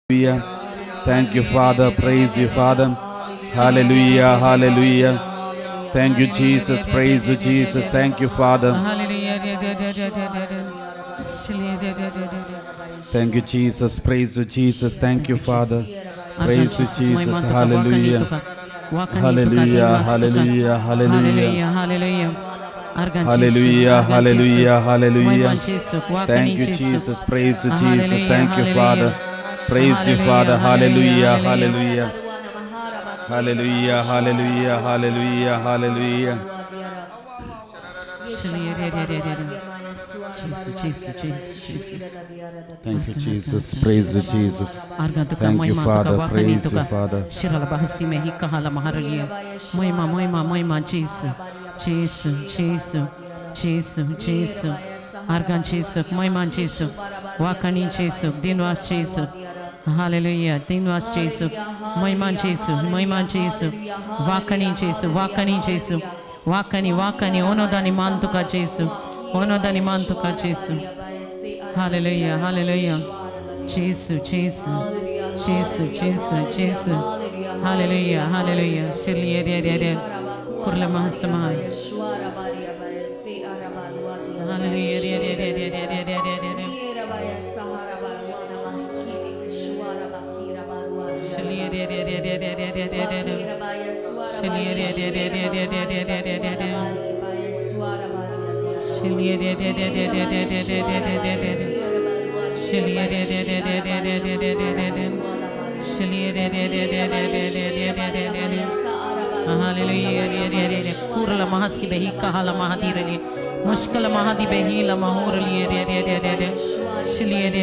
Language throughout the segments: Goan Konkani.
Hallelujah. Thank you, Father. Praise you, Father. Hallelujah. Hallelujah. Thank you, Jesus. Praise you, Jesus. Thank you, Father. Thank you, Jesus. Praise you, Jesus. Thank you, Father. Praise you, Jesus. Hallelujah. Hallelujah. Hallelujah. Hallelujah. Hallelujah. Hallelujah. Hallelujah. Thank you, Jesus. Praise you, Jesus. Thank you, Father. Praise you, Father. Hallelujah. Hallelujah. Hallelujah. Hallelujah. Hallelujah. Hallelujah. Thank you, Jesus. Praise you, Jesus. Thank you, Father. Praise you, Father. Moima, moima, moima, Jesus, Jesus, Jesus, Jesus, Jesus. Argan Jesus, moima Jesus, Wakani Jesus, Dinwas Jesus. Hallelujah, Dinwas Jesus, Moima Jesus, Moima Jesus, Wakani Jesus, Wakani Jesus, Wakani, Wakani, Onodani Mantuka Jesus, Onodani Mantuka Jesus. Hallelujah, hallelujah. Jesus, Jesus, Jesus, Jesus, Jesus. Hallelujah, hallelujah. Shirliye, Kurla Mahasama. Hallelujah. Hallelujah. Kurla Mahasi Behi Kahala Mahadirali. Mushkala Mahadi Behi La Mahurali. Shiliye.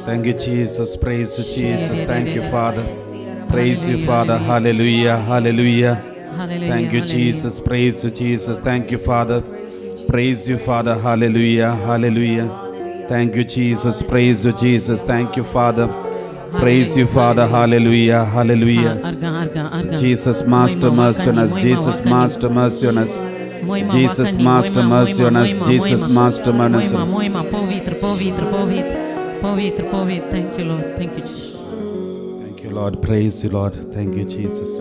Thank you, Jesus. Praise you, Jesus. Thank you, Father. Praise you, Father. Hallelujah. Hallelujah. Thank you, Jesus. Praise you, Jesus. Thank you, Father. Praise you, Father. Hallelujah. Hallelujah. Thank you, Jesus. Praise you, Jesus. Thank you, Father. Praise you, Father. Hallelujah. Hallelujah. Jesus, Master, mercy on us. Jesus, Master, mercy on us. Jesus, Master, mercy on us. Jesus, Master, mercy on us. Moima, povitr, povitr, povitr, povitr, povitr. Thank you, Lord. Thank you, Jesus. Thank you, Lord. Praise you, Lord. Thank you, Jesus.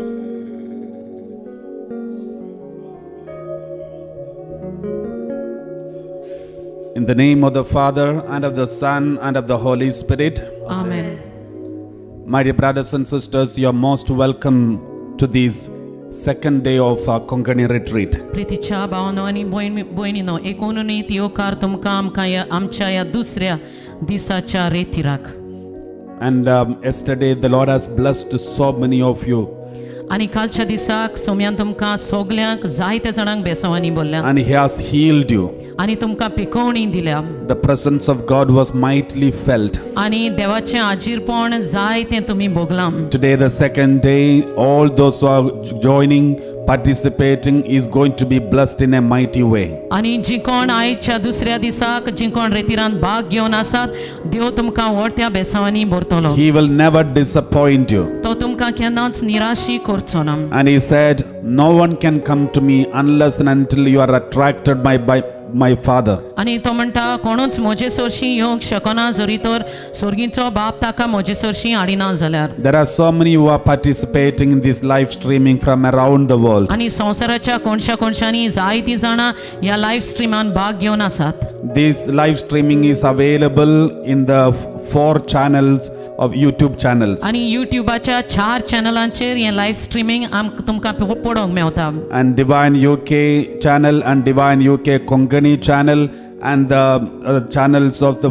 In the name of the Father, and of the Son, and of the Holy Spirit. Amen. My dear brothers and sisters, you are most welcome to this second day of our Konkani retreat. प्रितीच्या भावानो आनी भयणीनो एकोणीत येवकार तुमकां आमकां आमच्या ह्या दुसऱ्या दिसाच्या रेतिराक. And yesterday, the Lord has blessed so many of you. आनी कालच्या दिसाक सोम्यान तुमकां सगल्यांक जायत्या जाणांक बेसांवांनी बोल्ल्या. And He has healed you. आनी तुमकां पिकोवणी दिल्या. The presence of God was mightily felt. आनी देवाचें आजीरपण जाय तें तुमी भोगलां. Today, the second day, all those who are joining, participating, is going to be blessed in a mighty way. आनी जी कोण आयच्या दुसऱ्या दिसाक जी कोण रेतिरान भाग घेवन आसात देव तुमकां व्हडत्या बेसांवांनी भरतलो. He will never disappoint you. तो तुमकां केन्नाच निराशी करचो ना. And He said, no one can come to me unless and until you are attracted by my Father. आनी तो म्हणटा कोणूच म्हजे सरशीं येवंक शकना जरी तर सोर्गीचो बाप ताका म्हजे सरशीं हाडिना जाल्यार. There are so many who are participating in this live streaming from around the world. आनी संवसाराच्या कोणशा कोणशांनी जायतीं जाणां ह्या लायव्ह स्ट्रिमान भाग घेवन आसात. This live streaming is available in the 4 channels of YouTube channels. आनी युट्युबाच्या 4 चॅनलांचेर हें लायव्ह स्ट्रिमींग आमकां तुमकां पळोवंक मेवता. And Divine UK channel and Divine UK Konkani channel and the channels of the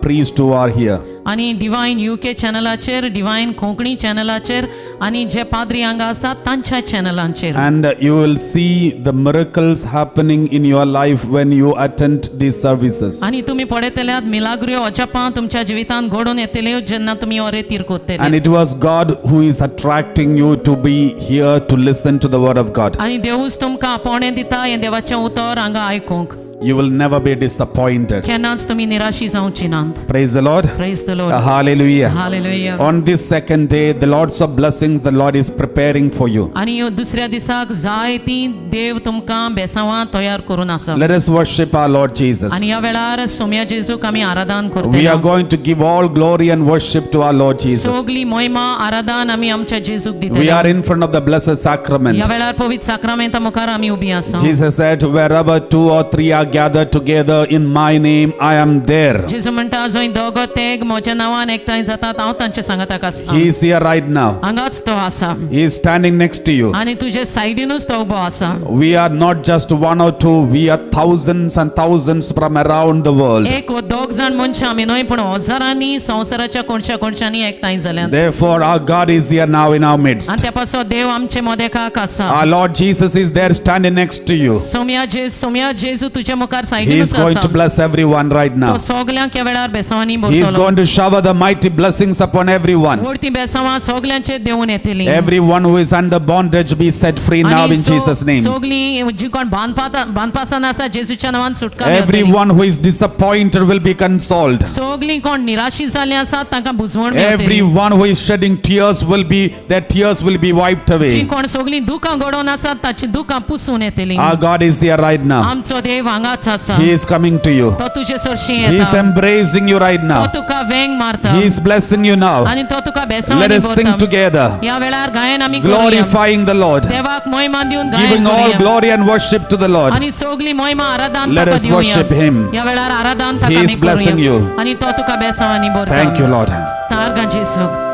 priests who are here. आनी डिवायन UK चॅनलाचेर, डिवायन कोंकणी चॅनलाचेर आनी जे पाद्री हांगा आसात तांच्या चॅनलांचेर. And you will see the miracles happening in your life when you attend these services. आनी तुमी पळयतल्यात मिलाग्र्यो अजापां तुमच्या जिवितांत घडोवन येतल्यो जेन्ना तुमी हो रेतीर करतले. And it was God who is attracting you to be here to listen to the word of God. आनी देवूच तुमकां आपोवणें दिता हें देवाचें उतर हांगा आयकूंक. You will never be disappointed. केन्नाच तुमी निराशी जावची नात. Praise the Lord. Praise the Lord. Hallelujah. Hallelujah. On this second day, the lots of blessings the Lord is preparing for you. आनी ह्यो दुसऱ्या दिसाक जायती देव तुमकां बेसांवां तयार करून आसा. Let us worship our Lord Jesus. आनी ह्या वेळार सोम्या जेजूक आमी आराधन We करतले. are going to give all glory and worship to our Lord Jesus. सगली मोहिमा आराधन आमी आमच्या जेजूक We दितले. are in front of the blessed sacrament. ह्या वेळार पवित्र साक्रामेंता मुखार आमी उबी आसा. Jesus said, "Wherever two or three are gathered together in my name, I am there." जेजू म्हणटा जंय दोगो तेग म्हज्या नांवान एकठांय जातात हांव तांच्या सांगाताक आसा. He is here right now. हांगाच तो आसा. He is standing next to you. आनी तुजे सायडीनूच तो उबो आसा. We are not just one or two, we are thousands and thousands from around the world. एक व दोग जाण मनशां आमी न्हय पूण हजारांनी संवसाराच्या कोणशा कोणशांनी एकठांय जाल्यात. Therefore, our God is here now in our midst. आनी त्या पासो देव आमचे मदेकाक आसा. Our Lord Jesus is there standing next to you. Saumya जेजू सोम्या जेजू तुज्या मुखार He is सायडीनूच going आसा. to bless everyone right तो now. सगल्यांक ह्या वेळार बेसांवांनी He is भरतलो. going to shower the mighty blessings upon everyone. Wadti बेसांवां सगल्यांचेर देंवून येतली. Everyone who is under bondage be set free now आनी in Jesus' name. सगलीं जी कोण बांदपासान आसा जेजूच्या नांवान सुटका मेळटली. Everyone who is disappointed will be consoled. सगलीं कोण निराशी जाल्लीं आसात तांकां बुजवण मेळटली. Everyone who is shedding tears will be, their tears will be wiped जी away. कोण सगलीं दुकां घडोवन आसात ताची दुकां पुसून येतली. Our God is here right now. आमचो देव हांगाच आसा. He is coming to you. तो तुजे सरशी He is येता. Embracing you right तो now. तुका वेंग मारता. He is blessing you now. आनी तो तुका Let बेसांवांनी us sing भरता. Together, ह्या वेळार गायन आमी करुया. Glorifying the Lord, देवाक मोहिमा दिवन गायन giving all करुया. Glory and worship to the Lord. आनी सगली मोहिमा आराधन Let ताका us worship दिवया. Him. ह्या वेळार आराधन He ताका is आमी blessing करुया. You. आनी तो तुका बेसांवांनी भरता. Thank you, Lord. तारगां जेजूक.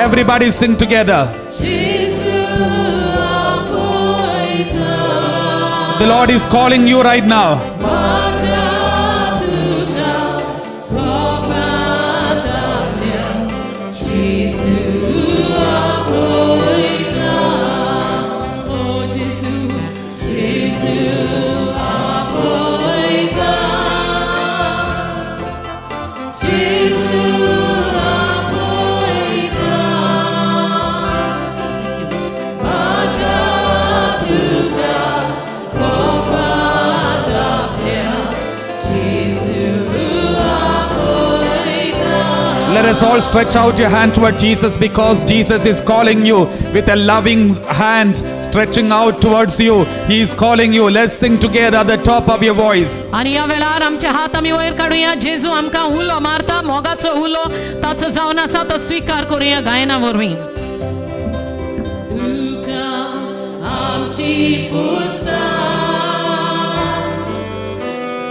Everybody sing together. The Lord is calling you right now. Let us all stretch out your hand toward Jesus because Jesus is calling you with a loving hand stretching out towards you. He is calling you. Let's sing together at the top of your voice. आनी ह्या वेळार आमचे हात आमी वयर काडुया. जेजू आमकां उलो मारता मोगाचो उलो ताचो जावन आसा तो स्विकार करुया गायना वरवीं. तुका आमची पुस्ता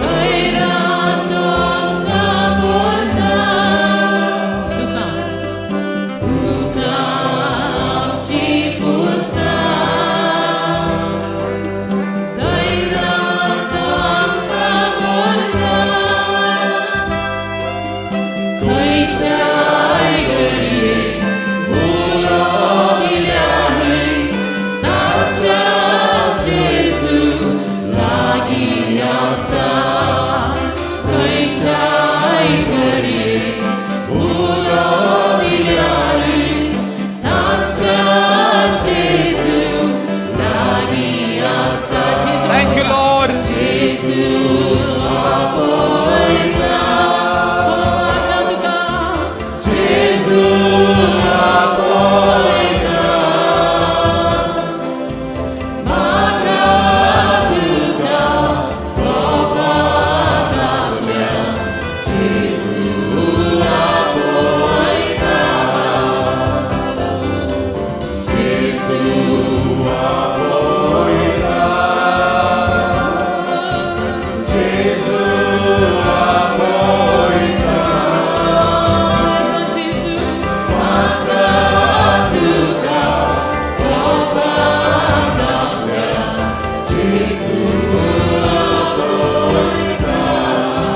धैर्यान तो आमकां भरता. तुका तुका आमची पुस्ता धैर्यान तो आमकां भरता. खंयच्याय घडये उलो दिल्यारूय ताच्या जेजू लागीं आसा. खंयच्याय घडये उलो दिल्यारूय ताच्या जेजू लागीं आसा. जेजू. Thank you, Lord. जेजू आपयता. ओ आतां तुका जेजू आपयता. म्हाका तुका कोपात आपल्या जेजू आपयता. जेजू.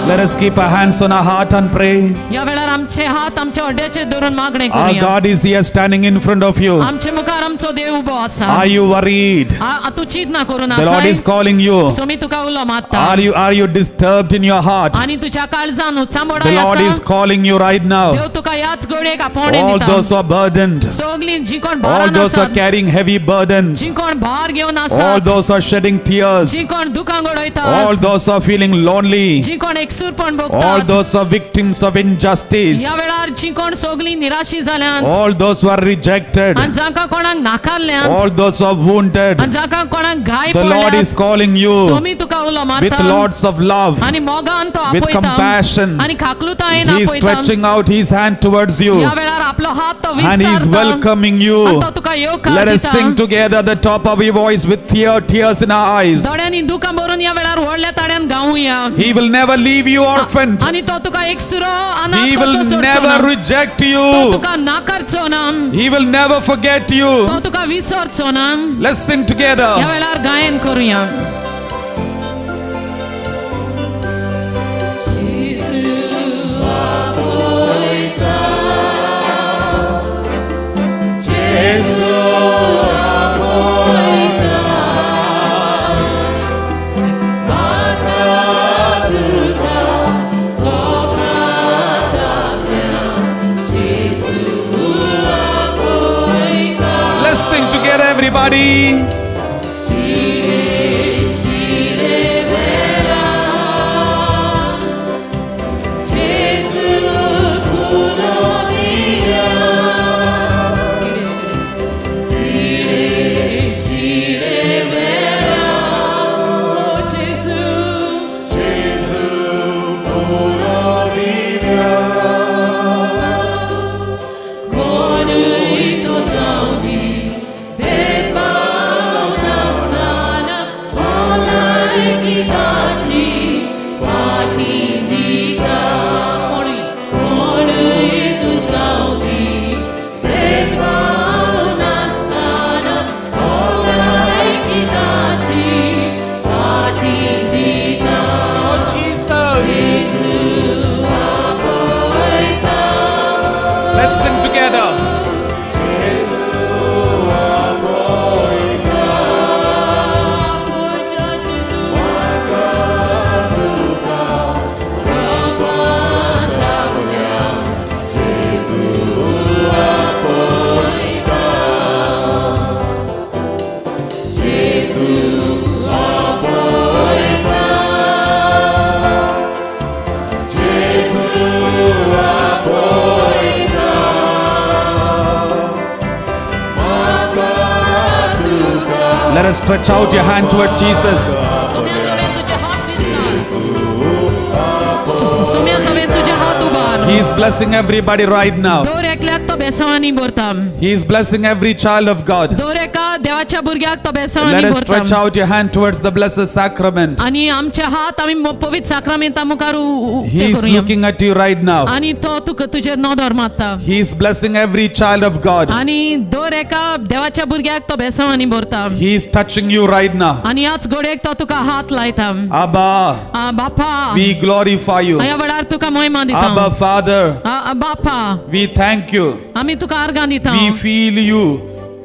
Let Let us keep our hands on our heart and pray. या वेळार आमचे हात आमच्या हड्ड्याचेर धरून मागणें Our करूया. God is here standing in front of you. आमचे मुखार आमचो देव उबो आसा. Are you worried? तूं चिंत ना करून The Lord आसाय. is calling you. सोमी तुका उलो मारता. Are you disturbed in your heart? आनी तुज्या काळजान The उचांबडाय Lord is आसा. calling you right now. देव तुका ह्याच घडयेक आपोवणें All दिता. those who are burdened, सगलीं जी कोण all भारान those who are आसात, carrying heavy burdens, जी कोण भार घेवन all आसात, those who are shedding tears, जी कोण दुकां all गडयतात, those who are feeling lonely, जी कोण एकसूरपण all भोगतात, those who are victims of injustice, ह्या वेळार जी कोण सगलीं निराशी जाल्यात all those who are rejected, आनी जांकां कोणाक नाकारल्यात all those who are wounded, आनी जांकां कोणाक घाय the Lord पडल्यात, is calling you सोमी तुका उलो with मारता lots of love. आनी मोगान तो With आपयता compassion. आनी खाकलुतायेन He is आपयता. stretching out his hand towards you ह्या वेळार आपलो हात तो and he is विस्तारता welcoming आनी you. तो तुका येवकार Let us दिता. sing together the top of your voice with tears in our eyes. दोळ्यांनी दुकां भरून ह्या वेळार व्हडल्या ताळ्यान गावया. He will never leave you orphaned. आनी तो तुका एकसुरो अनाथ He कसो will सोडचो never ना. reject तो you. तुका नाकारचो ना. He will never forget you. तो तुका विसरचो ना. Let's sing ह्या together. वेळार गायन करूया. Let's sing together, everybody. Jesus. Let's sing together. Let us stretch out your hand toward Jesus. Saumya Somen तुझे हात विस्तार. सोम्या सोमेन तुझे हात उबार. He is blessing everybody right now. दर एकल्याक तो बेसवानी भरता. He is blessing every child of God. दर एका देवाच्या भुरग्याक तो Let बेसवानी us stretch भरता. out your hand towards the blessed sacrament. आणि आमचे हात आमी पवित्र साक्रामेंता मुखार He उक्ते is करूया. looking at you right now. आणि तो तुका तुजेर नदर मारता. He is blessing every child of God. आणि दर एका देवाच्या भुरग्याक तो बेसवानी भरता. He is touching you right now. आणि ह्याच घडयेक तो तुका हात लायता. Abba, बापा, we glorify you. ह्या वेळार तुका मोहिमा दिता. Abba, Father, बापा, we thank you. आमी तुका आर्गां दिता. We feel you.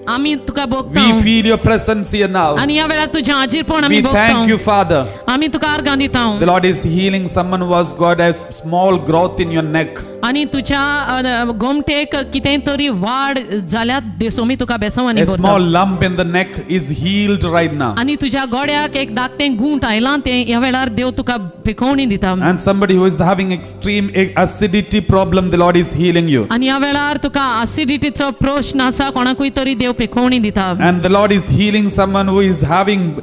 आमी तुका भोगता. We feel your presence here now. आणि ह्या वेळार तुजें हाजीरपण आमी We thank you, भोगता. Father. आमी तुका आर्गां दिता. The Lord is healing someone who has got a small growth in your neck. आणि तुझ्या गोमटेक कितें तरी वाड जाल्यार सोमी तुका बेसवानी A भरता. small lump in the neck is healed right now. आणि तुझ्या गोड्याक एक धाकटें गुंट आयलां तें ह्या वेळार देव तुका पिकोवणी दिता. And somebody who is having extreme acidity problem, the Lord is healing you. आणि ह्या वेळार तुका acidity प्रश्न आसा कोणाकूय तरी देव पिकोवणी दिता. And the Lord is healing someone who is having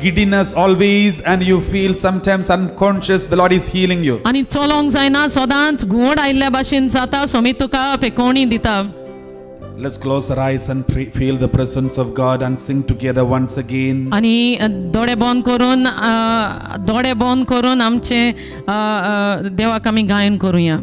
giddiness always and you feel sometimes unconscious. The Lord is healing you. आणि चलोंक जायना, सदांच घुंवड आयिल्ल्या भाशेन जाता, सोमी तुका पिकोवणी दिता. Let's close our eyes and pray, feel the presence of God and sing together once again. आणि दोळे बंद करून, दोळे बंद करून आमचे अ, अ, देवाक आमी गायन करूया.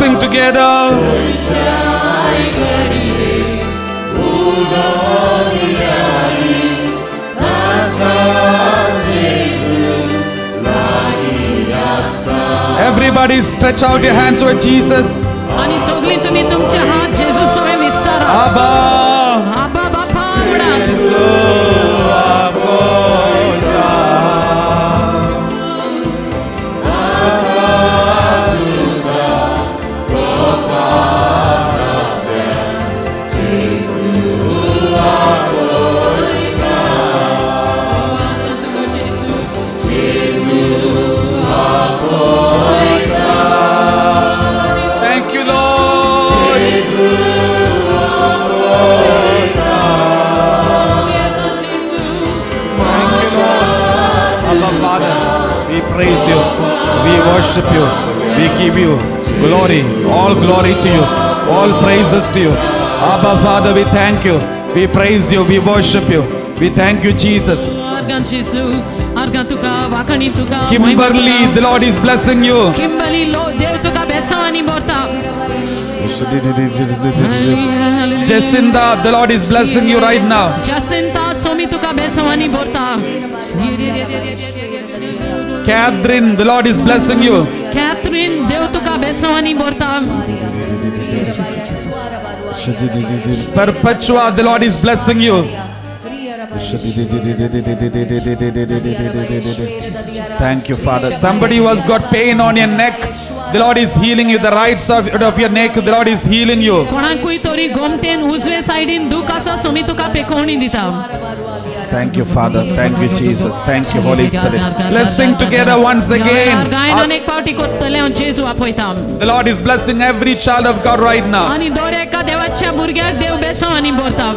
sing together. Everybody stretch out your hands with Jesus. आणि सगळी तुम्ही तुमचे हात जेजू सवे विस्तारा. Abba. आबा बापा म्हणात. Thank you, Lord. Thank you, Lord. Abba, Father, we praise you. We worship you. We give you glory. All glory to you. All praises to you. Abba, Father, we thank you. We praise you. We worship you. We thank you, Jesus. आर्गां जेजू, आर्गां तुका, वाखाणी तुका, महिमा Kimberly, तुका. The Lord is blessing you. Kimberly लो देव तुका बेसांवांनी भरता. Jacinta, the Lord is blessing you right now. Jacinta, Somi तुका बेसांवांनी भरता. Catherine, the Lord is blessing you. Catherine, देव तुका बेसांवांनी भरता. Perpetua, the Lord is blessing you. Thank you, Father. Somebody who has got pain on your neck, the Lord is healing you. The right side of your neck, the Lord is healing you. कोणाकूय तरी गोमटेन उजवे सायडीन दूख आसा, सोमी तुका पेकोवणी दिता. Thank you, Father. Thank you, Jesus. Thank you, Holy Spirit. Let's sing together once again. गायन अनेक फावटी कोत्तले हांव जेजू आपयता. The Lord is blessing every child of God right now. आनी दर एका देवाच्या भुरग्याक देव बेसांव आनी भरता.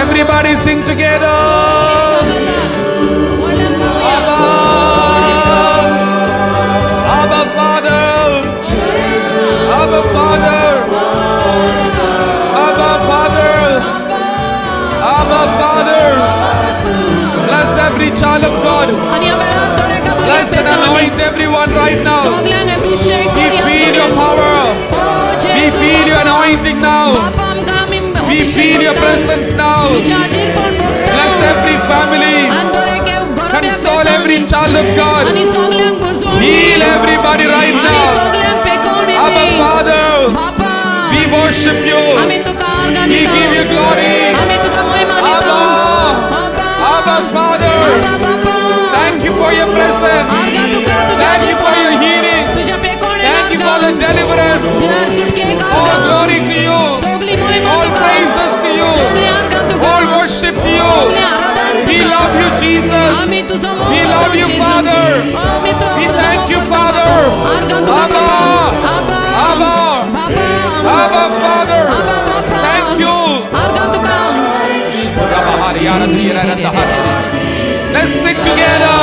Everybody sing together. व्हडल्यान गावया. Abba, Abba Father, Abba Father, Abba Father, Abba Father. Bless every child of God. आनी ह्या वेळार दर एका भुरग्याक Bless and बेसांव आनी anoint everyone right now. सगल्यांक अभिषेक We कर ह्याच feel your घडयेक. Power. O We जेजू feel your बापा. Anointing now. बापा आमकां आमी We अभिषेक feel your करता. Presence now. तुज्या हाजीरपण भोगता. Bless every family. आनी दर एका घराब्याक Console बेसांव every आनी. Child of God. आनी सगल्यांक भुजवण दी. Heal everybody right आनी now. सगल्यांक पेकोवणी Abba the. Father, बापा, we worship you. आमी तुका आर्गां We दिता. Give you glory. आमी तुका महिमा दिता. Abba, Abba, Abba Father, Abba बापा, thank you for your presence. आर्गां तुका तुज्या Thank you for your हाजीरपणाक. Healing. तुज्या पेकोवणेक Thank you for आर्गां. The deliverance. तुज्या सुटकेक All आर्गां. glory to you. सगली महिमा All तुका. Praises to you. सगली आर्गां तुका. All worship to you. सगली आराधन We तुका. Love you, Jesus. आमी तुजो मोग We love करता, you, जेजू. Father. आमी We तुजो thank मोग you, करता, Father. बापा. आर्गां तुका, Abba. बापा. Abba. Abba. बापा. Abba Father. Abba, बापा. Thank you. आर्गां तुका. Let's sing together.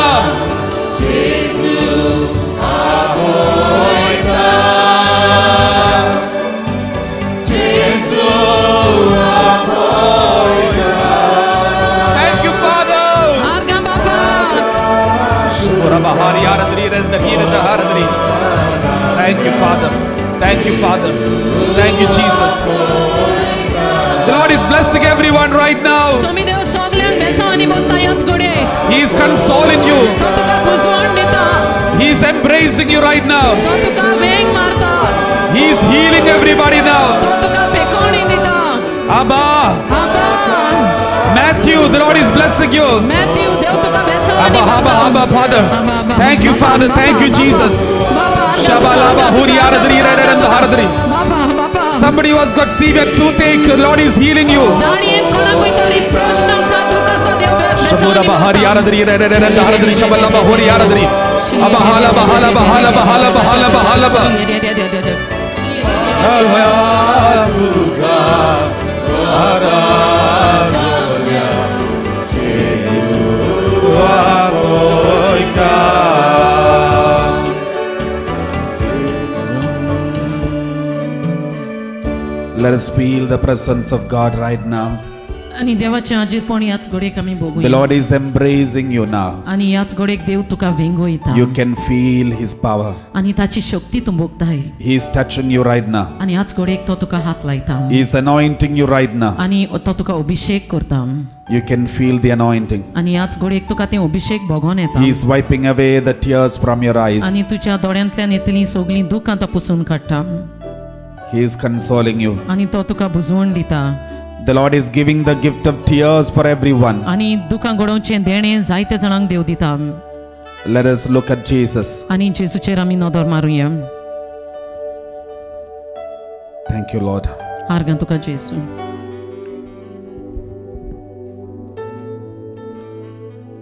Thank you, Father. आर्गां बापा. Thank you, Father. Thank you, Father. Thank you, Jesus. The Lord is blessing everyone right now. Somi देव सगल्यांक बेसांवांनी भरता ह्याच घडयेक. He is consoling you. तो तुका भुजवण दिता. He is embracing you right now. तो तुका वेंग मारता. He is healing everybody now. तो तुका पेकोवणी दिता. Abba, Abba. Matthew, the Lord is blessing you. Matthew, देव तुका बेसांवांनी Abba, Abba, भरता. Abba, Father. Thank you, Father. Thank you, Jesus. Shabalaba, huri, aradri, rererendo, haradri. बाबा बाबा. Somebody who has got severe toothache, the Lord is healing you. दाणयेंत कोणाकूय तरी प्रश्न आसा, दूख आसा, देव Shabura बेसांवांनी bahari भरता. Aradri, rererendo, haradri, shabalaba, huri, aradri. Abba, halaba, halaba, halaba, halaba, halaba, halaba. us feel the presence of God right now. आनी देवाचें हाजीरपण ह्याच घडयेक आमी The भोगुया. Lord is embracing you now. आनी ह्याच घडयेक देव तुका वेंगोयता. You can feel His power. आनी ताची शक्ती तूं भोगताय. He is touching you right now. आनी ह्याच घडयेक तो तुका हात लायता. He is anointing you right now. आनी तो तुका अभिशेक करता. You can feel the anointing. आनी ह्याच घडयेक तुका तें अभिशेक भोगोन येता. He is wiping away the tears from your eyes. आनी तुज्या दोळ्यांतल्यान येतलीं सगळीं दुकां तो पुसून काडटा. He is consoling you. आनी तो तुका बुजवण दिता. The Lord is giving the gift of tears for everyone. आनी दुकां घडोवचें देणें जायते जाणांक देव दिता. Let us look at Jesus. आनी जेजूचेर आमी नदर मारुया. Thank you, Lord. आर्गां तुका जेजू.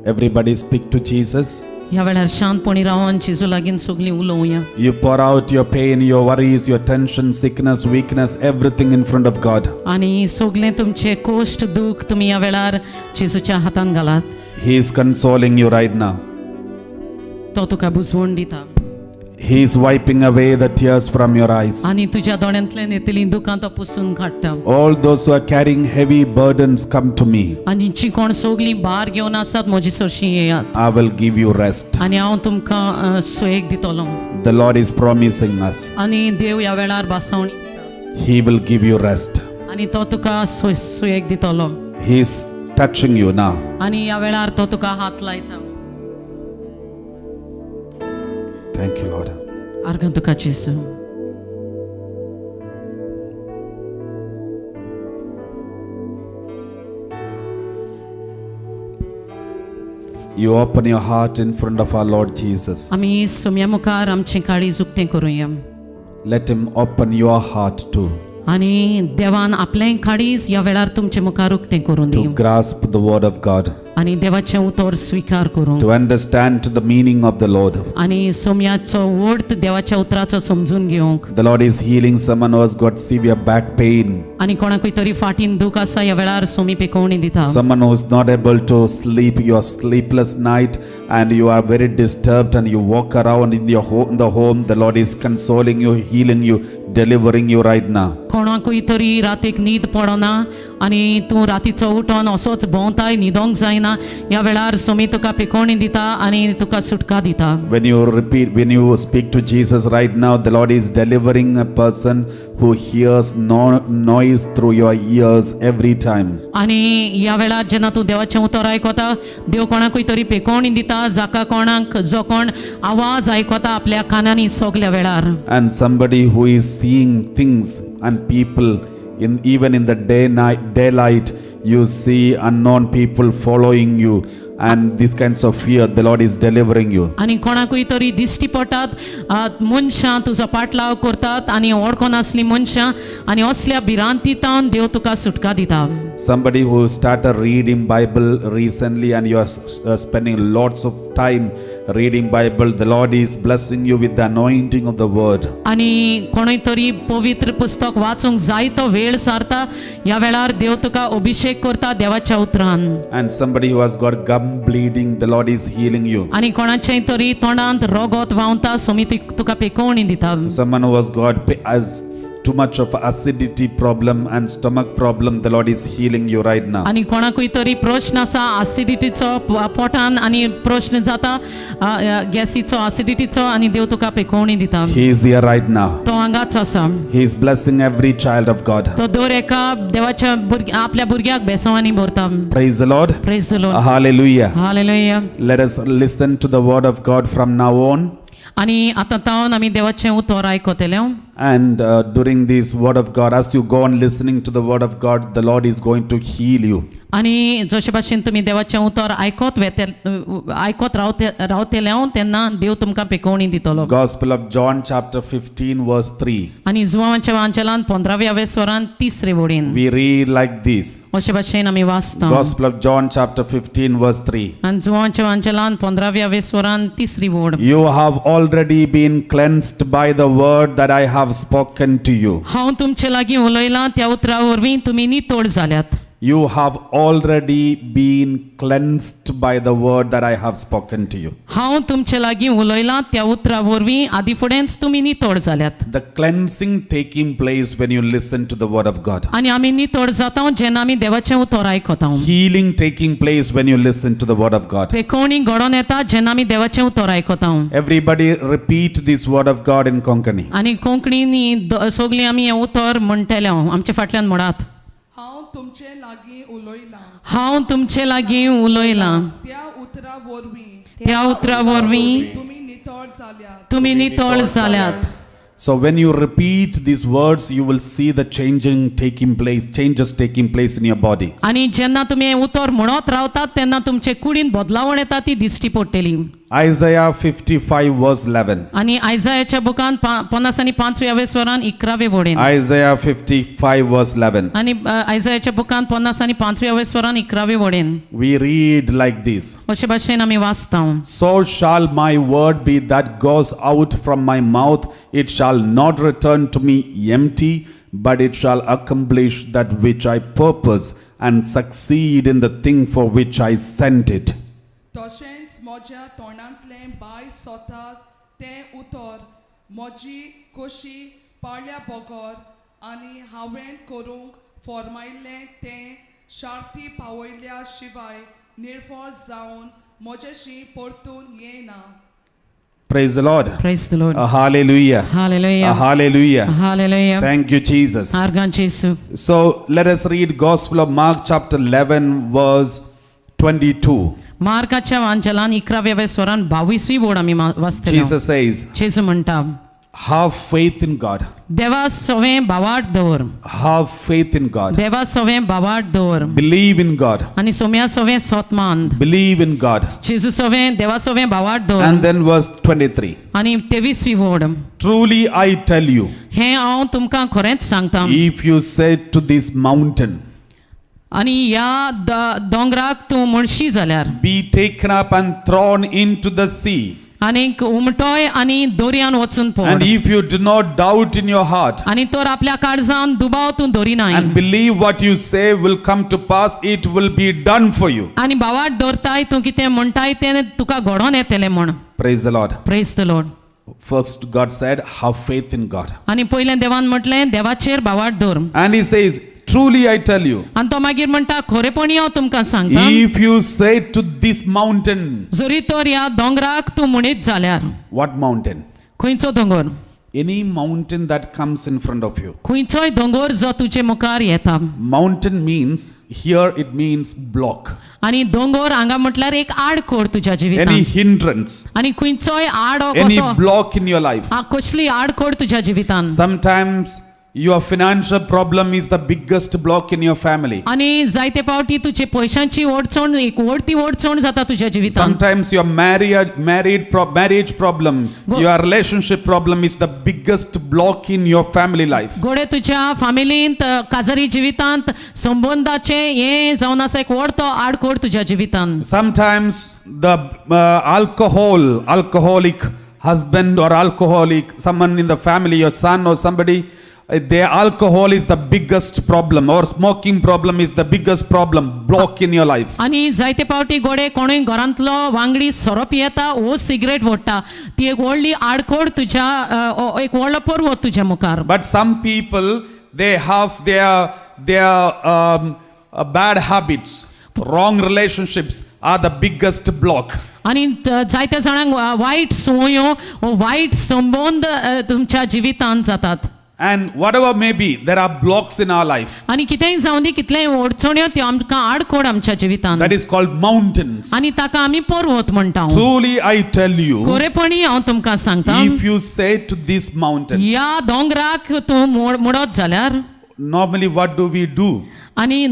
Everybody speak to Jesus. ह्या वेळार शांतपणी रावन जेजू लागीं सगळीं उलोवया. You pour out your pain, your worries, your tension, sickness, weakness, everything in front of God. आनी सगळें तुमचें कोश्ट दूख तुमी ह्या वेळार जेजूच्या हातान घालात. He is consoling you right now. तो तुका बुजवण दिता. He is wiping away the tears from your eyes. आनी तुज्या दोळ्यांतल्यान येतलीं दुकां तो पुसून काडटा. All those who are carrying heavy burdens, come to me. आनी जी कोण सगळीं भार घेवन आसात म्हजे सरशीं येयात. I will give you rest. आनी हांव तुमकां सोयेक दितलो. The Lord is promising us. आनी देव ह्या वेळार भासावणी दिता. He will give you rest. आनी तो तुका सुयेक दितलो. He is touching you now. आनी ह्या वेळार तो तुका हात लायता. Thank you, Lord. आर्गां तुका जेजू. You open your heart in front of our Lord Jesus. आमी सोम्या मुखार आमचें काळीज उक्तें करुया. Let Him open your heart too आनी देवान आपलें काळीज ह्या वेळार तुमचे मुखार उक्तें करूं दी. to grasp the word of God, आनी देवाचें उतर स्विकार करूं. to understand the meaning of the Lord. आनी सोम्याचो अर्थ देवाच्या उतराचो समजून घेवंक. The Lord is healing someone who has got severe back pain, आनी कोणाकूय तरी फाटीन दूख आसा ह्या वेळार सोमी पेकोवणी दिता. Someone who is not able to sleep, you are sleepless night and you are very disturbed and you walk around in your home, in the home. The Lord is consoling you, healing you, delivering you right now. कोणाकूय तरी रातीक न्हीद पडना आनी तूं रातीचो उठोन असोच भोंवताय न्हिदोंक जायना ह्या वेळार सोमी तुका पिकोवणी दिता आनी तुका सुटका दिता. When you repeat, when you speak to Jesus right now, the Lord is delivering a person who hears no noise through your ears every time. आनी ह्या वेळार जेन्ना तूं देवाचें उतर आयकता देव कोणाकूय तरी पेकोवणी दिता जाका कोणाक जो कोण आवाज आयकता आपल्या कानांनी सगल्या वेळार. And somebody who is seeing things and people in even in the day night daylight, you see unknown people following you and these kinds of fear, the Lord is delivering you. आनी कोणाकूय तरी दिश्टी पडटात मनशां तुजो पाटलाव करतात आनी वळखनासलीं मनशां आनी असल्या भिरांतीतावन देव तुका सुटका दिता. Somebody who started reading Bible recently and you are spending lots of time reading Bible, the Lord is blessing you with the anointing of the word. आनी कोणूय तरी पवित्र पुस्तक वाचूंक जायतो वेळ सारता ह्या वेळार देव तुका अभिशेक करता देवाच्या उतरान. And somebody who has got gum bleeding, the Lord is healing you. आनी कोणाचें तरी तोंडांत रोगोत व्हांवता सोमी तुका पेकोवणी दिता. Someone who has got as too much of acidity problem and stomach problem, the Lord is healing you right now. आनी कोणाकूय तरी प्रश्न आसा आसिडिटीचो पोटान आनी प्रश्न जाता गॅसीचो आसिडिटीचो आनी देव तुका पेकोवणी दिता. He is here right now. तो हांगाच आसा. He is blessing every child of God. तो दर एका देवाच्या आपल्या भुरग्याक बेसवांनी भरता. Praise the Lord. Praise the Lord. Hallelujah. Hallelujah. Let us listen to the word of God from now on. आनी आतां तावन आमी देवाचें उतर आयकतले. And during this word of God, as you go on listening to the word of God, the Lord is going to heal you. आनी जशे भाशेन तुमी देवाचें उतर आयकत वेते आयकत रावतेले तेन्ना देव तुमकां पेकोवणी दितलो. Gospel of John, chapter 15, verse 3. आनी जुवांच्या वांचलान 15व्या वेसवरान तिसरे वडीन We read like this. अशे भाशेन आमी वाचता. Gospel of John, chapter 15, verse 3. आनी जुवांच्या वांचलान 15व्या वेसवरान तिसरी वड. You have already been cleansed by the word that I have spoken to you. हांव तुमचे लागीं उलयलां त्या उतरा वरवीं तुमी नितळ जाल्यात. You have already been cleansed by the word that I have spoken to you. हांव तुमचे लागीं उलयलां त्या उतरा वरवीं आदी फुडेंच तुमी नितळ जाल्यात. The cleansing taking place when you listen to the word of God. आनी आमी नितळ जाता जेन्ना आमी देवाचें उतर आयकता. Healing taking place when you listen to the word of God. पेकोवणी घडोवन येता जेन्ना आमी देवाचें उतर आयकता. Everybody repeat this word of God in Konkani. आनी कोंकणीन सगळीं आमी हें उतर म्हणटले, आमच्या फाटल्यान म्हणात. हांव तुमचे लागीं उलयलां हांव तुमचे लागीं उलयलां त्या उतरा वरवीं त्या उतरा वरवीं तुमी नितळ जाल्यात. तुमी नितळ जाल्यात. So when you repeat these words, you will see the changing taking place, changes taking place in your body. आनी जेन्ना तुमी हें उतर म्हणत रावतात तेन्ना तुमचे कुडीन बदलावण येता ती दिश्टी पडटली. Isaiah 55 verse 11. आनी आयजायाच्या बुकान 55 वेस्वरान 11वे वडीन. Isaiah 55 verse 11. आनी आयजायाच्या बुकान 55 वेस्वरान 11वे वडीन. We read like this. अशे भाशेन आमी वाचता. So shall my word be that goes out from my mouth. It shall not return to me empty, but it shall accomplish that which I purpose and succeed in the thing for which I sent it. तशेंच म्हज्या तोंडांतलें भायर सोता तें उतर म्हजी कशी पाळ्या बगर आनी हांवें करूंक फॉर्मायल्लें तें शार्ती पावयल्या शिवाय निर्फळ जावन म्हजेशी परतून येना. Praise the Lord. Praise the Lord. Hallelujah. Hallelujah. Hallelujah. Hallelujah. Thank you, Jesus. आर्गां जेसू. So let us read Gospel of Mark chapter 11 verse 22. मार्काच्या वांजलान 11व्या वेस्वरान 22वी वोड आमी वाचतले. Jesus says, जेजू म्हणटा, have faith in God. देवा सवें भावार्थ दवर. Have faith in God. देवा सवें भावार्थ दवर. Believe in God. आनी सोम्या सवें सोत मांद. Believe in God. जेजू सवें देवा सवें भावार्थ दवर. And then verse 23. आनी 23वी वोड. Truly I tell you, हें हांव तुमकां खरेंच सांगता, if you say to this mountain, आनी ह्या दोंगराक तूं म्हणशी जाल्यार, be taken up and thrown into the sea, आनीक उमटोय आनी दर्यान वचून and पड, if you do not doubt in your heart आनी तर आपल्या काळजान दुबाव तूं दरिनाय, and believe what you say will come to pass, it will be done for you. आनी भावार्थ दवरताय तूं कितें म्हणटाय तें तुका घडोवन येतलें म्हण. Praise the Lord. Praise the Lord. First, God said, have faith in God. आनी पयलें देवान म्हटलें देवाचेर भावार्थ दवर. And He says, truly I tell you, आनी तो मागीर म्हणटा खरेपणी हांव तुमकां सांगता, if you say to this mountain, जरी तर ह्या दोंगराक तूं म्हणीत जाल्यार. What mountain? खंयचो दोंगर? Any mountain that comes in front of you. खंयचोय दोंगर जो तुजे मुखार येता. Mountain means, here it means block. आनी दोंगर हांगा म्हटल्यार एक आडखोड तुज्या Any जिवितांत. hindrance, आनी खंयचोय आडो any कसो block in your life. कसली आडखोड तुज्या जिवितांत. Sometimes your financial problem is the biggest block in your family. आनी जायते फावटी तुजे पयशांची अडचण एक व्हडती अडचण जाता तुज्या जिवितांत. Sometimes your marriage problem, your relationship problem is the biggest block in your family life. घोडे तुज्या फामिलींत काजारी जिवितांत संबंदाचें हें जावन आसा एक व्हडतो आडखोड तुज्या जिवितांत. Sometimes the alcoholic husband or alcoholic, someone in the family, your son or somebody, their alcohol is the biggest problem, or smoking problem is the biggest problem, block in your life. आनी जायते फावटी गोडे कोणूय घरांतलो वांगडी सोरो पियेता वो सिगरेट ओडटा ती एक व्हडली आडखोड तुज्या एक व्हडलो पर्वत तुज्या मुखार. But some people, they have their bad habits, wrong relationships are the biggest block. आनी जायत्या जाणांक वायट संवयो वायट संबंद तुमच्या जिवितांत जातात. And whatever may be, there are blocks in our life. आनी कितेंय जावं दी कितलेय अडचण्यो त्यो आमकां आडखोड आमच्या जिवितांत. That is called mountains. आनी ताका आमी पर्वत म्हणटा. Truly I tell you, खरेपणी हांव तुमकां सांगता, if you say to this mountain, ह्या दोंगराक तूं मोडत जाल्यार. Normally what do we do? आनी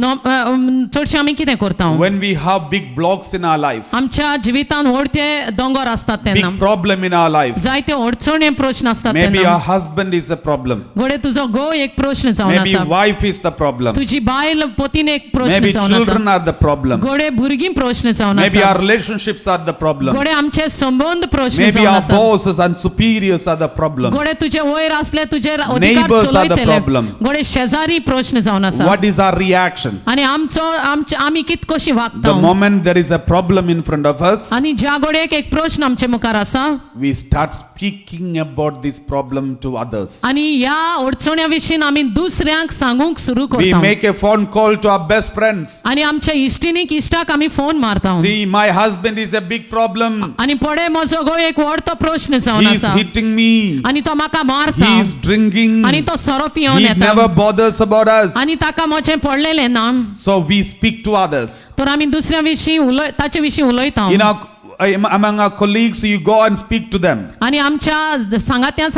चडशें आमी कितें करता? When we have big blocks in our life, आमच्या जिवितांत व्हड ते दोंगर असतात तेन्ना, big problem in our life, जायते अडचणे प्रश्न असतात maybe तेन्ना, our husband is a problem, घडये तुजो घोव एक प्रश्न जावन maybe आसा, wife is the problem, तुजी बायल पतीन एक प्रश्न maybe जावन आसा, children are the problem, घडये भुरगीं प्रश्न जावन maybe आसा, our relationships are the problem, घडये आमचे संबंद प्रश्न maybe जावन our आसा, bosses and superiors are the problem. घडये तुजे वयर आसले तुजेर अधिकार Neighbors are the चलयतले, problem. घडये शेजारी प्रश्न जावन आसा. What is our reaction? reaction? आनी आमचो आमचे आमी कित कशी The वागता? Moment there is a problem in front of us, आनी ज्या घडयेक एक प्रश्न आमचे मुखार आसा, we start speaking about this problem to others. आनी ह्या अडचण्या विशीं आमी दुसऱ्यांक सांगूंक सुरू We करता. Make a phone call to our best friends. आनी आमच्या इश्टिणीक इश्टाक आमी फोन मारता. See, my husband is a big problem. आनी पडे म्हजो गो एक व्हड तो प्रश्न जावन He is आसा. Hitting me. आनी तो म्हाका मारता. He is drinking. आनी तो सोरो पिवन He येता. Never bothers about us. आनी ताका म्हजें पडलेलें ना. So we speak to others. तर आमी दुसऱ्या विशीं उलय ताचे विशीं उलयता. In our Among our colleagues, you go and speak to them. आनी आमच्या सांगात्या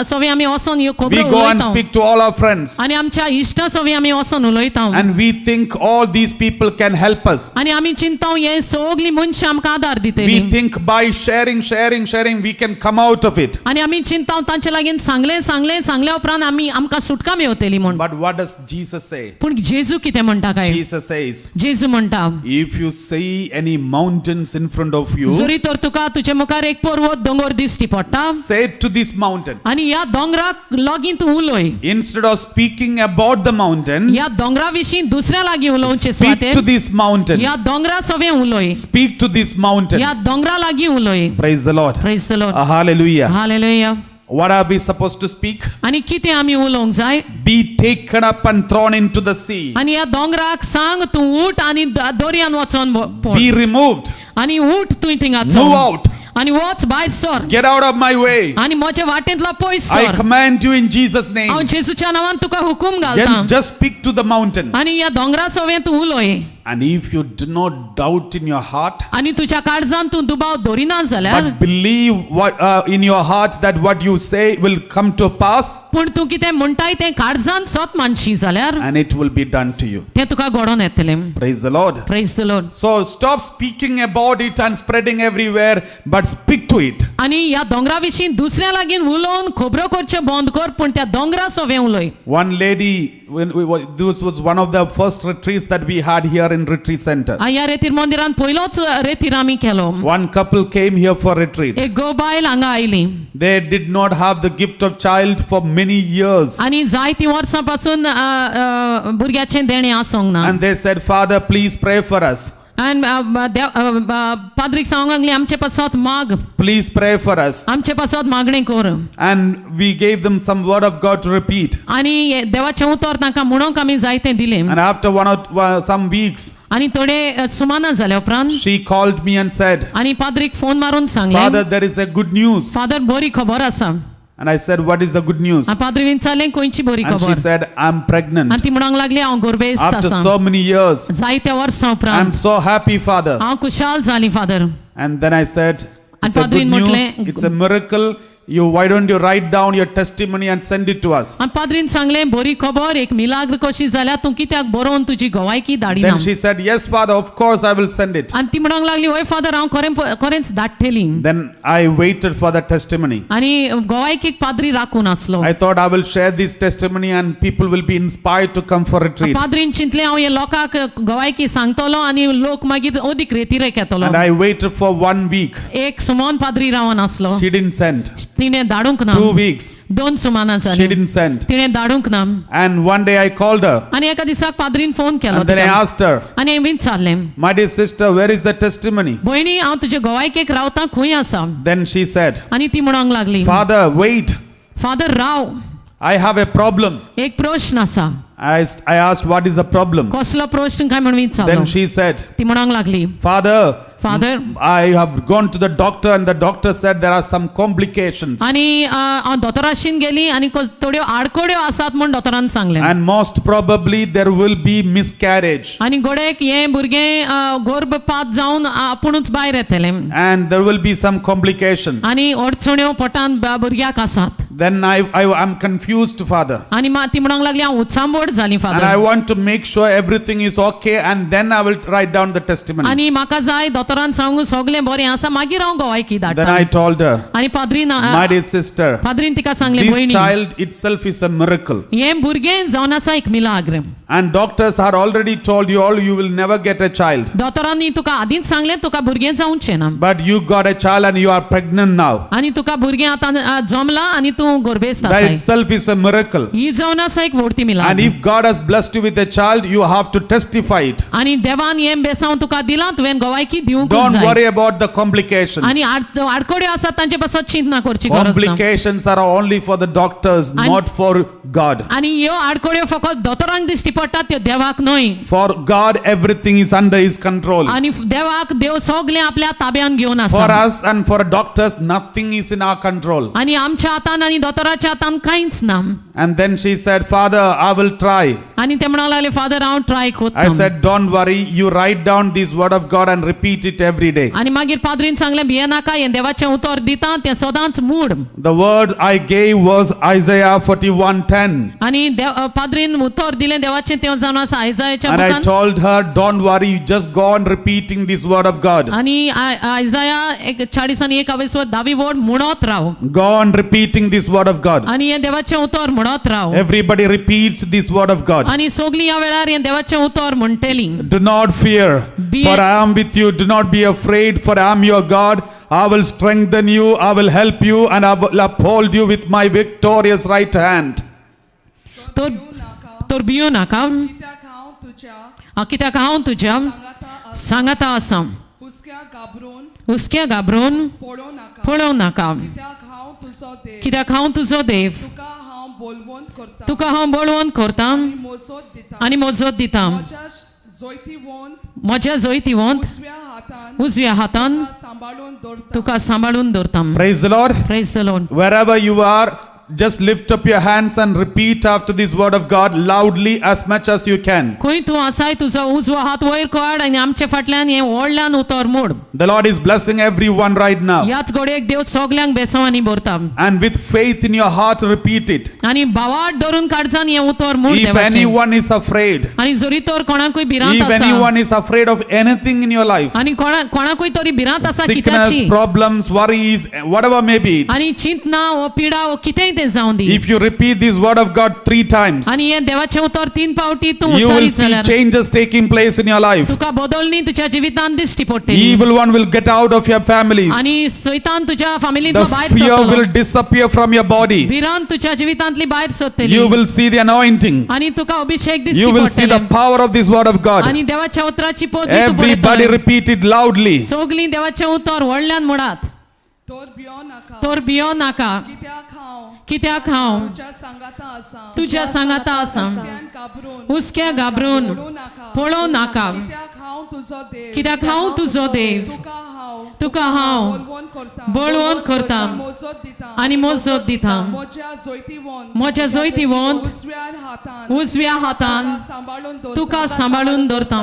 सवे आमी वचोन ह्यो We खबरो go and उलयता. Speak to all our friends. आनी आमच्या इश्टा सवे आमी वचोन उलयता. And we think all these people can help us. आनी आमी चिंता हे सगळीं मनशां आमकां आदार दितली. We think by sharing, sharing, sharing, we can come out of it. आनी आमी चिंता तांचे लागीं सांगलें सांगलें सांगल्या उपरांत आमी आमकां सुटका मेवतली म्हूण. But what does Jesus say? पूण जेजू कितें म्हणटा काय? Jesus says, जेजू म्हणटा, if you see any mountains in front of you, जरी तर तुका तुजे मुखार एक पर्वत दोंगर दिश्टी पडटा, say to this mountain, आनी ह्या दोंगराक लागीं तूं उलय. Instead of speaking about the mountain, ह्या दोंगरा विशीं दुसऱ्या लागीं उलोवचे speak सुवातेर to this mountain. ह्या दोंगरा सवें उलय. Speak to this mountain. ह्या दोंगरा लागीं उलय. Praise the Lord. Praise the Lord. Hallelujah. Hallelujah. What are we supposed to speak? आनी कितें आमी उलोवंक जाय? Be taken up and thrown into the sea. आनी ह्या दोंगराक सांग तूं उठ आनी दर्यान वचोन पड. Be removed. आनी उठ तूं थिंगा. Move out. आनी वच भायर sir. Get out of my way. आनी म्हज्या वाटेंतलो पयस I sir. Command you in Jesus' हांव name. जेजूच्या नांवान तुका हुकूम घालता. Then just speak to the mountain. आनी ह्या दोंगरा सवें तूं उलय. And if you do not doubt in your heart, आनी तुज्या काळजान तूं दुबाव धरिना जाल्यार, but believe what in your heart that what you say will come to pass, पूण तूं कितें म्हणटाय तें काळजान सत मानशी जाल्यार, and it will be done to you. तें तुका घडोवन येतलें. Praise the Lord. Praise the Lord. So stop speaking about it and spreading everywhere, but speak to it. आनी ह्या दोंगरा विशीं दुसऱ्या लागीं उलोवन खबरो करच्यो बंद कर, पूण त्या दोंगरा सवें उलय. One lady, when we, this was one of the first retreats that we had here in retreat center. ह्या रेतीर मंदिरान पयलोच रेतीर आमी केलो. One couple came here for retreat. एक गो बायल हांगा आयली. They did not have the gift of child for many years. आनी जायतीं वर्सां पासून अ, अ, भुरग्याचें देणें आसूंक ना. And they said, "Father, please pray for us." आनी पाद्रीक सांगूंक लागली आमचे पासत माग. Please pray for us. आमचे पासत मागणें कर. And we gave them some word of God to repeat. आनी हे देवाचें उतर तांकां म्हणूंक आमी जायतें दिलें. And after one or some weeks, आनी थोडे सुमाना जाल्या उपरांत, she called me and said, आनी पाद्रीक फोन मारून सांगलें, "Father, there is a good news." Father बरी खबर आसा. And I said, "What is the good news?" आनी पाद्री विचारलें खंयची बरी And she खबर? said, "I'm pregnant." आनी ती म्हणूंक लागली हांव गोरबेस्त After आसा. so many years, जायत्या वर्सां I'm उपरांत so happy, Father. हांव खुशाल जाली father. And then I said, And "It's a good पाद्रीन news. म्हटलें, It's a miracle. You, why don't you write down your testimony and send it to us?" आनी पाद्रीन सांगलें बरी खबर एक मिलाग्र कशी जाल्यार तूं कित्याक बरोवन तुजी गवायकी धाडिना? Then she said, "Yes, Father, of course I will send it." आनी ती म्हणूंक लागली हय फादर हांव खरें खरेंच धाडटली. Then I waited for the testimony. आनी गवायकीक पाद्री राखून आसलो. I thought I will share this testimony and people will be inspired to come for retreat. पाद्रीन चिंतलें हांव हे लोकांक गवायकी सांगतलो आनी लोक मागीर अदीक रेतिरेक येतलो. And I waited for one week. एक सुमोन पाद्री रावन आसलो. She didn't send. तिणें धाडूंक ना. 2 weeks. दोन सुमानां She जालीं. didn't send. तिणें धाडूंक ना. And one day I called her. आनी एका दिसाक पाद्रीन फोन केलो And then I तिका. Asked her, आनी हांवें विचारलें, "My dear sister, where is the testimony?" भयणी हांव तुजे गोवायकेक रावता खंय आसा? Then she said, आनी ती म्हणूंक लागली, "Father, wait. Father Rao. I have a problem." एक प्रश्न आसा. I asked, "What is the problem?" कसलो प्रश्न काय म्हण विचारलो. Then she said, ती म्हणूंक लागली, "Father, father, I have gone to the doctor and the doctor said there are some complications." आनी हांव दोतोराशीन गेली आनी थोड्यो आडखड्यो आसात म्हूण दोतोरान सांगलें. And most probably there will be miscarriage. आनी घोडेक हें भुरगें गर्भपात जावन आपुणूच भायर येतलें. And there will be some complication. आनी अडचण्यो पोटान भुरग्याक आसात. Then I am confused, Father. आनी ती म्हणूंक लागली हांव उचांबळ जाली And I father. Want to make sure everything is okay and then I will write down the testimony. आनी म्हाका जाय दोतोरान सांगू सगळें बरें आसा मागीर हांव गोवायकी Then धाडटा. I told her, आनी पाद्रीन "My dear sister, पाद्रीन तिका सांगलें this भयणी child itself is a miracle." हें भुरगें जावन आसा एक मिलाग्र. And doctors had already told you all you will never get a child. दोतोरांनी तुका आदींच सांगलें तुका भुरगें जावचें ना. But you got a child and you are pregnant now. आनी तुका भुरगें आतां जमलां आनी तूं गोरबेस्त That आसाय. itself is a miracle. ही जावन आसा एक व्हडती मिलाग्र. And if God has blessed you with a child, you have to testify it. आनी देवान हें बेसांव तुका दिलां तुवें गोवायकी दिवंकूच Don't जाय. Worry about the complications. आनी आडखड्यो आसात तांचे पासत चिंतना करची गरज ना. Complications are only for the doctors, not for God. आनी ह्यो आडखड्यो फकत दोतोरांक दिश्टी पडटात त्यो देवाक न्हय. For God, everything is under His control. आनी देवाक देव सगळें आपल्या ताब्यान घेवन For आसा. Us and for doctors, nothing is in our control. आनी आमच्या हातान आनी दोतोराच्या हातान कांयच ना. And then she said, "Father, I will try." आनी ते म्हणूंक लागले फादर हांव ट्राय I कोत्ता. said, "Don't worry, you write down this word of God and repeat it every day." आनी मागीर पाद्रीन सांगलें भियेनाका हें देवाचें उतर दिता तें सदांच mood. The word I gave was Isaiah 41:10. आनी पाद्रीन उतर दिलें देवाचें तें जावन आसा आयजायाच्या And I बुकान. Told her, "Don't worry, you just go on repeating this word of God. आनी आयजाया एक चाळीस आनी एक अवेसवर दावी वड म्हणत राव. Go on repeating this word of God." आनी हें देवाचें उतर म्हणत राव. Everybody repeats this word of God. आनी सगळीं ह्या वेळार हें देवाचें उतर म्हणटलीं. Do not fear, for I am with you. Do not be afraid, for I am your God. I will strengthen you, I will help you, and I will uphold you with my victorious right hand. तर तर भिवू नाका तर भियो नाका कित्याक हांव तुज्या कित्याक हांव तुज्या सांगाता आसा. सांगाता आसा. हुस्क्या घाबरून हुसक्या घाबरून पळोवं नाका पळोवं नाका कित्याक हांव तुजो देव कित्याक हांव तुजो देव तुका हांव बोलवंत करता तुका हांव बळवंत करता आनी मोजोत दिता आनी मोजत दिता. म्हज्या जैतिवंत म्हज्या जैतिवंत उजव्या हातान उजव्या हातान तुका सांबाळून दवरता. तुका सांबाळून दवरता. Praise the Lord. Praise the Lord. Wherever you are, just lift up your hands and repeat after this word of God loudly as much as you can. खंय तूं आसाय तुजो उजवो हात वयर काड आनी आमचे फाटल्यान हें व्हडल्यान उतर मोड. The Lord is blessing everyone right now. ह्याच घडयेक देव सगल्यांक बेसांवांनी भरता. And with faith in your heart, repeat it. आनी भावाट धरून काडच्यान हें उतर मोड If देवाचें. Anyone is afraid, आनी जरी तर कोणाकूय भिरांत if आसा anyone is afraid of anything in your life, आनी कोणाकूय तरी भिरांत आसा sickness, कित्याची problems, worries, whatever may be it, आनी चिंतना वो पिडा वो कितेंय तें जावं दी if you repeat this word of God three times, आनी हें देवाचें उतर तीन फावटी तूं you will उच्चारीत see जाल्यार changes taking place in your life. तुका बदलणी तुज्या जिवितांत दिश्टी पडटली. Evil one will get out of your families. आनी सैतान तुज्या फामिलींतलो The भायर fear सरतलो. Will disappear from your body. भिरांत तुज्या जिवितांतली भायर सरतली. You will see the anointing. आनी तुका अभिषेक दिश्टी You will see the पडटले. Power of this word of God. आनी देवाच्या उतराची पदवी तूं Everybody पळयतलो. Repeat it loudly. सगळीं देवाचें उतर व्हडल्यान म्हणात. तर भियो नाका तर भियो नाका कित्याक हांव कित्याक हांव तुज्या सांगाता आसा. तुज्या सांगाता आसा. हुस्क्यान घाबरून हुसक्या घाबरून पळोवं नाका पळोवं नाका कित्याक हांव तुजो देव कित्याक हांव तुजो देव तुका हांव तुका हांव बोलवण करता बळवंत करता आनी मोजोत दिता आनी मोजत दिता. म्हज्या जैतिवंत म्हज्या जैतिवंत उजव्या हातान उजव्या हातान तुका सांबाळून दवरता. तुका सांबाळून दवरता.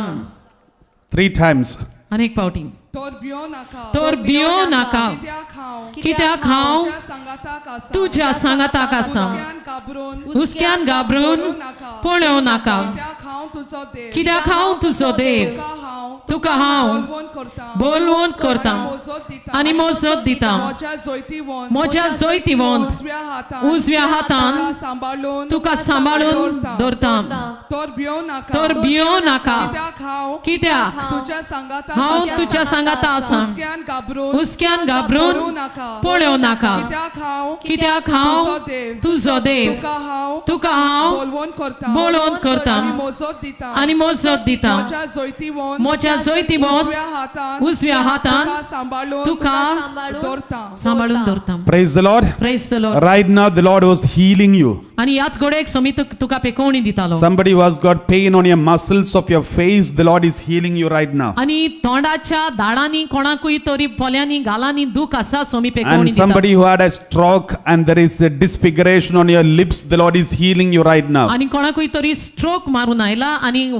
Three times. अनेक फावटी. तर भियो नाका तर भियो नाका कित्याक हांव कित्याक हांव तुज्या सांगाताक आसा. तुज्या सांगाताक आसा. हुस्क्यान घाबरून हुसक्यान घाबरून पळोवं नाका पळोवं नाका कित्याक हांव तुजो देव कित्याक हांव तुजो देव तुका हांव तुका हांव बोलवण करता बळवंत करता आनी मोजोत दिता आनी मोजत दिता. म्हज्या जैतिवंत म्हज्या जैतिवंत उजव्या हातान उजव्या हातान तुका सांबाळून तुका सांबाळून दवरता. तर भियो नाका तर भियो नाका कित्याक हांव कित्याक तुज्या सांगाताक हांव आसा. तुज्या सांगाता आसा. हुस्क्यान घाबरून हुसक्यान घाबरून पळोवं नाका पळोवं नाका कित्याक हांव कित्याक हांव तुजो देव तुजो देव तुका हांव तुका हांव बोलवण करता बळवंत करता आनी मोजोत दिता आनी मोजत दिता. म्हज्या जैतिवंत म्हज्या जैतिवंत उजव्या हातान उजव्या हातान तुका सांबाळून तुका दवरता. सांबाळून दवरता. Praise the Lord. Praise the Lord. Right now, the Lord was healing you. आनी ह्याच घडयेक समी तुका पेकोवणी दितालो. Somebody who has got pain on your muscles of your face, the Lord is healing you right now. आनी तोंडाच्या दाडांनी कोणाकूय तरी पोल्यांनी गालांनी दूख आसा सोमी पेकोवणी And दिता. Somebody who had a stroke and there is a disfiguration on your lips, the Lord is healing you right now. आनी कोणाकूय तरी स्ट्रोक मारून आयला आनी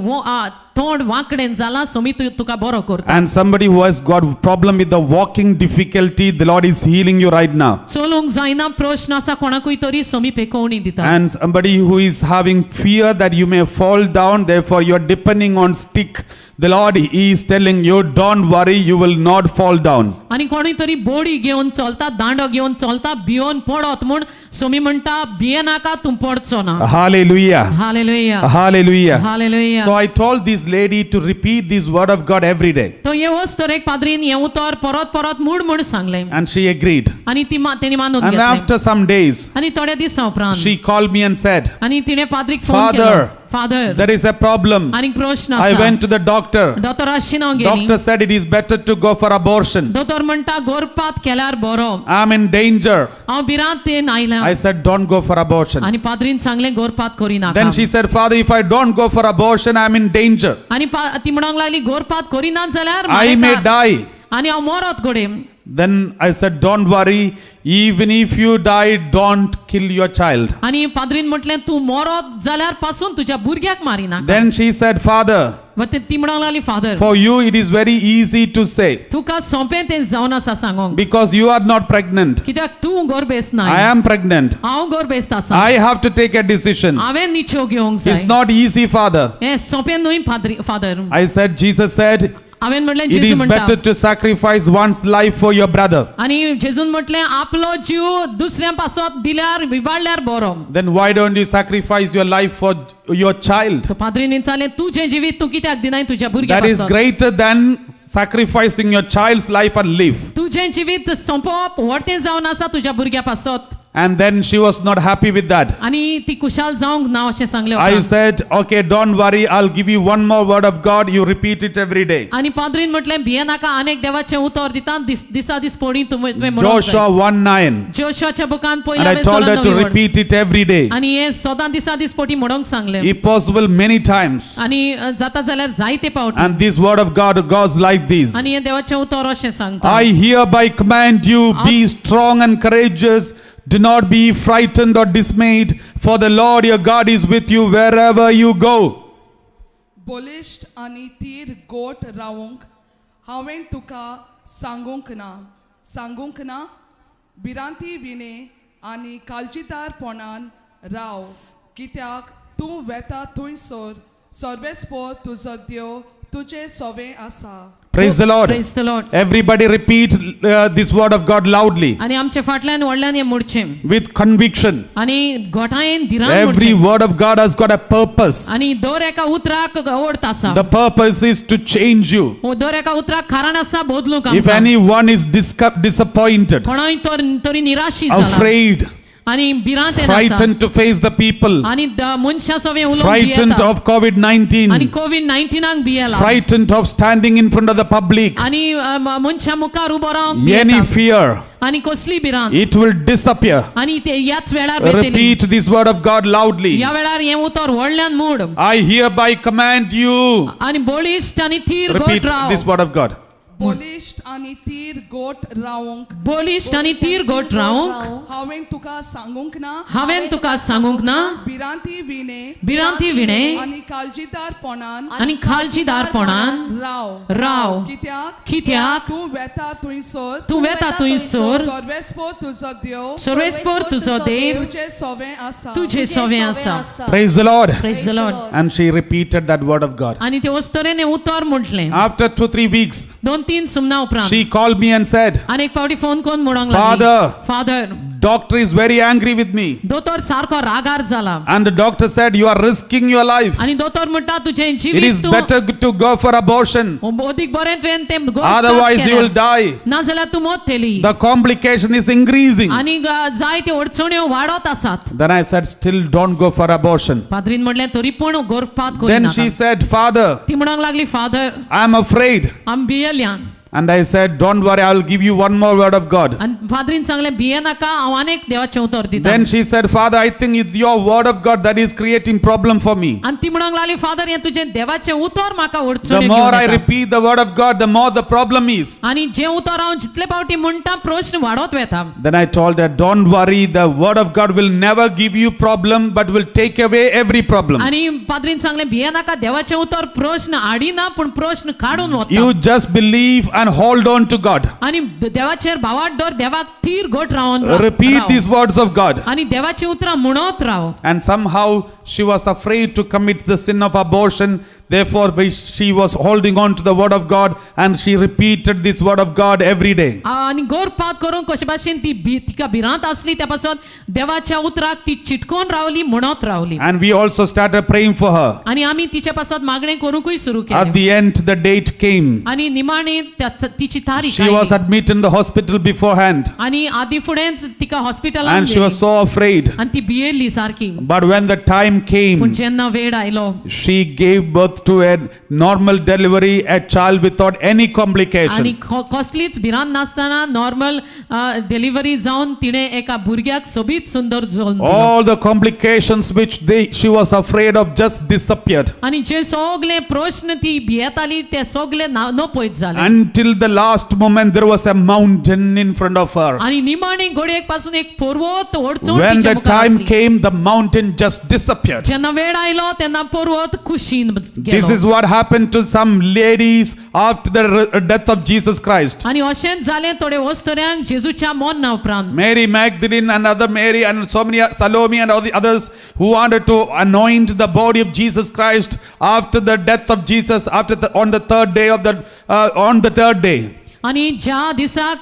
तोंड वांकडेन जाला सोमी तुका बरो करता. And somebody who has got problem with the walking difficulty, the Lord is healing you right now. चलूंक जायना प्रश्न आसा कोणाकूय तरी सोमी पेकोवणी दिता. And somebody who is having fear that you may fall down, therefore you are depending on stick. The Lord is telling you, don't worry, you will not fall down. आनी कोणूय तरी बोडी घेवन चलता, दांडो घेवन चलता, भियोन पडत म्हूण सोमी म्हणटा, भियेनाका, तूं पडचो ना. Hallelujah. Hallelujah. Hallelujah. Hallelujah. So I told this lady to repeat this word of God every day. तो हे वच तर एक पाद्रीन हें उतर परत परत मूड म्हूण सांगलें. And she agreed. आनी ती तेणी मानून And घेतलें. After some days, आनी थोड्या दिसां उपरांत she called me and said, आनी तिणें पाद्रीक फोन केलो. Father, father, there is a problem. आनी प्रश्न I आसा. Went to the doctor. दोतोराशी हांव गेली. Doctor said it is better to go for abortion. दोतोर म्हणटा गोरपात केल्यार बरो. I'm in danger. हांव भिरांतेन आयला. I said, don't go for abortion. आनी पाद्रीन सांगलें, गोरपात करिनाका. Then she said, Father, if I don't go for abortion, I'm in danger. आनी ती म्हणूंक लागली, गोरपात करिना जाल्यार I may मारेकार. Die. आनी हांव मरत घडये. Then I said, don't worry. Even if you die, don't kill your child. आनी पाद्रीन म्हटलें, तूं मरत जाल्यार पासून तुज्या भुरग्याक मारिना. Then she said, Father, ती म्हणूंक लागली, father, for you it is very easy to say तुका सोंपें तें जावन आसा सांगोंक, because you are not pregnant. कित्याक तूं गोरबेस्त I नाय. Am pregnant. हांव गोरबेस्त आसा. I have to take a decision. हांवें निचो घेवंक It's जाय. Not easy, Father. हें सोंपें न्हय पाद्री father. I said, Jesus said, हांवें म्हटलें, it जेजू is म्हणटा, better to sacrifice one's life for your brother. आनी जेजून म्हटलें, आपलो जीव दुसऱ्या पासत दिल्यार विबाडल्यार बरो. Then why don't you sacrifice your life for your child? तो पाद्रीन विचारलें, तुजें जिवीत तूं कित्याक दिनाय तुज्या भुरग्या That is पासत? Greater than sacrificing your child's life and live. तुजें जिवीत सोंपोवप व्हडतें जावन आसा तुज्या भुरग्या पासत. And then she was not happy with that. आनी ती खुशाल जावंक ना अशें सांगलें I उपरांत. Said, okay, don't worry, I'll give you one more word of God. You repeat it every day. आनी पाद्रीन म्हटलें, भियेनाका, आनेक देवाचें उतर दिता, दीस दिसा दीस पळी तुवें म्हणूंक जाय. Joshua 1:9. जोशुआच्या बुकान And पयल्या I told her to repeat it every day. आनी हें सदां दिसा दीस पटी म्हणूंक सांगलें. If possible, many times. आनी जाता जाल्यार जायते पावटी. And this word of God goes like this. आनी हें देवाचें उतर अशें सांगता. I hereby command you, be strong and courageous. Do not be frightened or dismayed, for the Lord your God is with you wherever you go. बलिश्ट आनी तीर गोट रावंक हांवें तुका सांगूंक ना, सांगूंक ना? भिरांती विणे आनी काळजीदारपणान राव, कित्याक तूं वेता थंयसर सर्वेस्पोर तुजो देव तुजें सोवें आसा. Praise the Lord. Praise the Lord. Everybody repeat this word of God loudly आनी आमच्या फाटल्यान व्हडल्यान हें म्हणचें with conviction. आनी गोठायेन धिरान Every म्हणचें. Word of God has got a purpose. आनी दर एका उतराक अर्थ आसा. The purpose is to change you. दर एका उतराक कारण आसा बदलूंक If आमकां. Anyone is disappointed, कोणाय तर तरी निराशी जाला afraid, आनी भिरांतेन आसा frightened to face the people, आनी मनशा सवें उलोवंक frightened भियेता of COVID आनी 19, Covid नायन्टिनाक भियेला frightened of standing in front of the public, आनी मनशा मुखार उबो रावंक any भियेता fear, आनी कसली भिरांत, it will disappear. आनी ते ह्याच वेळार वेतली. Repeat this word of God loudly. ह्या वेळार हें उतर व्हडल्यान mood. I hereby command you. आनी बळिश्ट आनी थीर Repeat goat Rao. This word of God. बलिश्ट आनी तीर गोट रावंक बळिश्ट आनी थीर गोट रावंक हांवें तुका सांगूंक ना? हांवें तुका सांगूंक ना? भिरांती विणे भिरांती विणे आनी काळजीदारपणान आनी खालजीदारपणान राव, राव, कित्याक कित्याक तूं वेता थंयसर तूं वेता थंयसर सर्वेस्पोर तुजो देव सर्वेस्पोर तुजो देव तुजें सोवें आसा. तुजे सोवें आसा. Praise the Lord. Praise the Lord. And she repeated that word of God. आनी ते वस्तरेन हें उतर म्हटलें. After 2, 3 weeks, दोन तीन सुमना उपरांत she called me and said, आनी एक पावटी फोन करून म्हणूंक लागली, Father, father, doctor is very angry with me. दोतोर सारको रागार जाला. And the doctor said, you are risking your life. आनी दोतोर म्हणटा, तुजें It जिवीत is तूं better to go for abortion. अदीक बरें तुवें तें गोरपात Otherwise, you will केलें. Die. नाजाल्यार तूं मरतली. The complication is increasing. आनी जायत्यो अडचण्यो वाडत आसात. Then I said, still don't go for abortion. पाद्रीन म्हणलें, तरी पूण गोरपात Then करिनाका. She said, Father, ती म्हणूंक लागली, father, I am afraid. आमी भियेल्या. And I said, don't worry, I will give you one more word of God. आनी फादरीन सांगलें, भियेनाका, हांव आनीक देवाचें उतर दिता. Then she said, Father, I think it's your word of God that is creating problem for me. आनी ती म्हणूंक लागली, फादर, हें तुजें देवाचें उतर म्हाका The अडचणी more घेवन I येता. Repeat the word of God, the more the problem is. आनी जें उतर हांव जितले फावटी म्हणटा, प्रश्न वाडत वेता. Then I told her, don't worry, the word of God will never give you problem, but will take away every problem. आनी पाद्रीन सांगलें, भियेनाका, देवाचें उतर प्रश्न हाडिना पूण प्रश्न काडून वता. You just believe and hold on to God. आनी देवाचेर भावाट दवर, देवाक थीर घट रावन Repeat Rao. These words of God. आनी देवाचीं उतरां म्हणत राव. And somehow she was afraid to commit the sin of abortion. Therefore, she was holding on to the word of God and she repeated this word of God every day. आनी गर्भपात करूंक कशे भाशेन ती तिका भिरांत आसली, त्या पासत देवाच्या उतराक ती चिटकोन रावली, म्हणत रावली. And we also started praying for her. आनी आमी तिच्या पासत मागणें करूंकूय सुरू At केलें. the end, the date came. आनी निमाणे तिची तारीख She was आयली. Admitted in the hospital beforehand आनी आदी फुडेंच तिका हॉस्पिटलान and she was so afraid. आनी ती भियेल्ली सारकी. But when the time पूण came, जेन्ना वेळ आयलो, she gave birth to a normal delivery, a child without any आनी complication. कसलीच भिरांत नासतना नॉर्मल डिलिव्हरी जावन तिणें एका भुरग्याक सोबीत सुंदर जल्म दिलो. All the complications which she was afraid of just disappeared. आनी जे सगळे प्रश्न ती भियेताली ते सगळे नपयत जाले. Until the last moment, there was a mountain in front of her. आनी निमाणे घडयेक पासून एक पर्वत अडचण When तिच्या the मुखार time आसली. Came, the mountain just disappeared. जेन्ना वेळ आयलो तेन्ना पर्वत कुशीन This गेलो. Is what happened to some ladies after the death of Jesus Christ. आनी अशेंच जालें थोडे वस्तऱ्यांक जेजूच्या मरणा उपरांत. Mary Magdalene and other Mary and so many Salome and all the others who wanted to anoint the body of Jesus Christ after the death of Jesus, on the third day of the on the third day. आनी ज्या दिसाक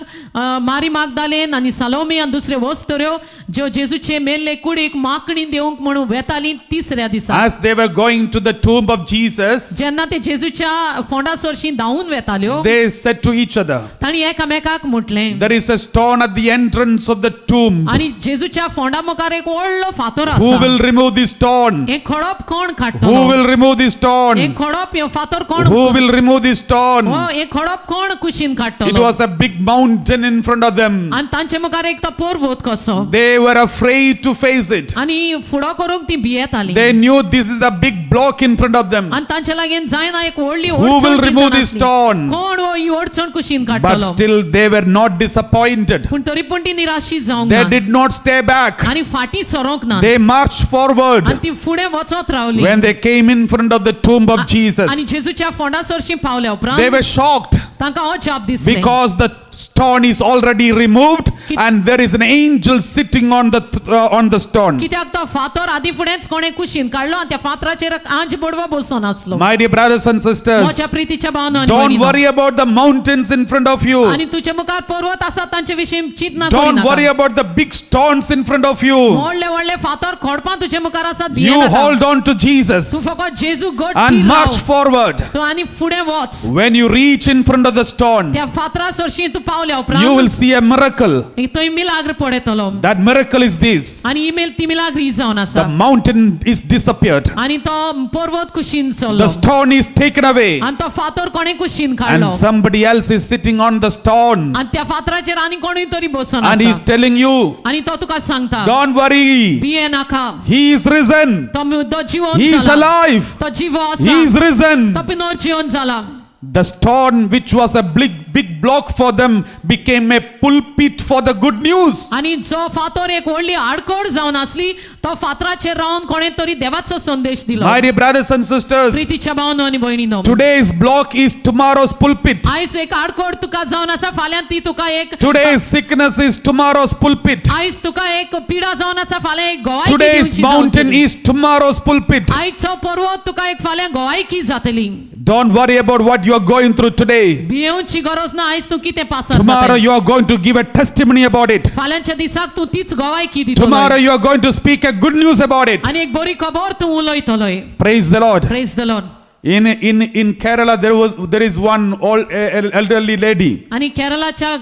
मारी मागदालेन आनी सालोमी आनी दुसऱ्यो वस्तऱ्यो ज्यो जेजूचे मेल्ले कुडीक माकणी दिवंक म्हणून वेताली तिसऱ्या दिसा, As they were going to the tomb of Jesus, जेन्ना ते जेजूच्या फोंडा सरशी धांवून वेताल्यो, they said to each other, तांणी एकामेकाक म्हटलें, "There is a stone at the entrance of the tomb. आनी जेजूच्या फोंडा मुखार एक व्हडलो फातर Who आसा. Will remove this stone? हें खडप कोण Who काडटलो? Will remove this हें stone? खडप, हें फातर कोण Who will remove this stone?" हो, हें खडप कोण कुशीन It काडटलो? Was a big mountain in front of them. आनी तांचे मुखार एक तो पर्वत कसो. They were afraid to face it. आनी फुडो करूंक ती भियेताली. They knew this is a big block in front of them. आनी तांचे लागीं जायना एक व्हडली Who अडचण will ती remove जाण this आसली. Stone? कोण हो ही अडचण कुशीन But काडटलो? Still, they were not disappointed. पूण तरी पूण ती निराशी जावंक They ना. Did not stay back. आनी फाटीं सरोंक ना. They marched forward. आनी ती फुडें वचत रावली. When they came in front of the tomb of आनी Jesus, जेजूच्या फोंडा सरशी पावल्या they उपरांत were shocked तांकां अजाप दिसलें, because the stone is already removed and there is an angel sitting on the stone. कित्याक तो फातर आदी फुडेंच कोणें कुशीन काडलो आनी त्या फातराचेर आंज बडवो बसून आसलो. My dear brothers and sisters, म्हज्या प्रितीच्या भावना आनी don't भयणींनो, worry about the mountains in front of you. आनी तुज्या मुखार पर्वत आसा तांचे विशीं चिंतना Don't worry करिनाका. About the big stones in front of you. व्हडले व्हडले फातर खडपां तुजे मुखार आसात, You भियेनाका. Hold on to Jesus तूं फकत जेजू घट and march forward. तूं आनी फुडें वच. When you reach in front of the stone, त्या फातरा सरशी तूं पावल्या you will उपरांत see a miracle. थंय मिलाग्र पळयतलो. That miracle is this: आनी ही ती मिलाग्र ही जावन the आसा, mountain is disappeared, आनी तो पर्वत कुशीन चल्लो, the stone is taken away, आनी तो फातर कोणें कुशीन काडलो, and somebody else is sitting on the stone आनी त्या फातराचेर आनी कोणूय तरी बसून and he's आसा, telling you, आनी तो तुका सांगता, "Don't worry, भिये नाका. He is risen, तो जिवन he is जाला. Alive, तो जिवो he आसा. Is risen." तो पिनोर जिवन जाला. The stone, which was a big, big block for them, became a pulpit for the good news. आनी जो फातर एक व्हडली आडखळ जावन आसली तो फातराचेर रावन कोणें तरी देवाचो संदेश दिलो. My dear brothers and sisters, प्रितीच्या भावनो आनी भयणीनो, today's block is tomorrow's pulpit. आयज एक आडखळ तुका जावन आसा, फाल्यां ती तुका एक Today's sickness is tomorrow's pulpit. आयज तुका एक पिडा जावन आसा, फाल्यां एक गोवायकी Today's दिवची mountain जावतली. Is tomorrow's pulpit. आयचो पर्वत तुका एक फाल्यां गोवायकी जातली. Don't worry about what you are going through today. भियेवची गरज ना आयज तूं कितें पासार Tomorrow जाताय. You are going to give a testimony about it. फाल्यांच्या दिसाक तूं तीच गोवायकी दितलो Tomorrow you are going to speak a good news about it. आनी एक बरी खबर तूं उलयतलोय. Praise the Lord. Praise the Lord. In Kerala there is one old elderly lady. आनी केरळाच्या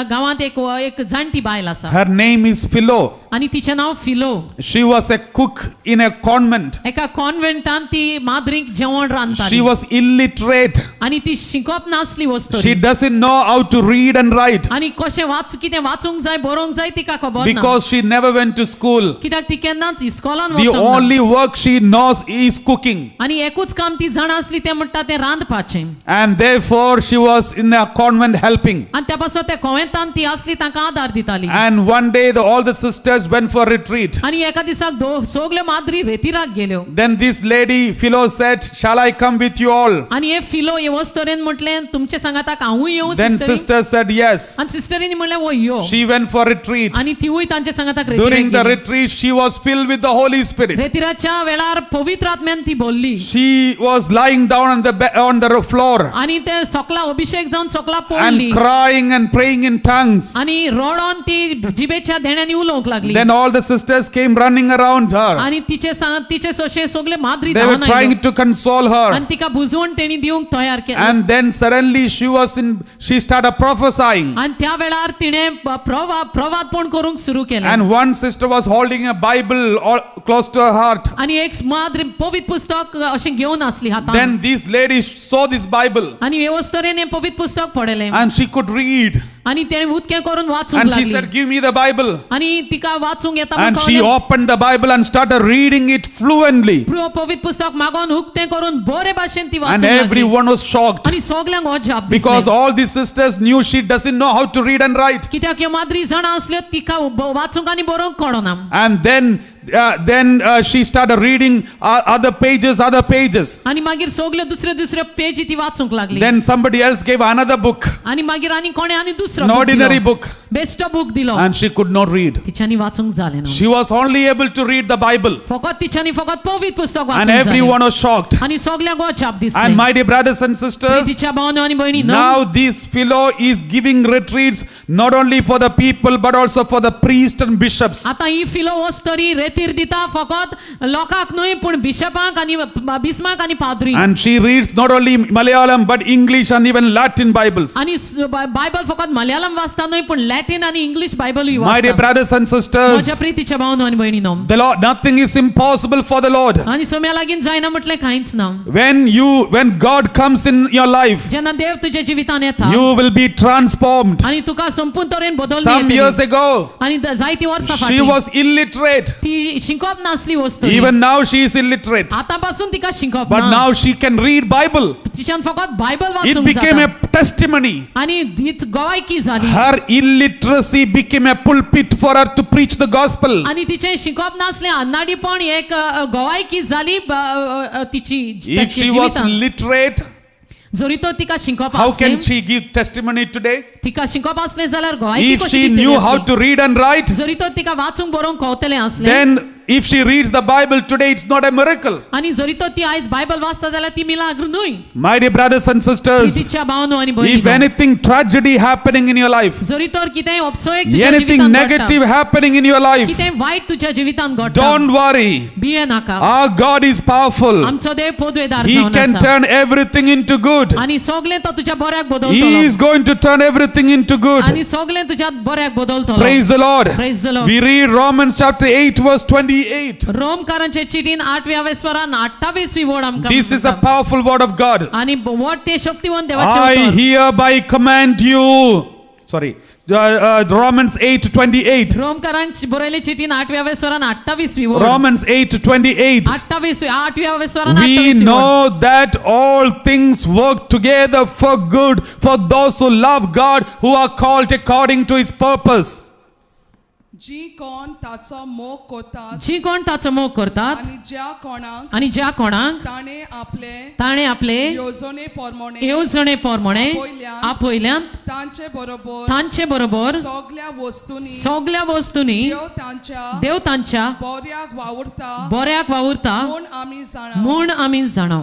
गांवांत एक एक जाणटी बायल आसा. Her name is Philo. आनी तिचें नांव Philo. She was a cook in a convent. एका कॉन्व्हेंटान ती माद्रीक जेवण She रांदताली. Was illiterate. आनी ती शिकप नासली वस्तू. She doesn't know how to read and write आनी कशें वाच कितें वाचूंक जाय बरोवंक जाय तिका खबर ना, because she never went to school. कित्याक ती केन्नाच इस्कॉलान The वचोंक ना. Only work she knows is cooking. आनी एकूच काम ती जाणा आसली तें म्हणटा तें रांदपाचें. And therefore she was in a convent helping. आनी त्या पासत त्या कॉन्व्हेंटान ती आसली, तांकां आदार दिताली. And one day all the sisters sisters went for retreat. आनी एका दिसाक दो सगल्यो माद्री रेतिराक गेल्यो. Then this lady Philo said, "Shall I come with you all?" आनी हे फिलो येवस्तरेन म्हटलें तुमचे सांगाताक हांवूय येवं Then सिस्टरी? Sister said, "Yes." आनी सिस्टरीनी म्हणलें वो यो. She went for retreat. आनी तिवूय तांच्या सांगाताक During रेतिराक the गेली. Retreat, she was filled with the Holy Spirit. रेतिराच्या वेळार पवित्र आत्म्यान ती बोलली. She was lying down on the floor आनी ते सकला अभिषेक जावन सकला पडली and crying and praying in tongues. आनी रडोन ती जिबेच्या देण्यांनी उलोवंक लागली. Then all the sisters came running around her. आनी तिचे तिचे सोशे सगळे माद्री They were धांवन आयल्यो. Trying to console her. आनी तिका बुजवण तेणी दिवंक तयार केलें. And then suddenly she started prophesying. आनी त्या वेळार तिणें प्रवादपण करूंक सुरू केलें. And one sister was holding a Bible all close to her heart. आनी एक माद्री पवित्र पुस्तक अशें घेवन आसली हातान. Then this lady saw this Bible आनी वेवस्थरेन हें पवित्र पुस्तक पडलें. And she could read. आनी तेणें उदकें करून वाचूंक And she लागली. said, "Give me the Bible." आनी तिका वाचूंक येता म्हूण And she कळ्ळें. Opened the Bible and started reading it fluently. पवित्र पुस्तक मागोन उक्तें करून बरे भाशेन ती And वाचूंक लागली. Everyone was shocked आनी सगल्यांक अजाप because दिसलें. All these sisters knew she doesn't know how to read and write. कित्याक ह्यो माद्री जाणां आसल्यो तिका वाचूंक आनी बरोवंक कळना. And then she started reading other pages, other pages. आनी मागीर सगल्यो दुसऱ्यो दुसऱ्यो पेजी ती वाचूंक लागली. Then somebody else gave another book, आनी मागीर आनी कोणें आनी दुसरो an book ordinary दिलो. Book, बेश्टो बूक दिलो. And she could not read. तिच्यांनी वाचूंक जालें ना. She was only able to read the Bible, फकत तिच्यांनी फकत पवित्र पुस्तक and वाचूंक जालें. Everyone was shocked. आनी सगल्यांक अजाप And दिसलें. My dear brothers and sisters, तिच्या भावनो आनी भयणी न्हू, now this fellow is giving retreats not only for the people but also for the priests and bishops. आतां ही फिलो वस्तरी रेतीर दिता फकत लोकांक न्हय पूण बिशपांक आनी बिस्माक आनी पाद्री. And she reads not only Malayalam but English and even Latin Bibles. आनी बायबल फकत मलयाळम वाचता न्हय पूण लॅटीन आनी इंग्लिश बायबलूय My dear वाचता. Brothers and sisters, म्हज्या प्रितीच्या भावनो आनी भयणीनो, the Lord, nothing is impossible for the Lord. आनी सोम्या लागीं जायना म्हटलें कांयच ना. When God comes in your life, जेन्ना देव तुज्या जिवितान येता you will be transformed. आनी तुका संपूर्ण तरेन बदलून Some येतली. Years ago, आनी जायती वर्सां she फाटीं was illiterate. ती शिकप नासली वस्तू. Even now she is illiterate. आतां पासून तिका शिकप But ना. Now she can read Bible. तिच्यान फकत बायबल It वाचूंक became जाता. A testimony. आनी हीच गोवायकी जाली. Her illiteracy became a pulpit for her to preach the gospel. आनी तिचें शिकप नासलें अन्नाडीपण एक गोवायकी जाली तिची If ताच्या she was जिवितांत. Literate, जरी तर तिका शिकप how आसलें can she give testimony today? तिका शिकप आसलें जाल्यार गोवायकी If कशी she दितली knew how आसली? To read and write, जरी तर तिका वाचूंक बरोवंक कवतलें आसलें then if she reads the Bible today, it's not a miracle. आनी जरी तर ती आयज बायबल वाचता जाल्यार ती मिलाग्र न्हय. My dear brothers and sisters, तिच्या भावनो आनी if भयणीनो, anything tragedy happening in your life, जरी तर कितेंय अपसोयक तुज्या anything जिवितांत घडटा, negative happening in your life, कितेंय वायट तुज्या जिवितांत घडटा, don't worry. भिये नाका. Our God is powerful. आमचो देव पदवेदार He जावन can आसा. Turn everything into good. आनी सगळें तो तुज्या बऱ्याक He बदलतलो. Is going to turn everything into good. आनी सगळें तुज्या बऱ्याक बदलतलो. Praise the Lord. Praise the Lord. We read Romans chapter 8, verse 28. रोमकारांचे चिटीन आठव्या वेसवरान 28वी वड आमकां This is a म्हणटा. Powerful word of God. आनी वड ते शक्तिवंत देवाचें I उतर. Hereby command you. Sorry, Romans 8 28. रोमकारांची बरयले चिटीन आठव्या वेसवरान 28वी वड. Romans 8 28. 28 आठव्या वेसवरान We 28वी वड. Know that all things work together for good for those who love God, who are called according to his purpose. जी कोण ताचो मोग करतात जी कोण ताचो मोग करतात आनी ज्या कोणाक आनी ज्या कोणाक ताणें आपले ताणें आपले येवजणे प्रमाणे येवजणे प्रमाणे आपयल्यात आपयल्यात तांचे बरोबर तांचे बरोबर सगल्या वस्तूंनी सगल्या वस्तूंनी देव तांच्या देव तांच्या बऱ्याक वावुरता बऱ्याक वावुरता म्हूण आमी जाणा. म्हूण आमी जाणा.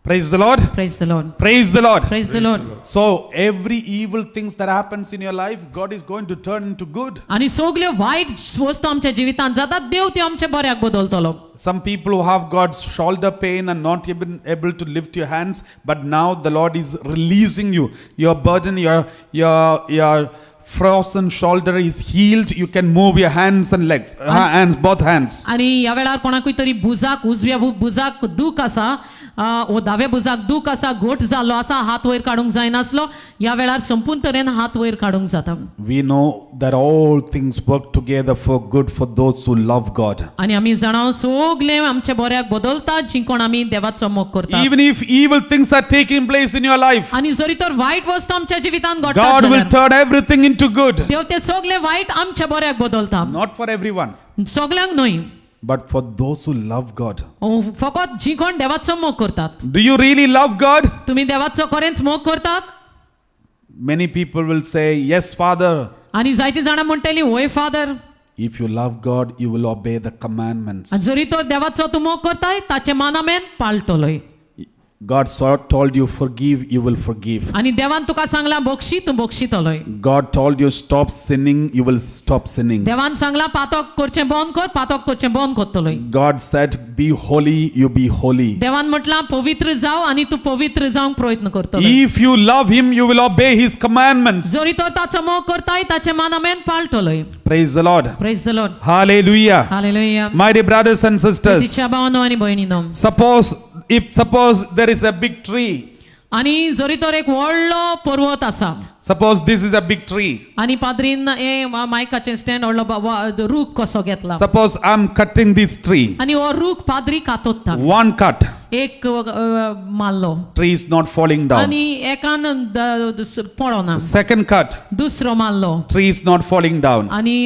Praise the Lord. Praise the Lord. Praise the Lord. Praise the Lord. So every evil things that happens in your life, God is going to turn into good. आनी सगल्यो वायट वस्तू आमच्या जिवितांत जातात देव त्यो आमच्या बऱ्याक बदलतलो. Some people who have got shoulder pain and not even able to lift your hands, but now the Lord is releasing you. Your burden, your frozen shoulder is healed. You can move your hands and legs, hands, both hands. आनी ह्या वेळार कोणाकूय तरी भुजाक उजव्या भुजाक दूख आसा वो दाव्या भुजाक दूख आसा घोट जाल्लो आसा हात वयर काडूंक जायनासलो ह्या वेळार संपूर्ण तरेन हात वयर काडूंक जाता. We know that all things work together for good for those who love God. आनी आमी जाणा सगळे आमच्या बऱ्याक बदलता जी कोण आमी देवाचो मोग करता. Even if evil things are taking place in your life, आनी जरी तर वायट वस्तू आमच्या जिवितांत घडटा God will जाल्यार turn everything into into good. देव ते सगळे वायट आमच्या बऱ्याक बदलता. Not for everyone, सगल्यांक न्हय, but for those who love God. ओ, फकत जी कोण देवाचो मोग करतात. Do you really love God? तुमी देवाचो खरेंच मोग करतात? Many people will say, "Yes, Father." आनी जायती जाणां म्हणटली, वय father. If you love God, you will obey the commandments. जरी तर देवाचो तूं मोग करताय, ताचे मानामेन पाळटलोय. God told you, "Forgive," you will forgive. आनी देवान तुका सांगलां बक्षी, तूं बक्षितलोय. God told you, "Stop sinning," you will stop sinning. देवान सांगलां पातक करचें बंद कर, पातक करचें बंद करतलोय. God said, "Be holy," you be holy. देवान म्हटलां पवित्र जाव आनी तूं पवित्र जावंक प्रयत्न करतलो. If you love Him, you will obey His commandments. जरी तर ताचो मोग करताय, ताचे मानामेन पाळटलोय. Praise the Lord. Praise the Lord. Hallelujah. Hallelujah. My dear brothers and sisters, तिच्या भावानो आनी भयणीनो, suppose there is a big tree. आनी जरी तर एक व्हडलो पर्वत आसा. Suppose this is a big tree. आनी पाद्रीन हे मायकाचें स्टँड व्हडलो रूख कसो घेतला. Suppose I'm cutting this tree. आनी हो रूख पाद्री कातोत्ता. One cut, एक मारलो, tree is not falling down. आनी एकान पडोना. Second cut, दुसरो मारलो, tree is not falling down. आनी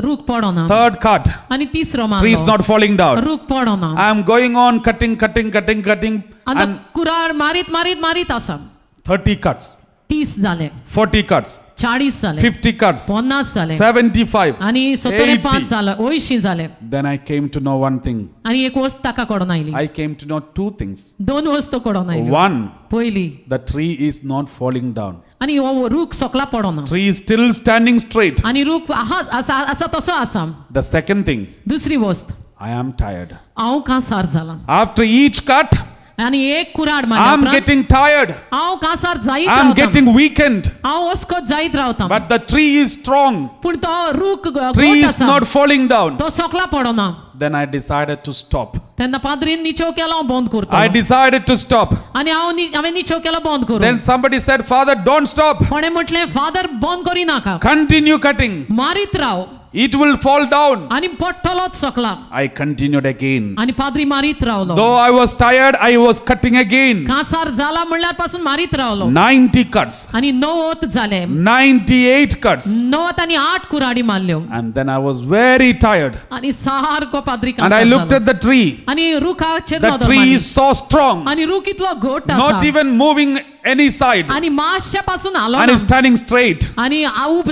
रूख पडोना. Third cut, आनी तिसरो tree is मारलो, not falling down. रूख पडोना. I am going on cutting, cutting, cutting, cutting, आनी and कुराड मारीत मारीत मारीत आसा. 30 cuts, 30 जाले, 40 cuts, 40 जाले, 50 cuts, 50 जाले, 75. आनी 75 80. जाले, 80 जाले. Then I came to know one thing. आनी एक वस्त ताका कडून आयली. I came to know two things. दोन वस्तू कडून आयल्यो. One, पयली, the tree is not falling down. आनी हो रूख सकला पडना. Tree is still standing straight. आनी रूख आहा आसा आसा तसो आसा. The second thing, दुसरी वस्त, I am tired. हांव कांसार जाला. After each cut, आनी एक कुराड I मारल्या am उपरांत getting tired. हांव कांसार जायत I am रावता. getting weakened. हांव अस्कत जायत रावता. But the tree is strong. पूण तो रूख Tree घट is आसा. not falling down. तो सकला पडना. Then I decided to stop. तेन्ना पाद्रीन निचो केलो हांव बंद करता. I decided to stop. आनी हांव हांवें निचो केलो बंद करूं. Then somebody said, "Father, don't stop. कोणें म्हटलें, फादर बंद करिनाका, Continue cutting. मारीत राव, It will fall down." आनी पडटलोच सकला. I continued again. आनी पाद्री मारीत रावलो. Though I was tired, I was cutting again. कांसार जाला म्हणल्यार पासून मारीत रावलो. 90 cuts, आनी 90 जाले, 98 cuts. 98 Kuradi मारल्यो. And then I was very tired. आनी सारको पाद्री And I कांसार looked जालो. at the tree. आनी रुखाचेर The नदर tree मारली. is so strong, आनी रूख इतलो घट not आसा even moving any side, आनी मातशे पासून हालो and ना. is standing straight. आनी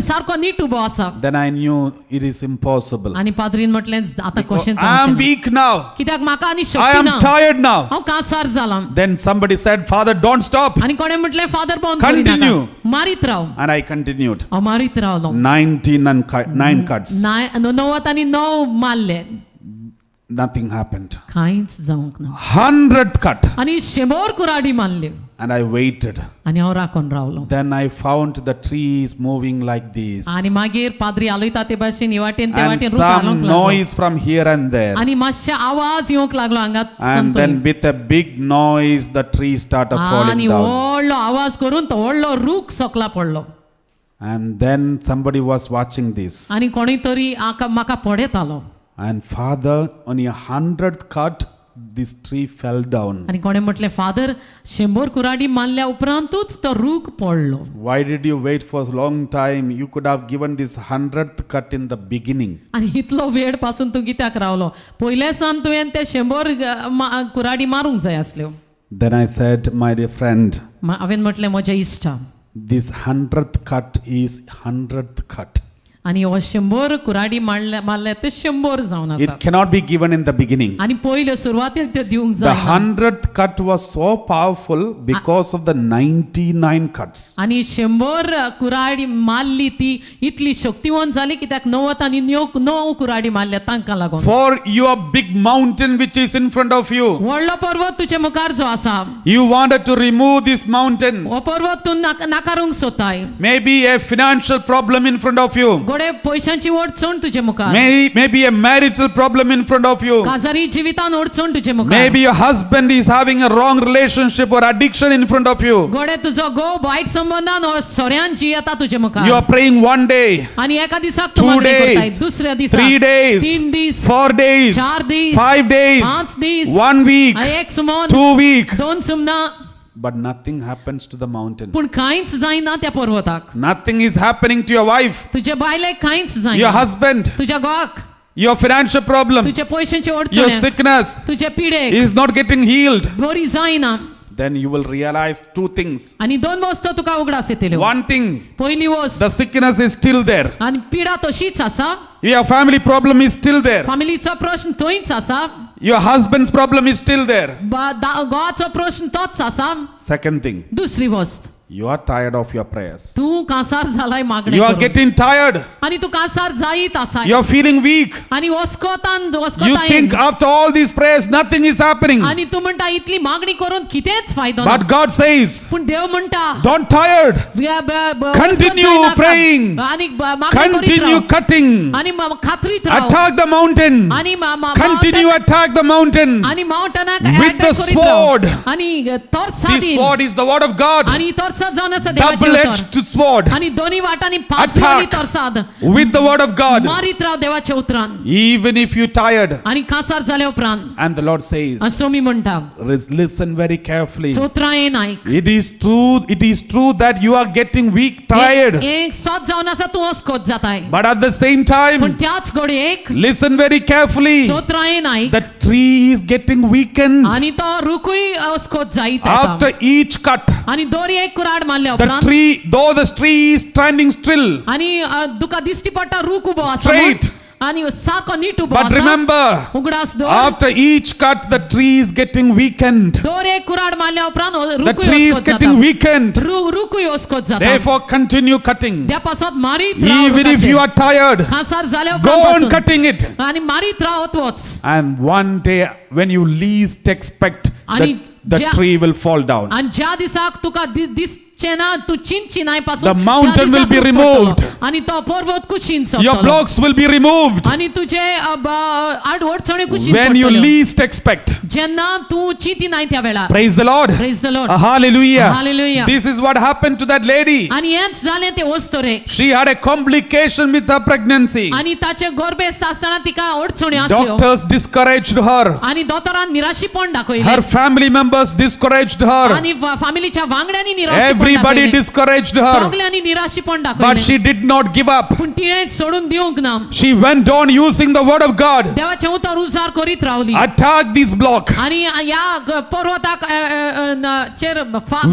सारको नीट उबो आसा. Then I knew it is impossible. आनी पाद्रीन म्हटलें, आतां कशें I am जावचें ना. weak now. कित्याक म्हाका आनी I शक्ती am ना, tired now. हांव कांसार जाला. Then somebody said, "Father, don't stop." आनी कोणें म्हटलें, फादर बंद Continue. करिनाका, मारीत राव. And I continued. हांव मारीत रावलो. 99 nine cuts. 99 मारले. Nothing happened. कांयच जावंक ना. 100th cut. आनी 100 कुराडी मारल्यो. And I waited. आनी हांव राखून रावलो. Then I found the trees moving like this. आनी मागीर पाद्री आलयता ते भाशेन हे वाटेन ते And वाटेन रूख हालूंक some लागलो. noise from here and there. आनी मातशे आवाज येवंक लागलो हांगा. And then with a big noise, the tree started falling आनी down. व्हडलो आवाज करून तो व्हडलो रूख सकला पडलो. And then somebody was watching this. आनी कोणी तरी म्हाका पळयतालो. And Father, on a 100th cut, this tree fell down. आनी कोणें म्हटलें, फादर 100 कुराडी मारल्या उपरांतूच तो रूख पडलो. Why did you wait for a long time? You could have given this 100th cut in the beginning. आनी इतलो वेळ पासून तूं कित्याक रावलो? पयले सावन तुवें ते 100 कुराडी मारूंक जाय आसल्यो. Then I said, "My dear friend, हांवें म्हटलें, म्हज्या इश्टा, this 100th cut is 100th cut. आनी हो 100 कुराडी मारले ते 100 जावन आसा. It cannot be given in the beginning." आनी पयले सुरवातेक त्यो दिवंक The जाय. 100th cut was so powerful because of the 99 cuts. आनी 100 कुराडी मारली ती इतली शक्तिवंत जाली कित्याक 99 कुराडी मारल्या तांकां लागून. For your big mountain which is in front of you, व्हडलो पर्वत तुजे मुखार जो आसा, you wanted to remove this mountain. हो पर्वत तूं नाकारूंक सोदताय. Maybe a financial problem in front of you. गोडे पयशांची अडचण तुजे मुखार. Maybe a marital problem in front of you. काजारी जिवितान अडचण तुजे मुखार. Maybe your husband is having a wrong relationship or addiction in front of you. गोडे तुजो घोव वायट संबंदान हो सोऱ्यान जियेता तुजे You मुखार. are praying one day, आनी एका दिसाक तूं 2 मागणें करताय, days, दुसऱ्या दिसा, 3 days, 3 दीस, 4 days, 4 दीस, 5 days, 5 दीस, 1 week, एक Suman, 2 week. 2 सुमनां. But nothing happens to the mountain. पूण कांयच जायना त्या पर्वताक. Nothing is happening to your wife, तुजे बायलेक कांयच your जायना, husband, तुज्या घोवाक, your financial problem, तुजे पयशांचे your अडचण, sickness तुजे पिडेक is not getting healed. बरी जायना. Then you will realize two things. आनी दोन वस्तू तुका उगडास येतल्यो. One thing, पयली वस्त, the sickness is still there. आनी पिडा तशीच आसा. Your family problem is still there. फामिलीचो प्रश्न थंयच आसा. Your husband's problem is still there. घोवाचो प्रश्न तोच आसा. Second thing, दुसरी वस्त, you are tired of your prayers. तूं कांसार जालाय मागणें You are करून. Getting tired. आनी तूं कांसार जायत आसा. You are feeling weak. आनी वस्कोतान You वस्कोतायेन. Think after all these prayers, nothing is happening. आनी तूं म्हणटा इतली मागणी करून कितेंच फायदो ना. But God says, पूण देव म्हणटा, don't tired. Continue Continue praying. आनी मागणी करीत Continue राव. Cutting. आनी खात्रीत राव. Attack the mountain. आनी Continue attack the mountain. आनी माउंटनाक With the attack करीत राव. Sword. आनी This तरसादीन. Sword is the word of God. आनी तरसाद जावन आसा देवाचें Double उतर. edged sword. आनी दोनी वाटांनी पांचवी Attack. तरसाद. With the word of God. मारीत राव देवाच्या उतरान. Even if you're tired. आनी कांसार जाल्या उपरांत. And the Lord says, आनी स्वामी म्हणटा, listen very carefully. चोत्रायेन आयक. It is true that you are getting weak, tired. एक सत जावन आसा तूं अस्कोत जाताय. But at the same पूण time, त्याच घडयेक, listen very carefully. चोत्रायेन आयक. The tree is getting weakened आनी तो रुकूय अस्कोत जायत येता. After each cut. आनी दोरी एक कुराड मारल्या The उपरांत, tree, though the tree is standing still, आनी तुका दिश्टी पडटा रूख उबो आसा म्हूण. Straight. आनी सारको नीट उबो But आसा. Remember, उगडास दवर, after each cut, the tree is getting weakened. दोर एक कुराड मारल्या उपरांत The रुकूय tree is अस्कोत जाता. Getting weakened. रुकूय अस्कोत जाता. Therefore, continue cutting. त्या पासत मारीत राव Even if रुखाचेर. You are tired, खासार जाल्या go उपरांत on पासून. Cutting it. आनी मारीत रावत वच. And one day, when you least expect, आणि the ज्या- tree will fall down. आणि ज्या दिसाक तुका दिसचें ना, तूं चिंतची नाय पासून, The mountain त्या will दिसाक be रूख removed. पडटलो. आणि तो पर्वत कुशीन Your सरतलो. Blocks will be removed आणि तुझे अडचणी कुशीन when you पडटल्यो. Least expect. जेन्ना तूं चिंती नाय त्या वेळार. Praise the Lord. Praise the Lord. Hallelujah. Hallelujah. This is what happened to that lady. आणि हेंच जालें ते वस्तुरेक. She had a complication with her pregnancy. आणि ताचे गर्भेस्त आसतना तिका अडचणी आसल्यो. Doctors discouraged her. आणि दोतोरान निराशीपण दाखयलें. Her family members discouraged her. आणि फामिलीच्या वांगड्यांनी निराशीपण Everybody दाखयलें. Discouraged her. सगल्यांनी निराशीपण But दाखयलें. She did not give up. पूण तिणें सोडून दिवंक ना. She went on using the word of God. देवाचें उतर उजार करीत रावली. Attack this block आणि ह्या पर्वताक अ, अ, अ, चेर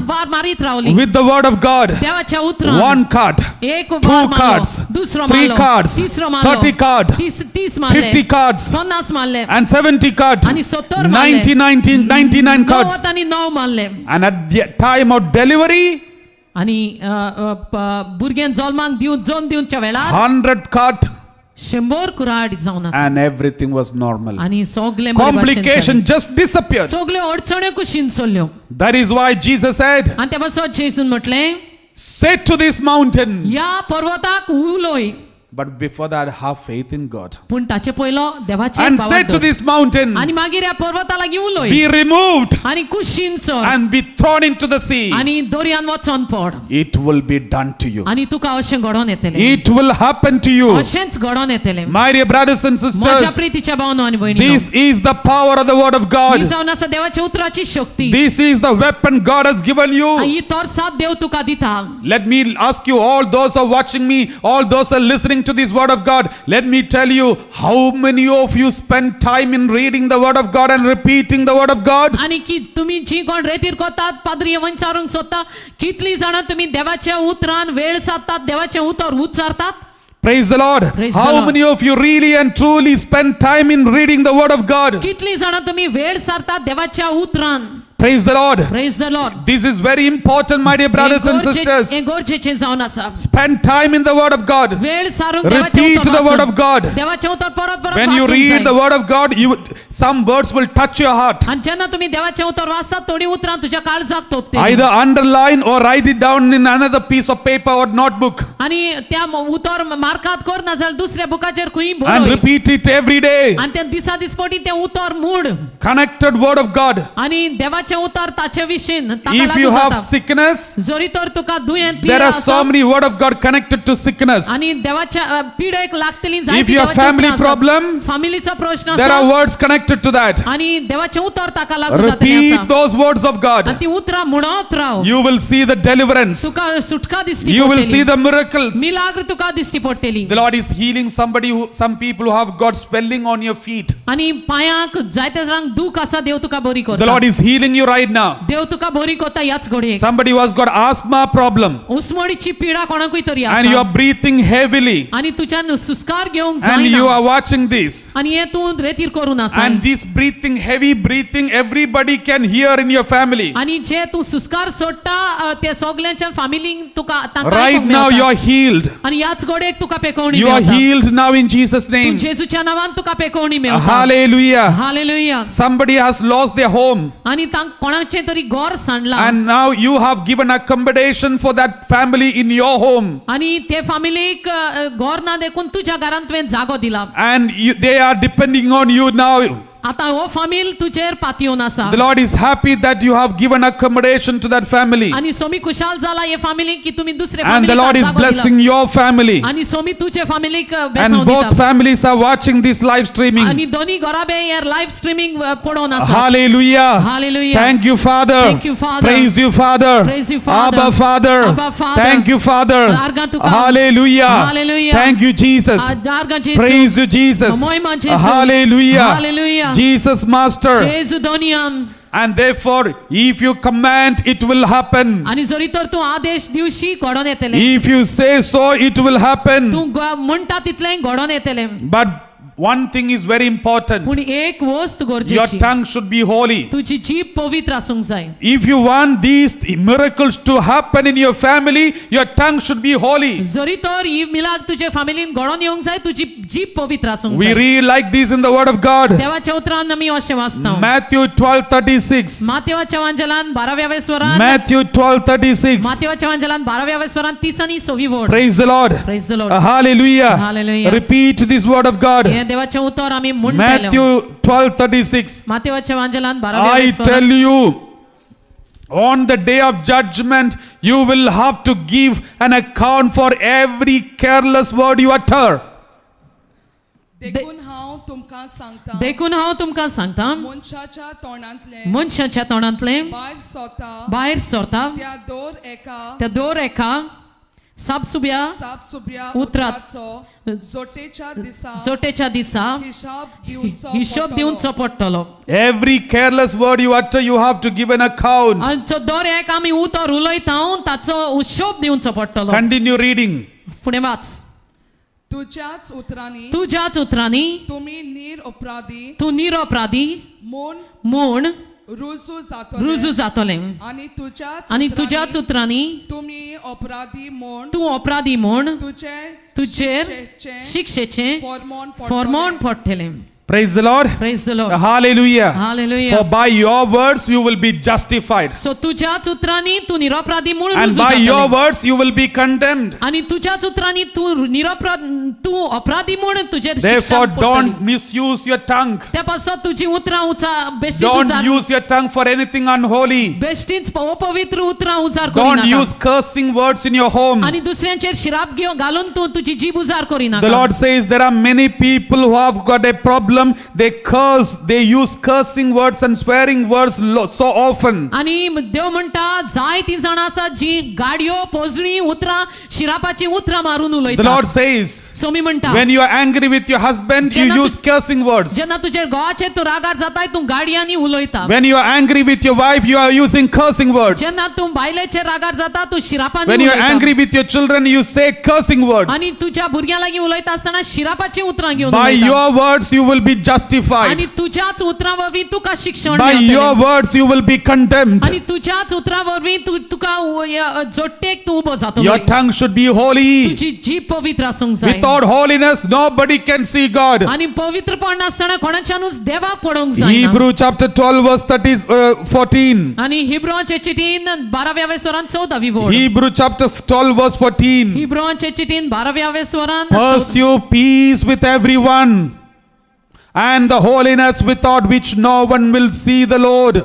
वार मारीत रावली. With the word of God. देवाच्या उतरान. One cut, एक two वार मारलो, cards, दुसरो three मारलो, cards, तिसरो मारलो, 30 card, 30 मारले, 50 cards, 50 मारले, and 70 cut, आणि 70 मारले. 90, 19, 99 cuts. 90 आनी 9 मारले. And at the time of delivery, आणि अ, अ, भुरग्यान जल्माक दिवन जल्म दिवच्या वेळार, 100 cut, 100 कुराड जावन आसा. And everything was normal. आणि सगळे बरे भाशेन Complication जालें. Just disappeared. सगल्यो अडचण्यो कुशीन सरल्यो. That is why Jesus said, आनी त्या पासत जेजून म्हटलें, "Say to this mountain." ह्या पर्वताक उलोय. But before that, have faith in God. पूण ताचे पयलो देवाचेर And भावार्थ say to दवर. This mountain, आनी मागीर ह्या पर्वता लागीं उलोय, "Be removed आनी कुशीन sir, and be thrown into the sea." आनी दर्यान वचोन पड. It will be done to you. आनी तुका अशें घडोवन येतलें. It will happen to you. अशेंच घडोवन येतलें. My dear brothers and म्हज्या sisters, प्रितीच्या भावनो आनी भयणीनो, this is the power of the word of he God. जावन आसा देवाच्या उतराची शक्ती. This is the weapon God has given you. ही तरसाद देव तुका दिता. Let me ask you, all those who are watching me, all those who are listening to this word of God, let me tell you, how many of you spend time in reading the word of God and repeating the word of God? आनी की तुमी जी कोण रेतीर कोतात पाद्री वंचारूंक सोदता, कितली जाणां तुमी देवाच्या उतरान वेळ सादतात, देवाचें उतर उच्चारतात? Praise the Lord. Praise the How Lord. Many of you really and truly spend time in reading the word of God? कितली जाणां तुमी वेळ सारतात देवाच्या उतरान? Praise the Lord. Praise the Lord. This is very important, my dear brothers and sisters. हें गरजेचें जावन आसा. Spend time in the word of God. वेळ सारूंक देवाचें Repeat उतर the word वाचून. Of God. देवाचें उतर परत परत When you वाचूंक read जाय. the word of God, you some words will touch your heart. आनी जेन्ना तुमी देवाचें उतर वाचतात, थोडीं उतरां तुज्या काळजाक तोपतलीं. Either underline or write it down in another piece of paper or notebook आनी त्या उतर मार्कात कर, नाजाल्यार दुसऱ्या बुकाचेर खंय and बरय. Repeat it every day. आनी त्या दिसा दिसपटी तें उतर mood. Connected word of God. आनी देवाच्या देवाचें उतर ताचे विशीं ताका If you लागू have जाता. Sickness, जरी तर तुका दुयेंत there पिडा are so आसा many word of God connected to sickness. आनी देवाच्या पिडेक लागतली If जायती you have देवाची family उतरां आसात. Problem, फामिलीचो प्रश्न there आसा are words connected to that. आनी देवाचें उतर ताका लागू जातलें Repeat आसा. Those words of God. आनी ती उतरां म्हणत राव. You will see the deliverance. तुका सुटका दिश्टी You will पडटली. See the miracles. मिलाग्र तुका दिश्टी पडटली. The Lord is healing somebody who, some people who have got swelling on your feet. आनी पांयांक जायते जाणांक दूख आसा, देव तुका बरी The करता. Lord is healing you right now. देव तुका बरी करता ह्याच घडयेक. Somebody who has got asthma problem उस्मडीची पिडा कोणाकूय तरी and you आसा are breathing heavily आनी तुज्यान सुस्कार घेवंक and you जायना are watching this. आनी हें तूं रेतीर करून आसा And this breathing, heavy breathing, everybody can hear in your family. आनी जे तूं सुस्कार सोडटा ते सगल्यांच्या फामिलींक तुका तांकां Right आयकूंक now, मेळटा. you are healed. आनी ह्याच घडयेक तुका पेकोवणी You are मेळटा. Healed now in Jesus' तूं name. जेजूच्या नांवान तुका पेकोवणी मेळटा. Hallelujah. Hallelujah. Somebody has lost their home आनी तांक कोणाचें तरी घर सांडलां and now you have given accommodation for that family in your home. आनी ते फामिलीक घर ना देखून तुज्या घरांत तुवें जागो दिला. And they are depending on you now. आतां हो फामील तुजेर पातयेवन आसा. The Lord is happy that you have given accommodation to that family. आनी सोमी खुशाल जाला हे फामिलीक की तुमी दुसरे And the फामिलीक Lord is जागो दिला. Blessing your family. आनी सोमी तुजे फामिलीक बेसांव And both दिता. Families are watching this live streaming. आनी दोनी घराबे हे लायव्ह स्ट्रीमिंग पळोवन आसा. Hallelujah. Hallelujah. Thank you, Father. Thank you, Father. Praise you, Father. Praise you, Father. Abba, Father. Abba, Father. Thank you, Father. आर्गां तुका. Hallelujah. Hallelujah. Thank you, Jesus. आर्गां जेजू. Praise you, Jesus. मोहिमा जेजू. Hallelujah. Hallelujah. Jesus, Master. जेजू दोनियम. And therefore, if you command, it will happen. आनी जरी तर तूं आदेश दिवशी घडोवन येतलें. If you say so, it will happen. तूं म्हणटा तितलें घडोवन येतलें. But one thing is very important. पूण एक वस्त Your गरजेची. Tongue should be holy. तुजी जीभ पवित्र आसूंक जाय. If you want these miracles to happen in your family, your tongue should be holy. जरी तर ही मिलाग तुजे फामिलीन घडोवन येवंक जाय, तुजी जीभ पवित्र आसूंक We जाय. Read like this in the Word of God. देवाच्या उतरान आमी अशें वाचता. Matthew 12:36. मातेवाच्या वांजलान बाराव्या वेसवरान. Matthew 12:36. मातेवाच्या वांजलान बाराव्या वेसवरान तीस आनी सवी वड. Praise the Lord. Praise the Lord. Hallelujah. Hallelujah. Repeat this word of God. हें देवाचें उतर आमी म्हणटले. Matthew 12:36. मातेवाच्या वांजलान बाराव्या I वेसवरान. Tell you, on the day of judgment, you will have to give an account for every careless word you utter. देखून हांव तुमकां सांगता, देखून हांव तुमकां सांगता, मनशाच्या तोंडांतलें मनशाच्या तोंडांतलें भायर सोता भायर सरता त्या दर एका त्या दर एका सापसुब्या सापसुब्या उतराचो उतराचो जोटेच्या दिसा जोटेच्या दिसा हिशोब दिवचो हिशोब पडटलो. दिवचो पडटलो. Every careless word you utter, you have to give an account. आनी जो दर एक आमी उतर उलयता ताचो हिशोब दिवचो पडटलो. Continue reading. फुडें वाच. तुज्याच उतरांनी तुज्याच उतरांनी तुमी निरअपराधी तूं निरपराधी म्हूण म्हूण रुजू जातले रुजू जातलें आनी तुज्याच आनी तुज्याच उतरांनी उतरांनी तुमी अपराधी म्हूण तूं अपराधी म्हूण तुजे तुजेर शिक्षेचें शिक्षेचें फॉर्मोन पडटलें. फॉर्मोन पडटलें. Praise the Lord. Praise the Lord. Hallelujah. Hallelujah. For by your words you will be justified, so तुज्याच उतरांनी तूं निरपराधी म्हूण and रुजू by your जातलें. Words you will be condemned. आनी तुज्याच उतरांनी तूं निरपराध तूं अपराधी म्हूण तुजेर शिक्षा Therefore, पडटली. Don't misuse your tongue. त्या पासत तुजी उतरां उचा बेश्टीच Don't उचार use your tongue for anything unholy. बेश्टीच अपवित्र उतरां उचार Don't करिनाका. Use cursing words in your home. आनी दुसऱ्यांचेर शिराप घेवन घालून तूं तुजी जीब उजार The करिनाका. Lord says there are many people who have got a problem. They curse, they use cursing words and swearing words so often. आनी देव म्हणटा जायतीं जाणां आसात जी गाडयो पोजणी उतरां शिरापाचीं उतरां मारून The उलयतात. Lord says, Somi म्हणटा, when you are angry with your husband, you जेन्ना use cursing words. जेन्ना तुजेर घोवाचेर तूं रागार जाताय तूं गाडयांनी उलयता. When you are angry with your wife, you are using cursing words. जेन्ना तूं बायलेचेर रागार जाता तूं शिरापांनी When you are उलयता. Angry with your children, you say cursing words. आनी तुज्या भुरग्यां लागीं उलयता आसतना शिरापाचीं उतरां घेवन By उलयता. your words, you will be justified. आनी तुज्याच उतरां वरवीं तुका शिक्षण By मेळटलें. your words, you will be condemned. आनी तुज्याच उतरां वरवीं तूं तुका जोडटेक तूं उबो जातलो. Your tongue should be holy. तुजी जीब पवित्र आसूंक जाय. Without holiness, nobody can see God. आनी पवित्रपण नासतना कोणाच्यानूच देवाक पळोवंक जायना. Hebrew chapter 12, verse 30, 14. आनी हिब्रोचे चिटीन बाराव्या वेसवरान चवदावी वळ. Hebrew chapter 12, verse 14. हिब्रोचे चिटीन बाराव्या वेसवरान. Pursue peace with everyone and the holiness without which no one will see the Lord.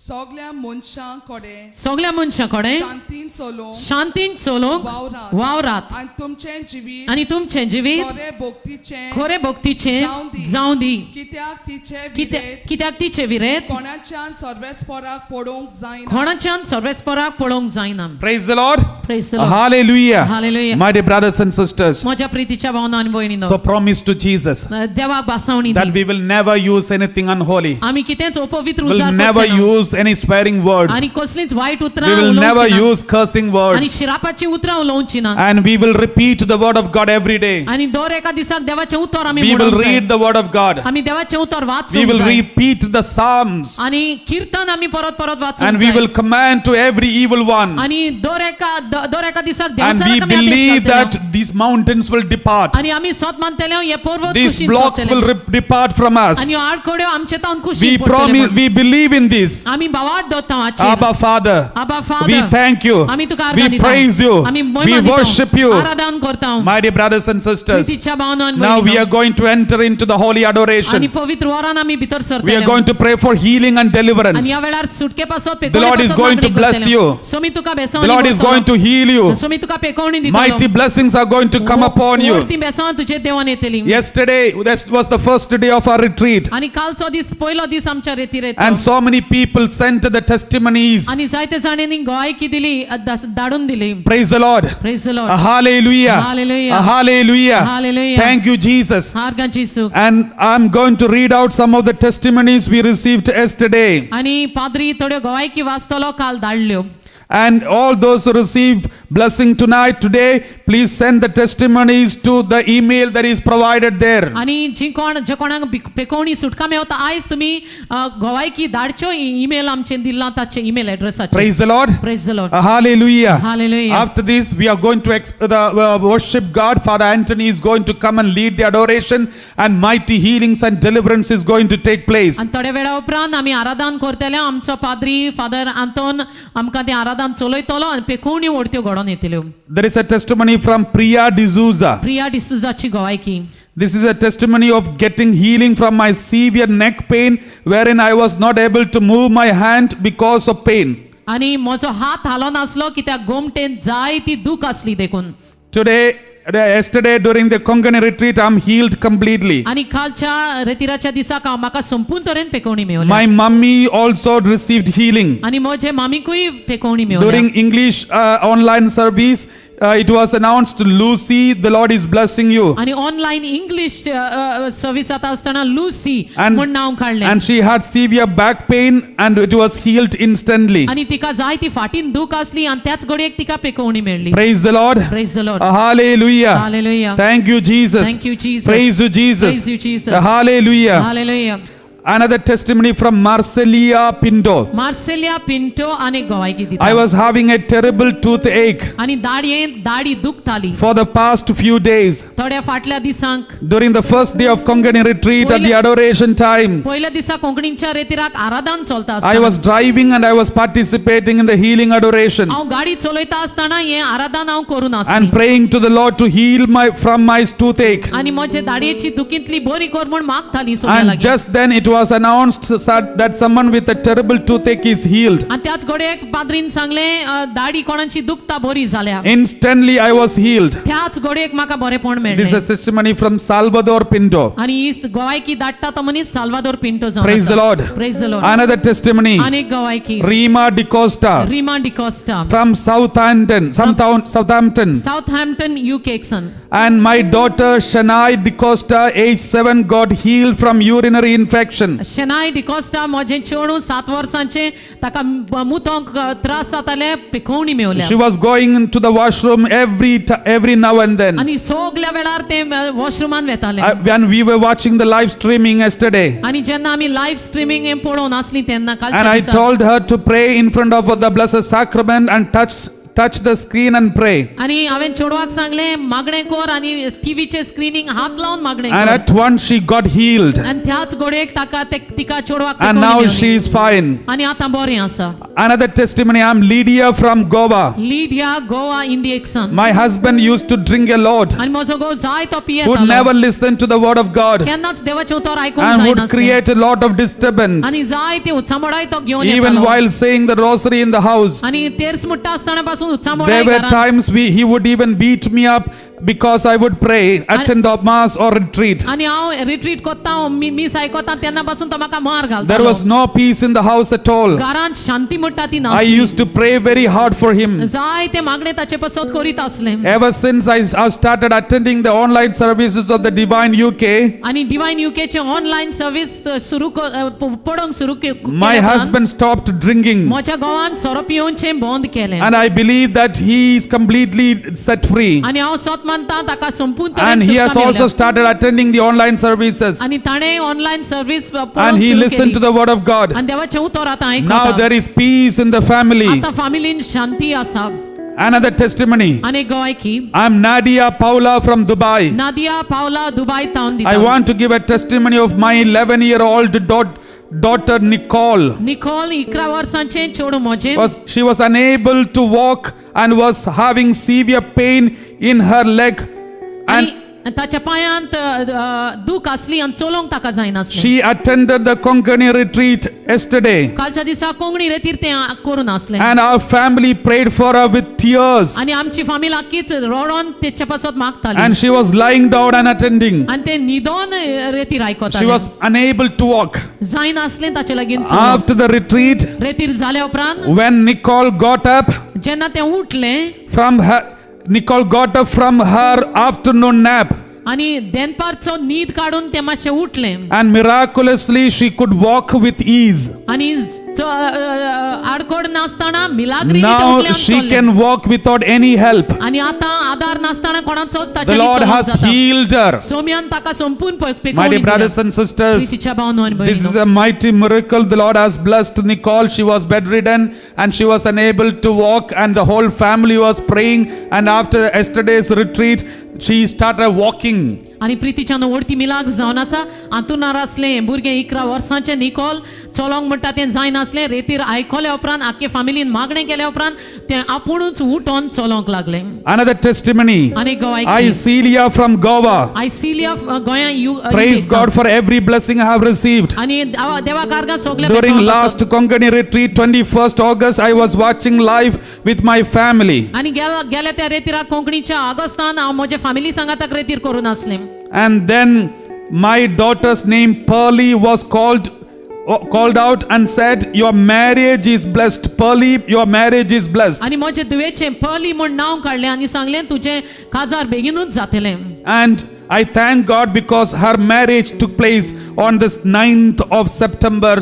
सगळ्या मनशां कडेन सगळ्या मनशां कडेन शांतीन चलोवंक शांतीन चलोवंक वावरात वावरात आनी तुमचें जिवीत आनी तुमचें जिवीत खरें भक्तीचें खरें भक्तीचें जावं दी. जावं दी. कित्याक तिचे कित्याक विरेत कित्याक तिचे विरेत कोणाच्यान सर्वेस्पराक पडोवंक जायना. कोणाच्यान सर्वेस्पराक पळोवंक जायना. Praise the Lord. Praise the Lord. Hallelujah. Hallelujah. My dear brothers and sisters, म्हज्या प्रितीच्या भावना आनी भयणीनो, so promise to Jesus देवाक बासावणी that the. we will never use anything unholy. आमी कितेंच अपवित्र Will उजार never करचे ना. use any swearing words. आनी कसलीच वायट उतरां We will never उलोवची ना. use cursing आनी words. शिरापाची उतरां उलोवची ना. And we will repeat the word of God every day. आनी दर एका दिसाक देवाचें उतर आमी We will म्हणूंक जाय. read the word of God. आमी देवाचें उतर We वाचूंक will जाय. Repeat the Psalms. आनी कीर्तन आमी परत परत वाचूंक And we जाय. will command to every evil one. आनी दर एका दिसाक And देवचाराक we आमी आदेश believe घालतले. That these mountains will depart. आनी आमी सत मानतले हे पर्वत These कुशीन blocks सरतले. Will depart from us. आनी ह्यो आडखड्यो आमचे तावन We कुशीन पडटल्यो promise, म्हण. We believe in this. आमी भावार्थ दवरता हाचेर. Abba Father, Abba we Father, thank you. आमी तुका आर्गां We दिता. Praise you. आमी We महिमा दिता. Worship you. आराधन करता. My dear brothers and sisters, प्रितीच्या भावना आनी now we भयणीनो. Are going to enter into the holy आनी adoration. पवित्र वरान आमी भितर We are सरतले. Going to pray for healing and deliverance. आनी ह्या वेळार सुटके पासत The Lord is going to bless you. Somi तुका The Lord is going to heal you. Somi तुका पेकोवणी दितलो. Mighty blessings are going to come upon you. ती बेसांव तुजेर देवान येतली. Yesterday, that was the first day of our retreat. आनी कालचो दीस पयलो दीस आमच्या रेतिरेचो. And so many people sent the testimonies. आनी जायते जाणांनी गोवायकी दिली धाडून दिली. Praise the Lord. Praise the Lord. Hallelujah. Hallelujah. Hallelujah. Hallelujah. Thank you, Jesus. आर्गां जेजू. And I'm going to read out some of the testimonies we received yesterday. आनी पाद्री थोड्यो गोवायकी वाचतलो काल धाडल्यो. And all those who receive blessing tonight, today, please send the testimonies to the email that is provided there. आनी जी कोण जे कोणाक पेकोवणी सुटका मेवता आयज तुमी गोवायकी धाडच्यो ईमेल आमचे दिल्ला ताचे email एड्रेसाचेर. Praise the Lord. Praise the Lord. Hallelujah. Hallelujah. After this, we are going to worship God. Father Anthony is going to come and lead the adoration, and mighty healings and deliverance is going to take place. आनी थोड्या वेळा उपरांत आमी आराधन करतले. आमचो पाद्री फादर आंतोन आमकां तें आराधन चलयतलो आनी पेकोवणी ओडत्यो घडोवन येतल्यो. There is a testimony from Priya D'Souza. Priya डिसुजाची गोवायकी. This is a testimony of getting healing from my severe neck pain, wherein I was not able to move my hand because of pain. आनी म्हजो हात हालोनासलो कित्याक गोमटेन जाय ती दूख आसली देखून. Today, yesterday during the Konkani retreat, I'm healed completely. आनी कालच्या रेतिराच्या दिसाक हांव म्हाका संपूर्ण तरेन पेकोवणी मेवली. My mummy also received healing. आनी म्हजे मामीकूय पेकोवणी मेवली. During English online service, it was announced, "Lucy, the Lord is blessing you." आनी ऑनलायन इंग्लिश सर्वीस जाता आसतना लुसी म्हूण नांव काडलें. And she had severe back pain and it was healed instantly. आनी तिका जाय ती फाटीन दूख आसली आनी त्याच घडयेक तिका पेकोवणी मेळ्ळी. Praise the Lord. Praise the Lord. Hallelujah. Hallelujah. Thank you, Jesus. Thank you, Jesus. Praise you, Jesus. Praise you, Jesus. Hallelujah. Hallelujah. Another testimony from Marcelia Pinto. मार्सेलिया Pinto आनी गोवायकी दिता. I was having a terrible toothache आनी दाडयेन दाडी दुखताली for the past few days. थोड्या फाटल्या दिसांक. During the first day of Konkani retreat at the adoration time, पयल्या दिसा कोंकणीच्या रेतिराक आराधन चलता I आसतना was driving and I was participating in the healing adoration हांव गाडी चलयता आसतना हें आराधन हांव करून आसली and praying to the Lord to heal my from my toothache. आनी म्हजे दाडयेची दुखींतली बरी कर म्हूण मागताली सोम्या And लागीं. Just then it was announced that someone with a terrible toothache is healed. आनी त्याच घडयेक पाद्रीन सांगलें दाडी कोणाची दुखता बरी जाल्या. Instantly I was healed. त्याच घडयेक म्हाका बरेपण This मेळ्ळें. is a testimony from Salvador Pinto. आनी ही गोवायकी धाडटा तो मनीस साल्वादोर पिंटो जावन Praise the आसा. Lord. Praise the Lord. Another testimony. आनीक गोवायकी. Rima DiCosta Rima D'Costa from Southampton, Southampton. Southampton युकेक sun. And my daughter Shania DiCosta, age 7, got healed from urinary infection. शेनाय डिकोस्टा म्हजें चेडूं सात वर्सांचें ताका मुतोंक त्रास जाताले पिकोवणी मेवल्या. She was going into the washroom every now and then. आनी सगल्या वेळार ते वॉशरुमान वेताले. When we were watching the live streaming yesterday, आनी जेन्ना आमी लायव्ह स्ट्रिमींग हें पळोवन आसली तेन्ना and कालच्या I दिसा told her to pray in front of the Blessed Sacrament and touch touch the screen and pray. आनी हांवें चेडवाक सांगलें मागणें कर आनी टिवीचे स्क्रिनीक हात लावन मागणें And कर. at once she got healed. आनी त्याच घडयेक ताका ते तिका चेडवाक And पेकोवणी now मेवली. she is fine. आनी आतां बरें आसा. Another testimony, I'm Lydia from Goa. Lydia Goa इंडियेक. My husband used to drink a lot, आनी म्हजो घोव जाय तो would पियेतालो. Never listen to the word of God, केन्नाच देवाचें उतर आयकूंक and would जायनासलें. Create a lot of disturbance. आनी जाय ती उचांबळाय तो घेवन Even येतालो. While saying the rosary in the house, आनी तेर्स मुट्टा आसतना पासून उचांबळाय there were घरांत. Times he would even beat me up because I would pray, attend the mass or retreat. आनी हांव रिट्रीट कोत्ता मीस आयकता तेन्ना पासून तो म्हाका मार There घालता. Was no peace in the house at all. घरांत शांती म्हणटा ती I नासली. Used to pray very hard for him. जाय ते मागणे ताचे पासत करीत आसले. Ever since I started attending the online services of the Divine UK, आनी डिवायन युकेचे ऑनलायन सर्वीस सुरू पडोवंक सुरू my केले उपरांत husband stopped drinking. म्हज्या घोवान सोरो पिवनचें बंद केलें. And I believe that he is completely set free. आनी हांव सत मानता ताका संपूर्ण तरेन And he has सुटका also मेवल्या. Started attending the online services. आनी ताणें online service And he listened to the word of God. आनी देवाचें उतर आतां Now आयकता. There is peace in the family. आतां फामिलीन शांती आसा. Another testimony. आनी एक गोवायकी. I'm Nadia Paula from Dubai. Nadia Paula Dubai town I दिता. Want to give a testimony of my 11-year-old daughter Nicole. Nicole 11 वर्सांचें चेडूं म्हजें. She was unable to walk and was having severe pain in her leg. And आनी ताच्या पांयांत दूख आसली आनी चलोवंक ताका जायनासलें. She attended the Konkani retreat yesterday. कालच्या दिसा कोंकणी रेतीर तें करून आसलें. And our family prayed for her with tears. आनी आमची फामील आख्खीच रडोन तेचे पासत मागताली. And she was lying down and attending. आनी ते न्हिदोन रेतीर She आयकताले. Was unable to walk. जायनासलें ताचे लागीं चलोवंक. After the retreat, रेतीर जाल्या उपरांत when Nicole got up जेन्ना तें उठलें from her Nicole got up from her afternoon nap, आनी देनपारचो न्हीद काडून तें मातशें उठलें and miraculously she could walk with ease. आनी आडकोड नासतना मिलाग्रीनी तें Now उठलें आनी she चल्लें. Can walk without any help. आनी आतां आदार नासतना कोणाचोच The ताच्यानी Lord चलोवंक has जाता. Healed her. सोम्यान ताका संपूर्ण My पेकोवणी dear दिल्या. Brothers and sisters, प्रितीच्या भावांनो आनी this is भयणींनो, a mighty miracle. The Lord has blessed Nicole. She was bedridden and she was unable to walk, and the whole family was praying. And after yesterday's retreat, she started walking. आनी प्रितीच्यान वडती मिलाग जावन आसा. आंतुणार आसलें भुरगें 11 वर्सांचें निकोल चलोंक म्हणटा तें जायनासलें. रेतीर आयकल्या उपरांत आख्खे फामिलीन मागणें केल्या उपरांत तें आपुणूच उठोन चलोंक लागलें. Another testimony. आनी I, गोवाय Celia from Goa, आयसिलिया गोंया you praise God for every blessing I have received. आनी देवा कार्गां सगळ्या During बेसांव last Konkani retreat, 21st August, I was watching live with my family. आनी गेल्या त्या रेतीरा कोंकणीच्या ऑगस्टान हांव म्हज्या फामिली सांगाताक रेतीर करून आसलें. And then my daughter's name Pearlie was called out and said, "Your marriage is blessed. Pearlie, your marriage is blessed." आनी म्हजे धुवेचें पली म्हूण नांव काडलें आनी सांगलें तुजें काजार बेगिनूच जातलें. And I thank God because her marriage took place on this 9th of September,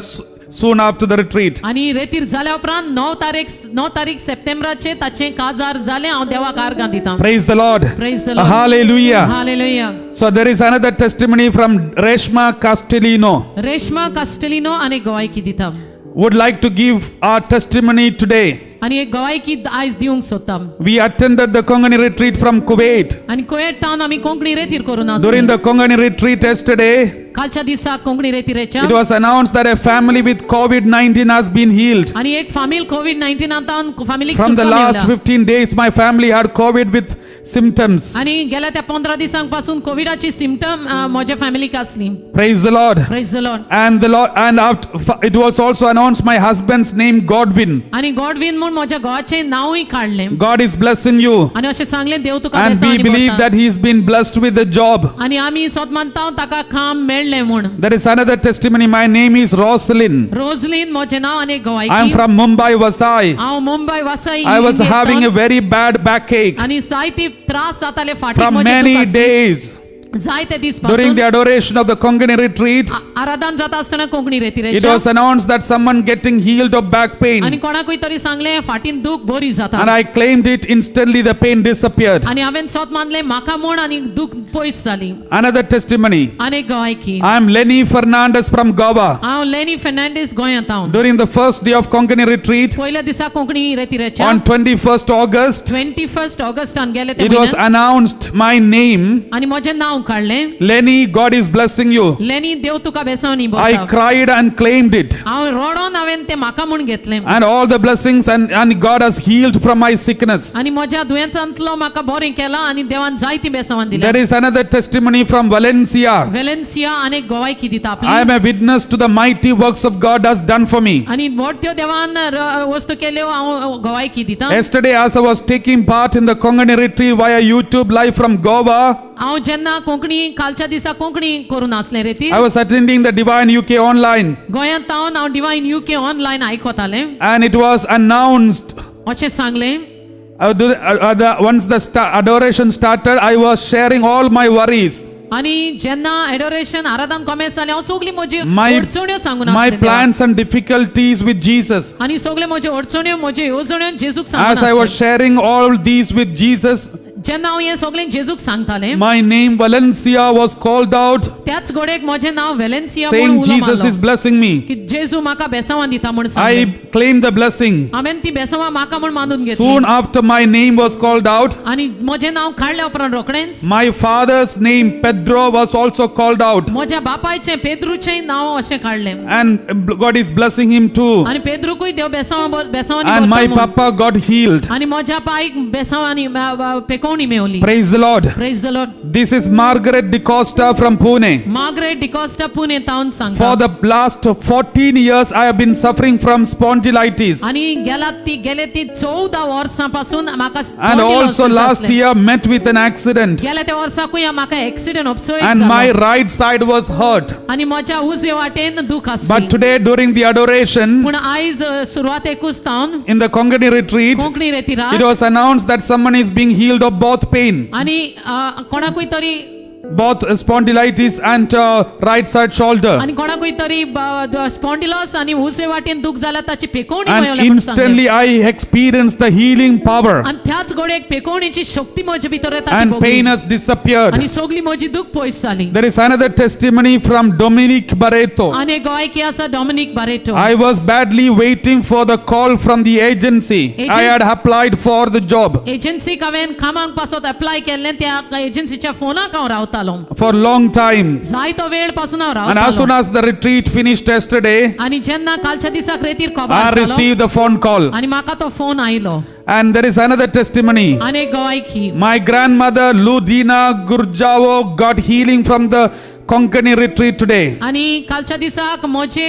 soon after the retreat. आनी रेतीर जाल्या उपरांत 9 तारीख सप्टेंबराचें ताचें काजार जालें. हांव देवाक आर्गां दितां. Praise the Lord. Praise the Lord. Hallelujah. Hallelujah. So there is another testimony from Reshma Castellino. Reshma कास्टेलिनो आनी गोवायकी दिता. Would like to give our testimony today. आनी एक गोवायकी आयज दिवंक सोदता. We attended the Konkani retreat from Kuwait. आनी कुवेट तावन आमी कोंकणी रेतीर करून During आसले. The Konkani retreat yesterday, कालच्या दिसा Konkani रेतीरेच्या it was announced that a family with COVID 19 has been healed. आनी एक फामील कोवीड 19 तावन फामिलीक From the सुटका last मेवल्या. 15 days, my family had COVID with symptoms. आनी गेल्या त्या 15 दिसांक पासून कोविडाची सिमटम म्हज्या फॅमिलीक आसली. Praise the Lord. Praise the Lord. And the Lord, and after, it was also announced my husband's name, Godwin. आनी गॉडविन म्हूण म्हज्या घोवाचें नांवूय काडलें. God is blessing you. आनी अशें सांगलें देव तुका And बेसांव we आनी believe भरता. That he's been blessed with a job. आनी आमी सोद मानता ताका काम मेळ्ळें म्हूण. There is another testimony. My name is Roslyn. Roslin म्हजें नांव आनी I am गोवायकी. From Mumbai, Vasai. हांव मुंबय वासई I was इंडियेंत having a very bad backache आनी जायती त्रास जाताले फाटीक from म्हजे many दुख आसली. Days. जायते दीस during पासून the adoration of the Konkani retreat, आराधन जाता आसतना Konkani it रेतिरेच्या was announced that someone getting healed of back आनी pain. कोणाकूय तरी सांगलें फाटीन दूख बरी जाता And I claimed it instantly, the pain disappeared. आनी हांवें सोत मानलें म्हाका म्हूण आनी दूख पयस जाली. Another testimony. आनी एक गोवायकी. I am Lenny Fernandez from Goa. हांव लेनी फेर्नांडीस गोंयांत हांव. During the first day of Konkani retreat पयल्या दिसा कोंकणी रेतिरेच्या on 21st August, 21 ऑगस्टान गेले ते it was म्हयन्यात announced my name, आनी म्हजें नांव काडलें. Lenny, God is blessing you. Lenny देव तुका बेसावनी I भरता. Cried and claimed it. हांव रडोन हांवें तें म्हाका म्हूण घेतलें. And all the blessings and God has healed from my sickness. आनी म्हज्या दुयेंसांतलो म्हाका बरें केलां आनी देवान जायती बेसावान दिल्या. There is another testimony from Valencia. Valencia आनी गोवायकी दिता I आपली. Am a witness to the mighty works of God has done for me. आनी मोठ्यो देवान वस्तू केल्यो हांव गोवायकी दिता. Yesterday, as I was taking part in the Konkani retreat via YouTube live from Goa, हांव जेन्ना कोंकणी कालच्या दिसा कोंकणी करून आसलें रे ती I was attending the Divine UK online, गोंयांत तावन हांव डिवायन युके ऑनलायन आयकतालें. And it was announced. अशें सांगलें. Once the adoration started, I was sharing all my worries, आनी जेन्ना एडोरेशन आराधन कॉमेस जालें हांव सगळी म्हजी my, अडचण्यो सांगून my आसलें देवाक. plans and difficulties with Jesus. आनी सगळे म्हज्यो अडचण्यो म्हज्यो येवजण्यो जेजूक सांगून As I was आसलें. Sharing all these with Jesus, जेन्ना हांव हें सगळें जेजूक सांगतालें, my name Valencia was called out, त्याच घडयेक म्हजें नांव वेलेन्सिया म्हूण saying, उलो Jesus मारलो is blessing me. की जेजू म्हाका बेसांवां दिता म्हूण I सांगलें. Claimed the blessing. हांवें ती बेसांवां म्हाका म्हूण मानून घेतली. Soon after my name was called out, आनी म्हजें नांव काडल्या उपरांत रोखडेंच my father's name Pedro was also called out. म्हज्या बापायचें पेद्रूचें नांव अशें काडलें. And God is blessing him too. आनी पेद्रूकूय देव बेसांवां बेसांवांनी And my भरता म्हूण. papa got healed. आनी म्हज्या पायक बेसांवांनी पेकोवणी मेवली. Praise the Lord. Praise the Lord. This is Margaret DeCosta from Pune. Margaret D'Costa Pune तावन सांगता. For the last 14 years, I have been suffering from spondylitis. आनी गेला ती गेले ती 14 वर्सां पासून म्हाका And also spondylosis last आसलें. Year met with an accident. गेल्या त्या वर्साकूय म्हाका accident अपसोय And my right side was hurt. आनी म्हज्या उजवे वाटेन दूख आसली. But today during the adoration पूण आयज सुरवातेकूच तावन in the Konkani retreat, Konkani रेती it रात was announced that someone is being healed of both pain, आनी कोणाकूय तरी both spondylitis and right side shoulder. आनी कोणाकूय तरी स्पॉन्डिलॉस आनी उजवे वाटेन दूख जाल्यार ताची पेकोवणी And मेवल्या म्हूण सांगलें. Instantly I experienced the healing power, आनी त्याच घडयेक पेकोवणेची शक्ती म्हजे भितर येता ती and भोगली. Pain has disappeared. आनी सगळी म्हजी दूख पयस जाली. There is another testimony from Dominic Barreto. आनी एक गोवायकी आसा Dominic Barreto. I was badly waiting for the call from the agency. I Agent- had applied for the job एजन्सीक हांवें कामाक पासत एप्लाय केल्लें त्या एजन्सीच्या फोनाक हांव रावतालो. For long time. जायतो वेळ पासून हांव And as soon रावतालो. As the retreat finished yesterday, आनी जेन्ना कालच्या दिसाक रेतीर I खबर जालो received the phone call. आनी म्हाका तो फोन आयलो. And there is another testimony. आनी एक गोवायकी. My grandmother Ludina Gurjao got healing from the Konkani retreat today. आनी कालच्या दिसाक म्हजे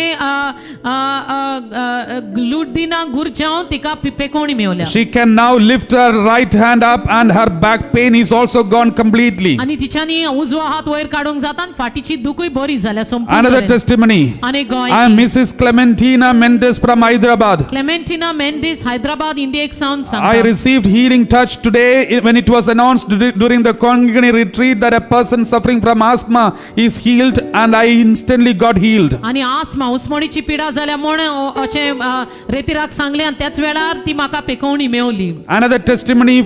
लुडदिना गुरजांव तिका पेकोवणी मेवल्या. She can now lift her right hand up and her back pain is also gone completely. आनी तिच्यांनी उजवो हात वयर काडूंक जाता आनी फाटीची दुखूय बरी जाल्या संपूर्ण Another तरेन. Testimony. आनी एक I am गोवायकी. Mrs. Clementina Mendes from Hyderabad. Clementina Mendes Hyderabad इंडियेक सावन I सांगता. Received healing touch today when it was announced during the Konkani retreat that a person suffering from asthma is healed, and I instantly got healed. आनी आसमा उस्मणीची पिडा जाल्या म्हूण अशें रेतिराक सांगलें आनी त्याच वेळार ती म्हाका पेकोवणी मेवली. Another testimony.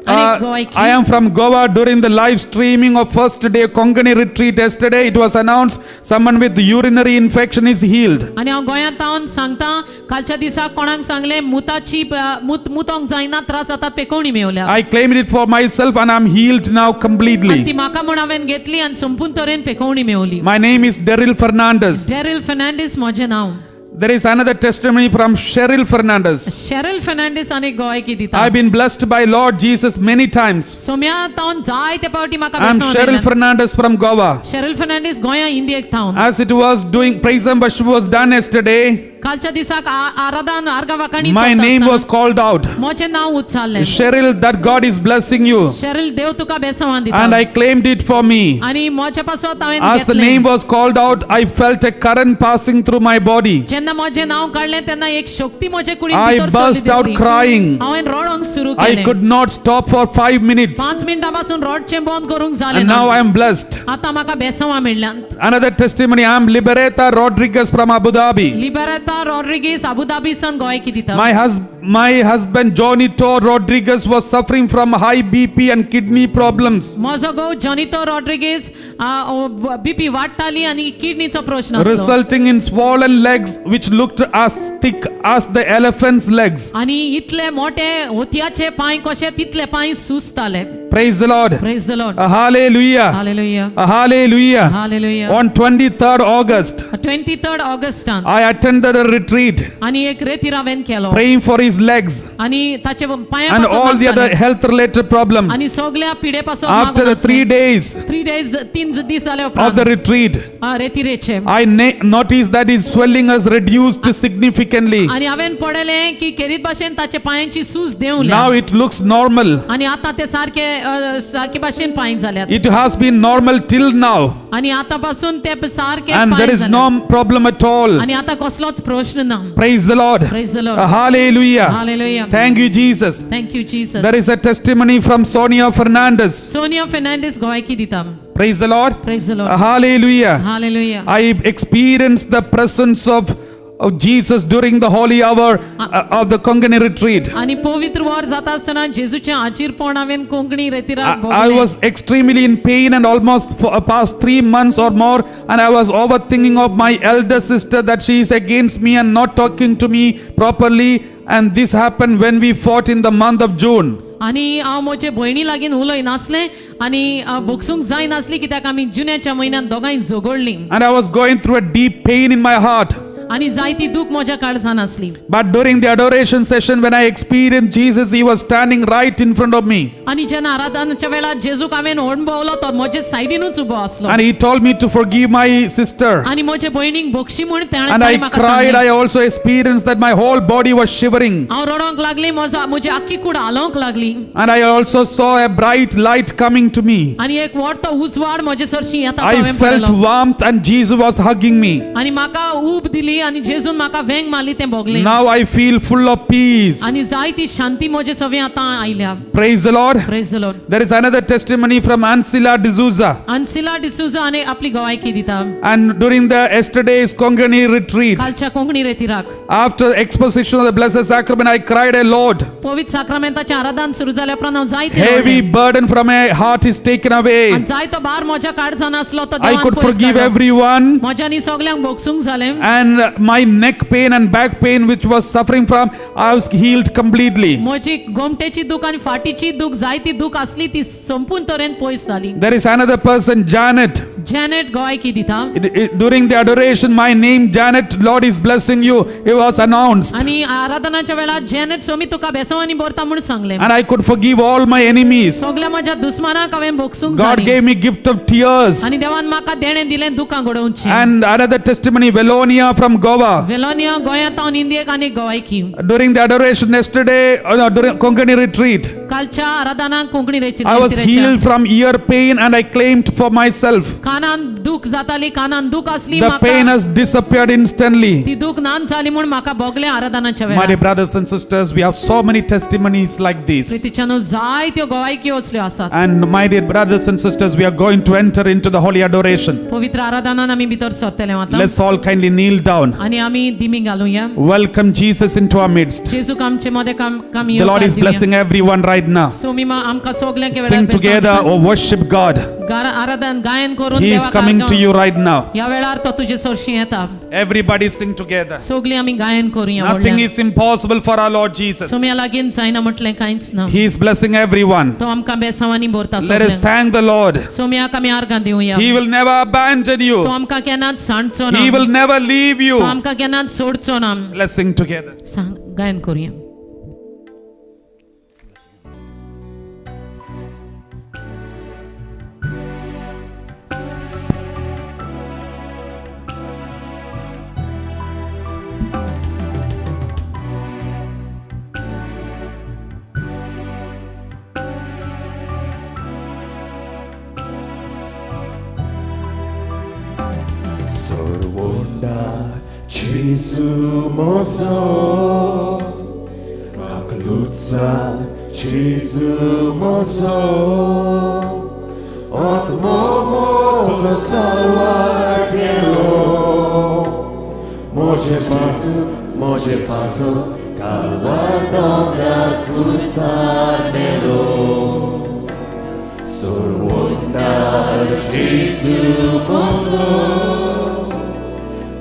आणि Goa I am from Goa. During the live streaming of first day Konkani retreat yesterday, it was announced someone with urinary infection is healed. आनी हांव गोंयांत तावन सांगता कालच्या दिसा कोणाक सांगलें मुताची मुत मुतोंक जायना त्रास जातात पेकोवणी मेवल्या. I claimed it for myself and I'm healed now आनी ती completely. म्हाका म्हूण हांवें घेतली आनी संपूर्ण तरेन पेकोवणी मेवली. My name is Daryl Fernandez. Daryl Fernandes म्हजें नांव. There is another testimony from Cheryl Fernandez. Cheryl Fernandes आनी गोवायकी दिता. I've been blessed by Lord Jesus many times. Saumya तावन जायते पावटी म्हाका I'm बेसांव Cheryl दिल्यान. Fernandez from Goa. Cheryl Fernandes गोंया इंडियेक थावन. As it was doing praise and worship was done yesterday, कालच्या दिसाक आराधन आर्गां वाखाणी my चलता name आसतना was called out. म्हजें नांव उच्चारलें. Cheryl, that God is blessing you. Cheryl देव तुका बेसवान दिता. And I claimed it for me. आनी म्हजे पासत हांवें As the घेतलें. Name was called out, I felt a current passing through my body. जेन्ना म्हजें नांव काडलें तेन्ना एक शक्ती म्हजे कुडीन I भितर सरली burst out दिसली. Crying. हांवें रडोंक सुरू I केलें. Could not stop for 5 minutes. पांच मिनटां पासून रडचें बंद करूंक जालें And ना. now I am blessed. आतां म्हाका बेसवां मेळ्ळ्यांत. Another testimony, I am Liberata Rodriguez from Abu Dhabi. Liberata Rodrigues Abu Dhabi सान गोंय दिता. My husband Jonito Rodriguez was suffering from high BP and kidney problems, म्हजो घोव जॉनितो रॉड्रिगीस बीपी वाडटाली आनी किडनीचो प्रश्न आसलो. Resulting in swollen legs which looked as thick as the elephant's legs. आनी इतले मोठे होतयाचे पांय कशे तितले पांय सुजताले. Praise the Lord. Praise the Lord. Hallelujah. Hallelujah. Hallelujah. Hallelujah. On 23rd August, 23rd Augustan I attended a retreat आनी एक रेतीर हांवें केलो praying for his legs आनी ताचे पांया and all the other health related problem. आनी सगळ्या पिडे पासून. After the 3 days 3 days तीन दीस जाले of उपरांत the retreat, रेतिरेचे I noticed that his swelling has reduced significantly. आनी हांवें पळयलें की केरीत भाशेन ताचे पांयांची सूज देंवल्या. Now it looks normal. आनी आतां ते सारके सारके भाशेन पांय जाल्यात. It has been normal till now, आनी आतां पासून ते सारके and पांय there is जाल्यात. No problem at all. आनी आतां कसलोच प्रश्न ना. Praise the Lord. Praise the Lord. Hallelujah. Hallelujah. Thank you, Jesus. Thank you, Jesus. There is a testimony from Sonia Fernandez. Sonia Fernandes गोवायकी दिता. Praise the Lord. Praise the Lord. Hallelujah. Hallelujah. I experienced the presence of Jesus during the holy hour of the Konkani retreat. आनी पवित्र वर जाता आसतना जेजूचें आजीरपण हांवें कोंकणी रेतिराक I भोगलें. Was extremely in pain and almost for past 3 months or more, and I was overthinking of my elder sister, that she is against me and not talking to me properly. And this happened when we fought in the month of June. आनी हांव म्हजे भयणी लागीं उलय नासलें आनी भोगसूंक जायनासली कित्याक आमी जुन्याच्या म्हयन्यान दोगांय झगडलीं. And I was going through a deep pain in my heart. आनी जायती दूख म्हज्या काळजान आसली. But during the adoration session, when I experienced Jesus, he was standing right in front of me. आनी जेन्ना आराधनाच्या वेळार जेजूक हांवें अणभवलो तो म्हजे सायडीनूच उबो आसलो. And he told me to forgive my sister. आनी म्हजे भयणीक बक्षी म्हूण ताणें And I ताणें म्हाका cried. सांगलें. I also experienced that my whole body was shivering. हांव रडोंक लागली म्हजो म्हजी आख्खी कूड हालोवंक लागली. And I also saw a bright light coming to me. आनी एक व्हडतो उजवाड म्हजे सरशी येता तो I हांवें felt पळयलो. Warmth and Jesus was hugging me. आनी म्हाका ऊब दिली आनी जेजून म्हाका वेंग मारली तें भोगलें. Now I feel full of peace. आनी जायती शांती म्हजे सवे आतां आयल्या. Praise the Lord. Praise the Lord. There is another testimony from Ancilla D'Souza. Ancilla D'Souza आनी आपली गवायकी दिता. And during the yesterday's Konkani retreat, कालच्या Konkani रेतिराक after exposition of the Blessed Sacrament, I cried a lot. पवित्र साक्रामेंताचें आराधन सुरू जाल्या उपरांत हांव जायते Heavy रडलें. Burden from my heart is taken away. आनी जायतो भार म्हज्या काळजान आसलो तो I देवान could पयस forgive काडलो. Everyone. म्हज्यांनी सगल्यांक भोगसूंक जालें. And my neck pain and back pain, which was suffering from, I was healed completely. म्हजी गोमटेची दूख आनी फाटीची दूख जायती दूख आसली ती संपूर्ण तरेन पयस जाली. There is another person, Janet. Janet गोवायकी दिता. During the adoration, my name, Janet, Lord is blessing you. It was announced. आनी आराधनाच्या वेळार जॅनेट सोमी तुका बेसवानी भरता म्हूण सांगलें. And I could forgive all my enemies. सगल्या म्हज्या दुस्मानाक हांवें भोगसूंक God जाली. Gave me gift of tears. आनी देवान म्हाका देणें दिलें दुकां घडोवचें. And another testimony, Velonia from Goa. Wallonia गोंयांत हांव इंदियेक आनी गोवायकी. During the adoration yesterday, no, during Konkani retreat, कालच्या आराधनाक Konkani रेची I was healed from ear pain and I claimed for myself. कानान दूख जाताली कानान दूख आसली The pain म्हाका has disappeared instantly. ती दूख नान जाली म्हूण म्हाका भोगलें आराधनाच्या My वेळार. dear brothers and sisters, we have so many testimonies like this. प्रितीच्यानो जायत्यो गोवायक्यो असल्यो आसात. And my dear brothers and sisters, we are going to enter into the holy adoration. पवित्र आराधनान आमी भितर सरतले आतां. Let's all kindly kneel down. आनी आमी दिमी घालुया. Welcome Jesus into our midst. जेजूक आमचे मदें काम काम The Lord is blessing everyone right now. Somi आमकां सगल्यांक वेळार Sing बेसांव together दिता. or worship God. आराधन गायन करून He is देवाक coming to आर्गां. You right now. ह्या वेळार तो तुजे सरशी येता. Everybody sing together. सगळीं आमी गायन करुया Nothing व्हडल्यान. is impossible for our Lord Jesus. Saumya लागीं जायना म्हटलें कांयच ना. He is blessing everyone. तो आमकां बेसांवांनी भरता Let us सगल्यांक. Thank the Lord. सोम्याक आमी आर्गां दिवया. He will never abandon तो you. आमकां केन्नाच सांडचो ना. He will never leave तो you. आमकां केन्नाच सोडचो ना. Let's sing together. सांग गायन करुया. सोरवोंडा जेजू मोजो काकलुचा जेजू मोजो आत्मो मोजो साल्वार केलो मोजे पासो कालवार दोंगरा कुर्सार मेलो सोरवोंडार जेजू मोजो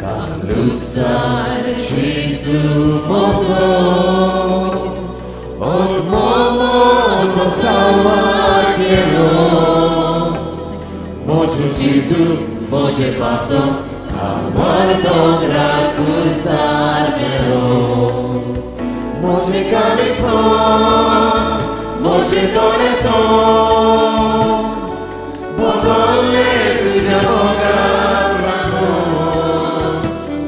काकलुचार जेजू मोजो आत्मो मोजो साल्वार केलो मोजे जेजू मोजे पासो कालवार दोंगरा कुर्सार मेलो मोजे कालिस्मो मोजे तोरेतो बदलले तुझ्या मोगान लागून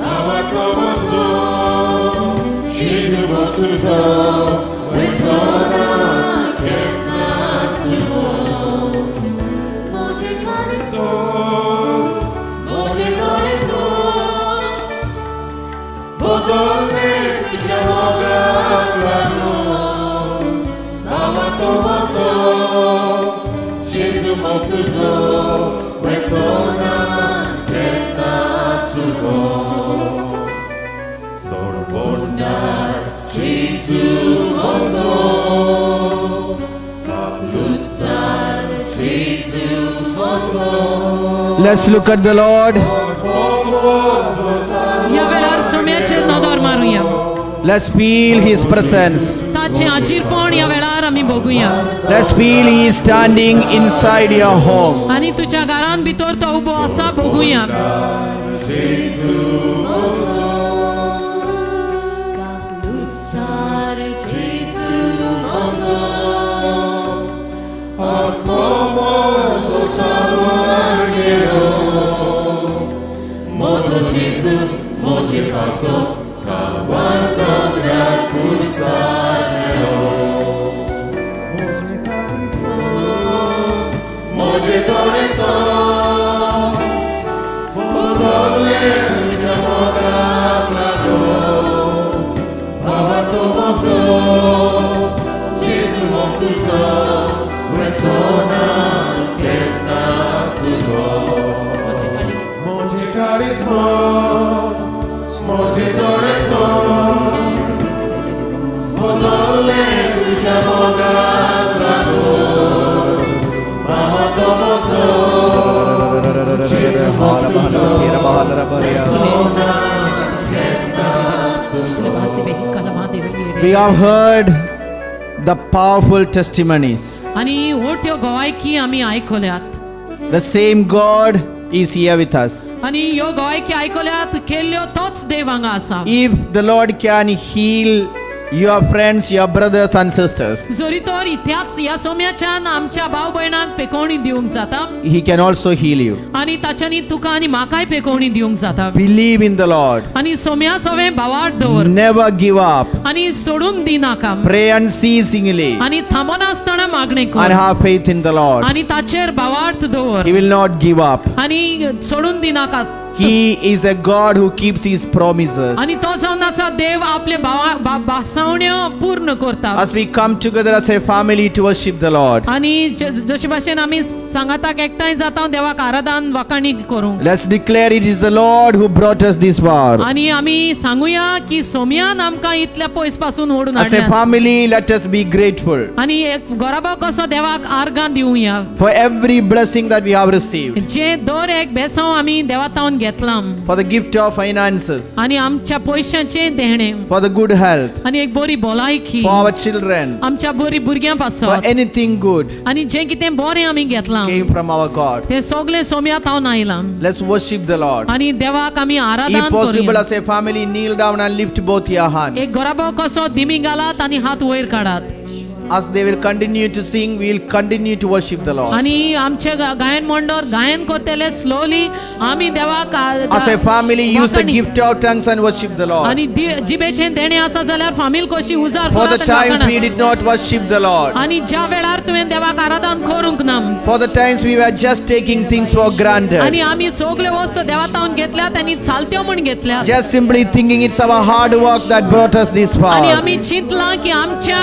नांवाचो मोजो जेजू तुजो वयचो ना केन्नाच मोजे कालिस्मो मोजे तोरेतो बदलले तुझ्या मोगान लागून नांवाचो मोजो जेजू तुजो वयचो ना केन्नाच सोरबोंडार जेजू मोजो काकलुचार जेजू mojo Let's look at the Lord. ह्या वेळार सोम्याचेर नदर मारुया. Let's feel His presence. ताचें आजीरपण ह्या वेळार आमी बघुया. Let's feel He is standing inside your home. आनी तुज्या घरान भितर तो उबो आसा बघुया. काकलुचार जेजू मोजो आत्मो मोजो साल्वार केलो मोजो जेजू मोजे पासो कालवार दोंगरा कुर्सार मेलो मोजे तोरेतो बदलले तुझ्या मोगाक लागून भावाचो मोजो जेजू मोग तुजो वयचो ना केन्नाच मोजे कारिस्मो मोजे तोरेतो बदलले तुझ्या मोगाक लागून भावाचो मोजो जेजू मोग तुजो वयचो ना केन्नाच. We have heard the powerful testimonies. आनी ओट्यो गवायकी आमी आयकल्यात. The same God is here with us. आनी ह्यो गवायकी आयकल्यात केल्ल्यो तोच देव हांगा आसा. If the Lord can heal your friends, your brothers and sisters, जरी तर त्याच ह्या सोम्याच्यान आमच्या भाव भयणांक पेकोवणी दिवंक जाता, He can also heal you. आनी ताच्यांनी तुका आनी म्हाकाय पेकोवणी दिवंक जाता. Believe in the Lord. आनी सोम्या सवें भावार्थ दवर. Never give up. आनी सोडून दिनाका. Pray unceasingly आनी थांबनासतना मागणें and कर have faith in the Lord. आनी ताचेर भावार्थ दवर. He will not give up. आनी सोडून दिनाका. He is a God who keeps His promises. आनी तो जावन आसा देव आपले भावा भासावण्यो पूर्ण करता. As we come together as a family to worship the Lord, आनी जशे भाशेन आमी सांगाताक एकठांय जाता देवाक आराधन वाखाणी करूंक, let's declare it is the Lord who brought us this far. आनी आमी सांगूया की सोम्यान आमकां इतल्या पयस पासून ओडून As a हाडल्या. Family, let us be grateful आनी एक घराबो कसो देवाक आर्गां दिवया for every blessing that we have received, जे दर एक बेसांव आमी देवा तावन घेतलां, for the gift of finances, आनी आमच्या पयशांचें देणें, for the good health, आनी एक बरी भलायकी, for our children, आमच्या बरी भुरग्यां for पासत, anything good आनी जें कितें बरें आमी घेतलां came from our God. तें सगळें सोम्या तावन आयलां. Let's worship the Lord. आनी देवाक आमी आराधन If possible, करूया. As a family, kneel down and lift both your hands. एक घराबो कसो दिमी घालात आनी हात वयर काडात. As they will continue to sing, we will continue to worship the Lord. आनी आमचे गायन मंडळ गायन करतले स्लोली आमी देवाक As a family, use the वाखाणी. Gift of tongues and worship the Lord. आनी जिबेचें देणें आसा जाल्यार फामील कशी उजार For the करात आनी times we वाखाणात. Did not worship the Lord, आनी ज्या वेळार तुवें देवाक आराधन करूंक ना, For the times we were just taking things for granted. आनी आमी सगल्यो वस्तू देवातावन घेतल्यात आनी चालत्यो म्हूण घेतल्यात. Just simply thinking it's our hard work that brought us this आनी far. आमी चिंतलां की आमच्या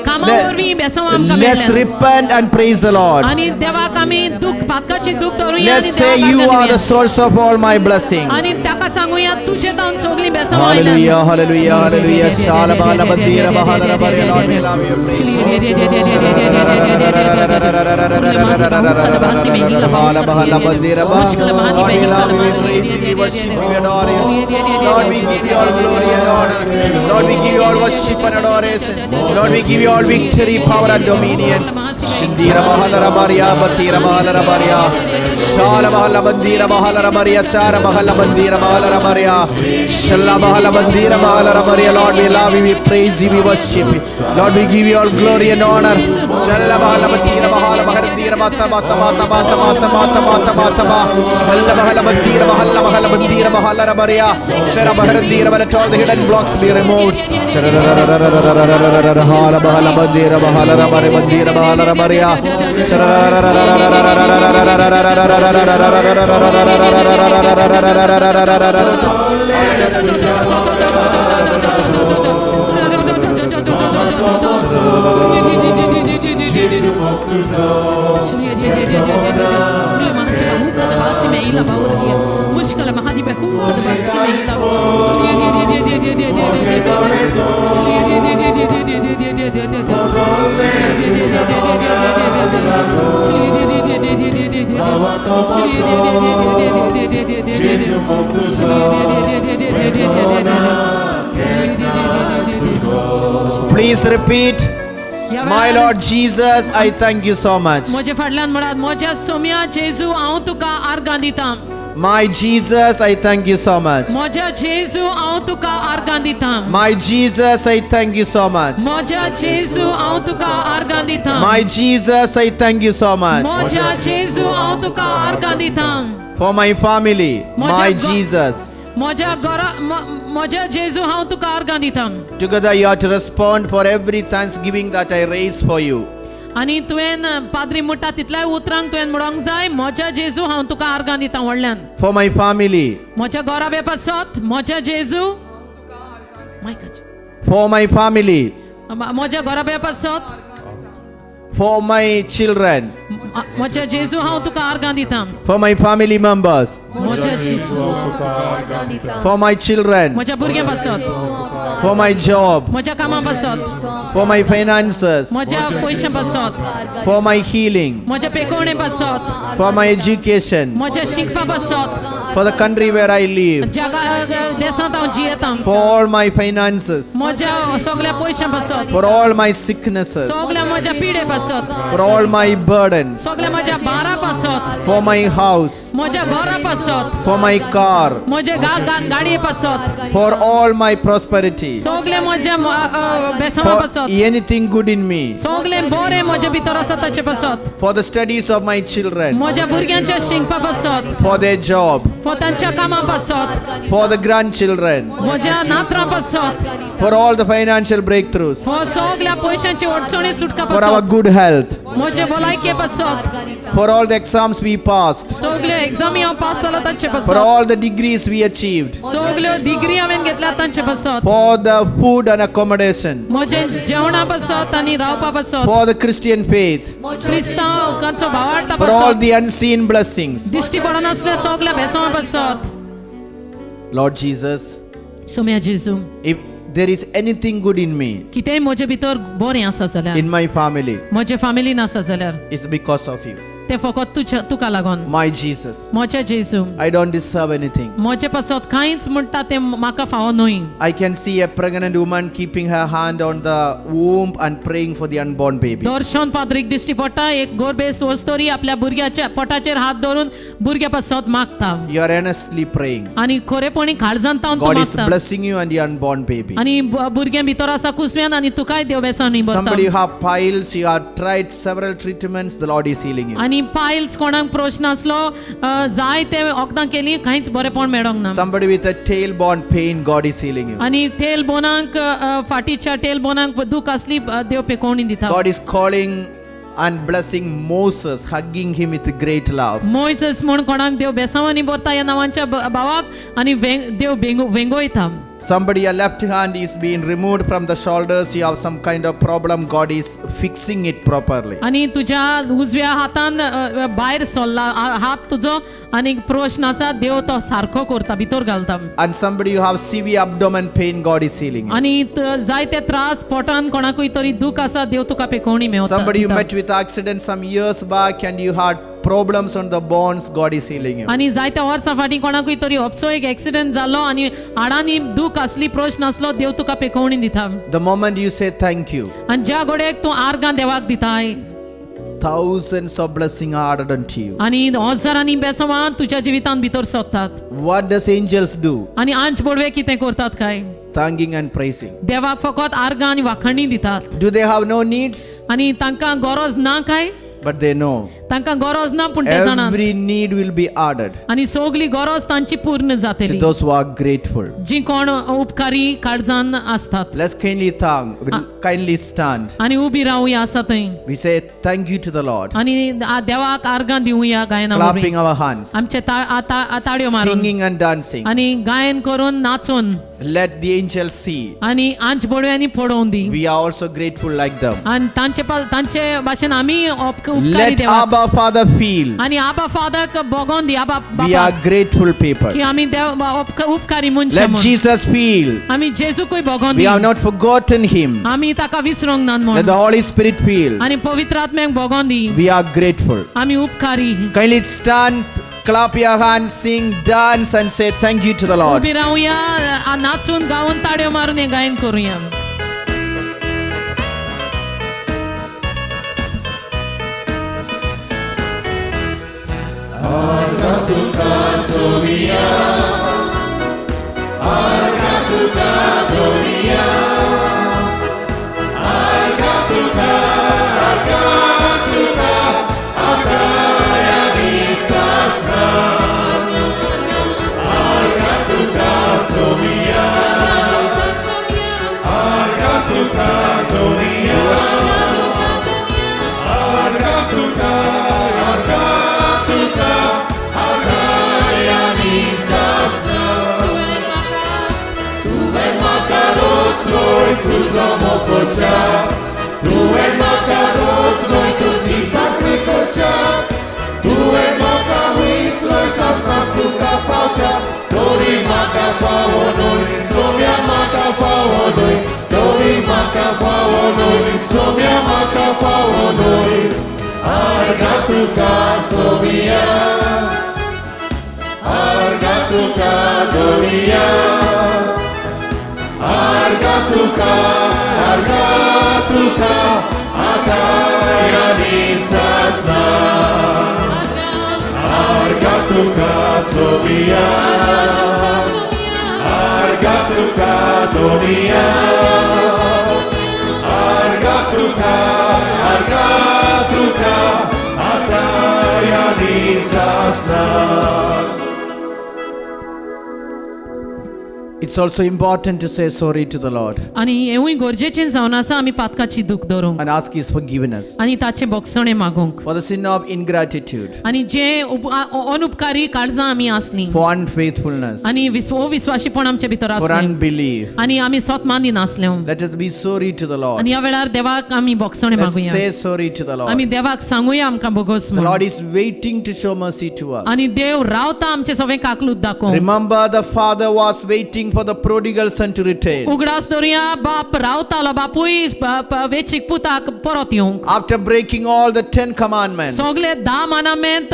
कामा वरवीं बेसांव आमकां Let's मेळ्ळें. Repent and praise the Lord. आनी देवाक आमी दुख पातकाची दुख धरुया आनी Let's say देवाक you आर्गां are the दिवया. Source of all my blessing. आनी ताका सांगुया तुजे तावन सगळीं बेसांव आयल्यात. Hallelujah, hallelujah, hallelujah. Shalabala bandira bahala rabari. Lord, we love you. Praise Bahala bahala bandira ba. Lord, we love you, we praise you, we worship you, we adore you. Lord, we give you all glory and honor. Lord, we give you all worship and adoration. Lord, we give you all victory, power and dominion. Shindira bahala rabaria, batira bahala rabaria. Shala bahala bandira bahala rabaria, Sara bahala bandira bahala rabaria. Shalla bahala bandira bahala rabaria. Lord, we love you, we praise you, we worship you. Lord, we give you all glory and honor. Shalla bahala bandira bahala bahala bata bata bata bata bata bata bata bata ba. Shalla bahala bandira bahala bahala bandira bahala rabaria. Shara bahala bandira. Let all the hidden blocks be removed. Bahala bahala bandira bahala rabari bandira bahala rabaria. Please repeat, my Lord Jesus, I thank you so much. म्हजे फाटल्यान म्हणात, म्हज्या सोम्या जेजू, हांव तुका आर्गां दिता. My Jesus, I thank you so much. म्हज्या जेजू, हांव तुका आर्गां दिता. My Jesus, I thank you so much. म्हज्या जेजू, हांव तुका आर्गां दिता. My Jesus, I thank you so much. म्हज्या जेजू, हांव तुका आर्गां दिता. For my family, my Jesus. म्हज्या घरा म्हज्या जेजू, हांव तुका आर्गां दिता. Together you have to respond for every thanksgiving that I raise for you. आनी तुवें पाद्री म्हणटा तितल्याय उतरांक तुवें म्हणूंक जाय, म्हज्या जेजू, हांव तुका आर्गां दिता, व्हडल्यान. For my family, म्हज्या घराब्या पासत, म्हज्या जेजू, मायकाचें. For my family, म्हज्या घराब्या पासत. For my children, म्हज्या जेजू, हांव तुका आर्गां दिता. For my family members, म्हज्या जेजू. For my children, म्हज्या भुरग्यां पासत. For my job, म्हज्या कामां पासत. For my finances, म्हज्या पयशां पासत. For my healing, म्हज्या पेकोवणे पासत. For my education, म्हज्या शिकपा पासत. For the country where I live, जगा देशांत हांव जियेतां. For all my finances, म्हज्या सगळ्या पयशां पासत. For all my sicknesses, सगळ्या म्हज्या पिडे पासत. For all my burdens, सगळ्या म्हज्या भारा पासत. For my house, म्हज्या घरा पासत. For my car, म्हज्या गाडये पासत. For all my prosperity, सगळे म्हज्या बेसांवा for पासत. Anything good in me, सगळे बरें म्हज्या भितर आसा ताचे पासत. For the studies of my children, म्हज्या भुरग्यांच्या शिकपा पासत. For their job, तांच्या कामा पासत. For the grandchildren, म्हज्या नातरां पासत. For all the financial breakthroughs, हो सगळ्या पयशांची अडचणी सुटका for our पासत. Good health, म्हजे भलायके पासत. For all the exams we passed, सगळ्यो एग्जामी हांव पास जाला तांचे for पासत. All the degrees we achieved, सगळ्यो डिग्री हांवें घेतल्या तांचे पासत. For the food and accommodation, म्हजे जेवणा पासत आनी रावपा पासत. For the Christian faith, क्रिस्तांवांचो भावार्था for all पासत. The unseen blessings. दिश्टी पडनासल्या सगळ्या बेसांवा पासत. Lord Jesus, सोम्या जेजू, if there is anything good in me, कितेंय म्हजे भितर बरें आसा जाल्यार, in my family, म्हजे फामिलीन आसा जाल्यार, it's because of you. तें फकत तुज्या तुका लागून. My Jesus, म्हज्या जेजू, I don't deserve anything. म्हजे पासत कांयच म्हणटा तें म्हाका फावो न्हय. I can see a pregnant woman keeping her hand on the womb and praying for the unborn baby. दर्शन पाद्रीक दिश्टी पडटा, एक गोरबेस वस्तोरी आपल्या भुरग्याच्या पोटाचेर हात धरून भुरग्या पासत मागता. You are earnestly praying. आनी खरेपणी काळजान तावन तूं God is मागता. Blessing you and your unborn baby. आनी भुरग्यां भितर आसा कुसव्यान आनी तुकाय देव बेसांनी Somebody भरता. who have piles, you have tried several treatments, the Lord is healing you. आनी पायल्स कोणाक प्रश्न आसलो, जाय ते वखदां केली, कांयच बरेपण मेळोंक ना. Somebody with a tailbone pain, God is healing you. आनी टेल बोनाक, फाटीच्या टेल बोनाक दूख आसली, देव पेकोवणी दिता. God is calling And blessing Moses, hugging him with great love. Moises म्हूण कोणाक देव बेसांवांनी भरता ह्या नांवांच्या भावाक आनी देव वेंगोयता. Somebody, your left hand is being removed from the shoulders. You have some kind of problem. God is fixing it properly. आनी तुज्या उजव्या हातान भायर सरला हात तुजो आनी प्रश्न आसा, देव तो सारको करता, भितर घालता. And somebody, you have severe abdomen pain. God is healing you. आनी जायते त्रास पोटान कोणाकूय तरी दूख आसा, देव तुका पेकोवणी मेवता. Somebody, you met with accident some years back and you had problems on the bones. God is healing you. आनी जायत्या वर्सां फाटीं कोणाकूय तरी अपसो एक एक्सिडंट जालो आनी हाडांनी दूख आसली, प्रश्न आसलो, देव तुका पेकोवणी दिता. The moment you say thank you, आनी ज्या घडयेक तूं आर्गां देवाक दिताय, thousands of blessings are added unto you. आनी हजारांनी बेसवां तुज्या जिवितांत भितर सोदतात. What does angels do? आनी आंच बोडवे कितें करतात काय? Thanking and praising. देवाक फकत आर्गां आनी वाखाणी दितात. Do they have no needs? आनी तांकां गरज ना काय? But they know तांकां गरज ना, पूण ते जाणात every need will be added आनी सगली गरज तांची पूर्ण to जातली those who are grateful. जी कोण उपकारी काळजान आसतात. Let's kindly thank, we'll kindly stand. आनी उबी रावया आसा थंय. We say thank you to the Lord, आनी देवाक आर्गां दिवया गायना वरवीं. Clapping our hands, आमचे ताळयो मारून singing and dancing. आनी गायन करून नाचून. Let the angels see आनी आंच बोडव्यांनी पडोवन दी we are also grateful like them. आनी तांचे भाशेन आमी उपकारी Let देवाक. Abba Father feel आनी आबा फादराक भोगोन दी, आबा we बापाक are grateful people. की आमी देव उपकारी मनशां Let म्हूण. Jesus feel आमी जेजूकूय भोगोन we the have not forgotten him. आमी ताका विसरूंक ना Let म्हूण. the Holy Spirit feel आनी पवित्र आत्म्याक भोगोन दी we are grateful. आमी उपकारी. Kindly stand, clap your hands, sing, dance, and say thank you to the Lord. उबी रावया, नाचून गावन ताळयो मारून हें गायन करुया. It's also important to say sorry to the Lord आनी हेंवूय गरजेचें जावन आसा आमी पातकाची दूख धरूंक and ask His forgiveness आनी ताचें बोगसणें मागूंक for the sin of ingratitude, आनी जे अनुपकारी काळजां आमी आसलीं for unfaithfulness, आनी अविस्वाशीपण आमचे भितर for आसलें unbelief. आनी आमी स्वत मानिनासले. Let us be sorry to the Lord. आनी ह्या वेळार देवाक आमी बोगसणें Let's मागुया. say sorry to the Lord. आमी देवाक सांगुया आमकां बोगोस The म्हूण. Lord is waiting to show mercy to us. आनी देव रावता आमचे सगळे काकलूत दाखोवंक. Remember, the father was waiting for the prodigal son to return. उगडास दवरुया, बाप रावतालो, बापूय वेचीक पुताक परत येवंक. After breaking all the 10 commandments, सगळे 10 मानामेंत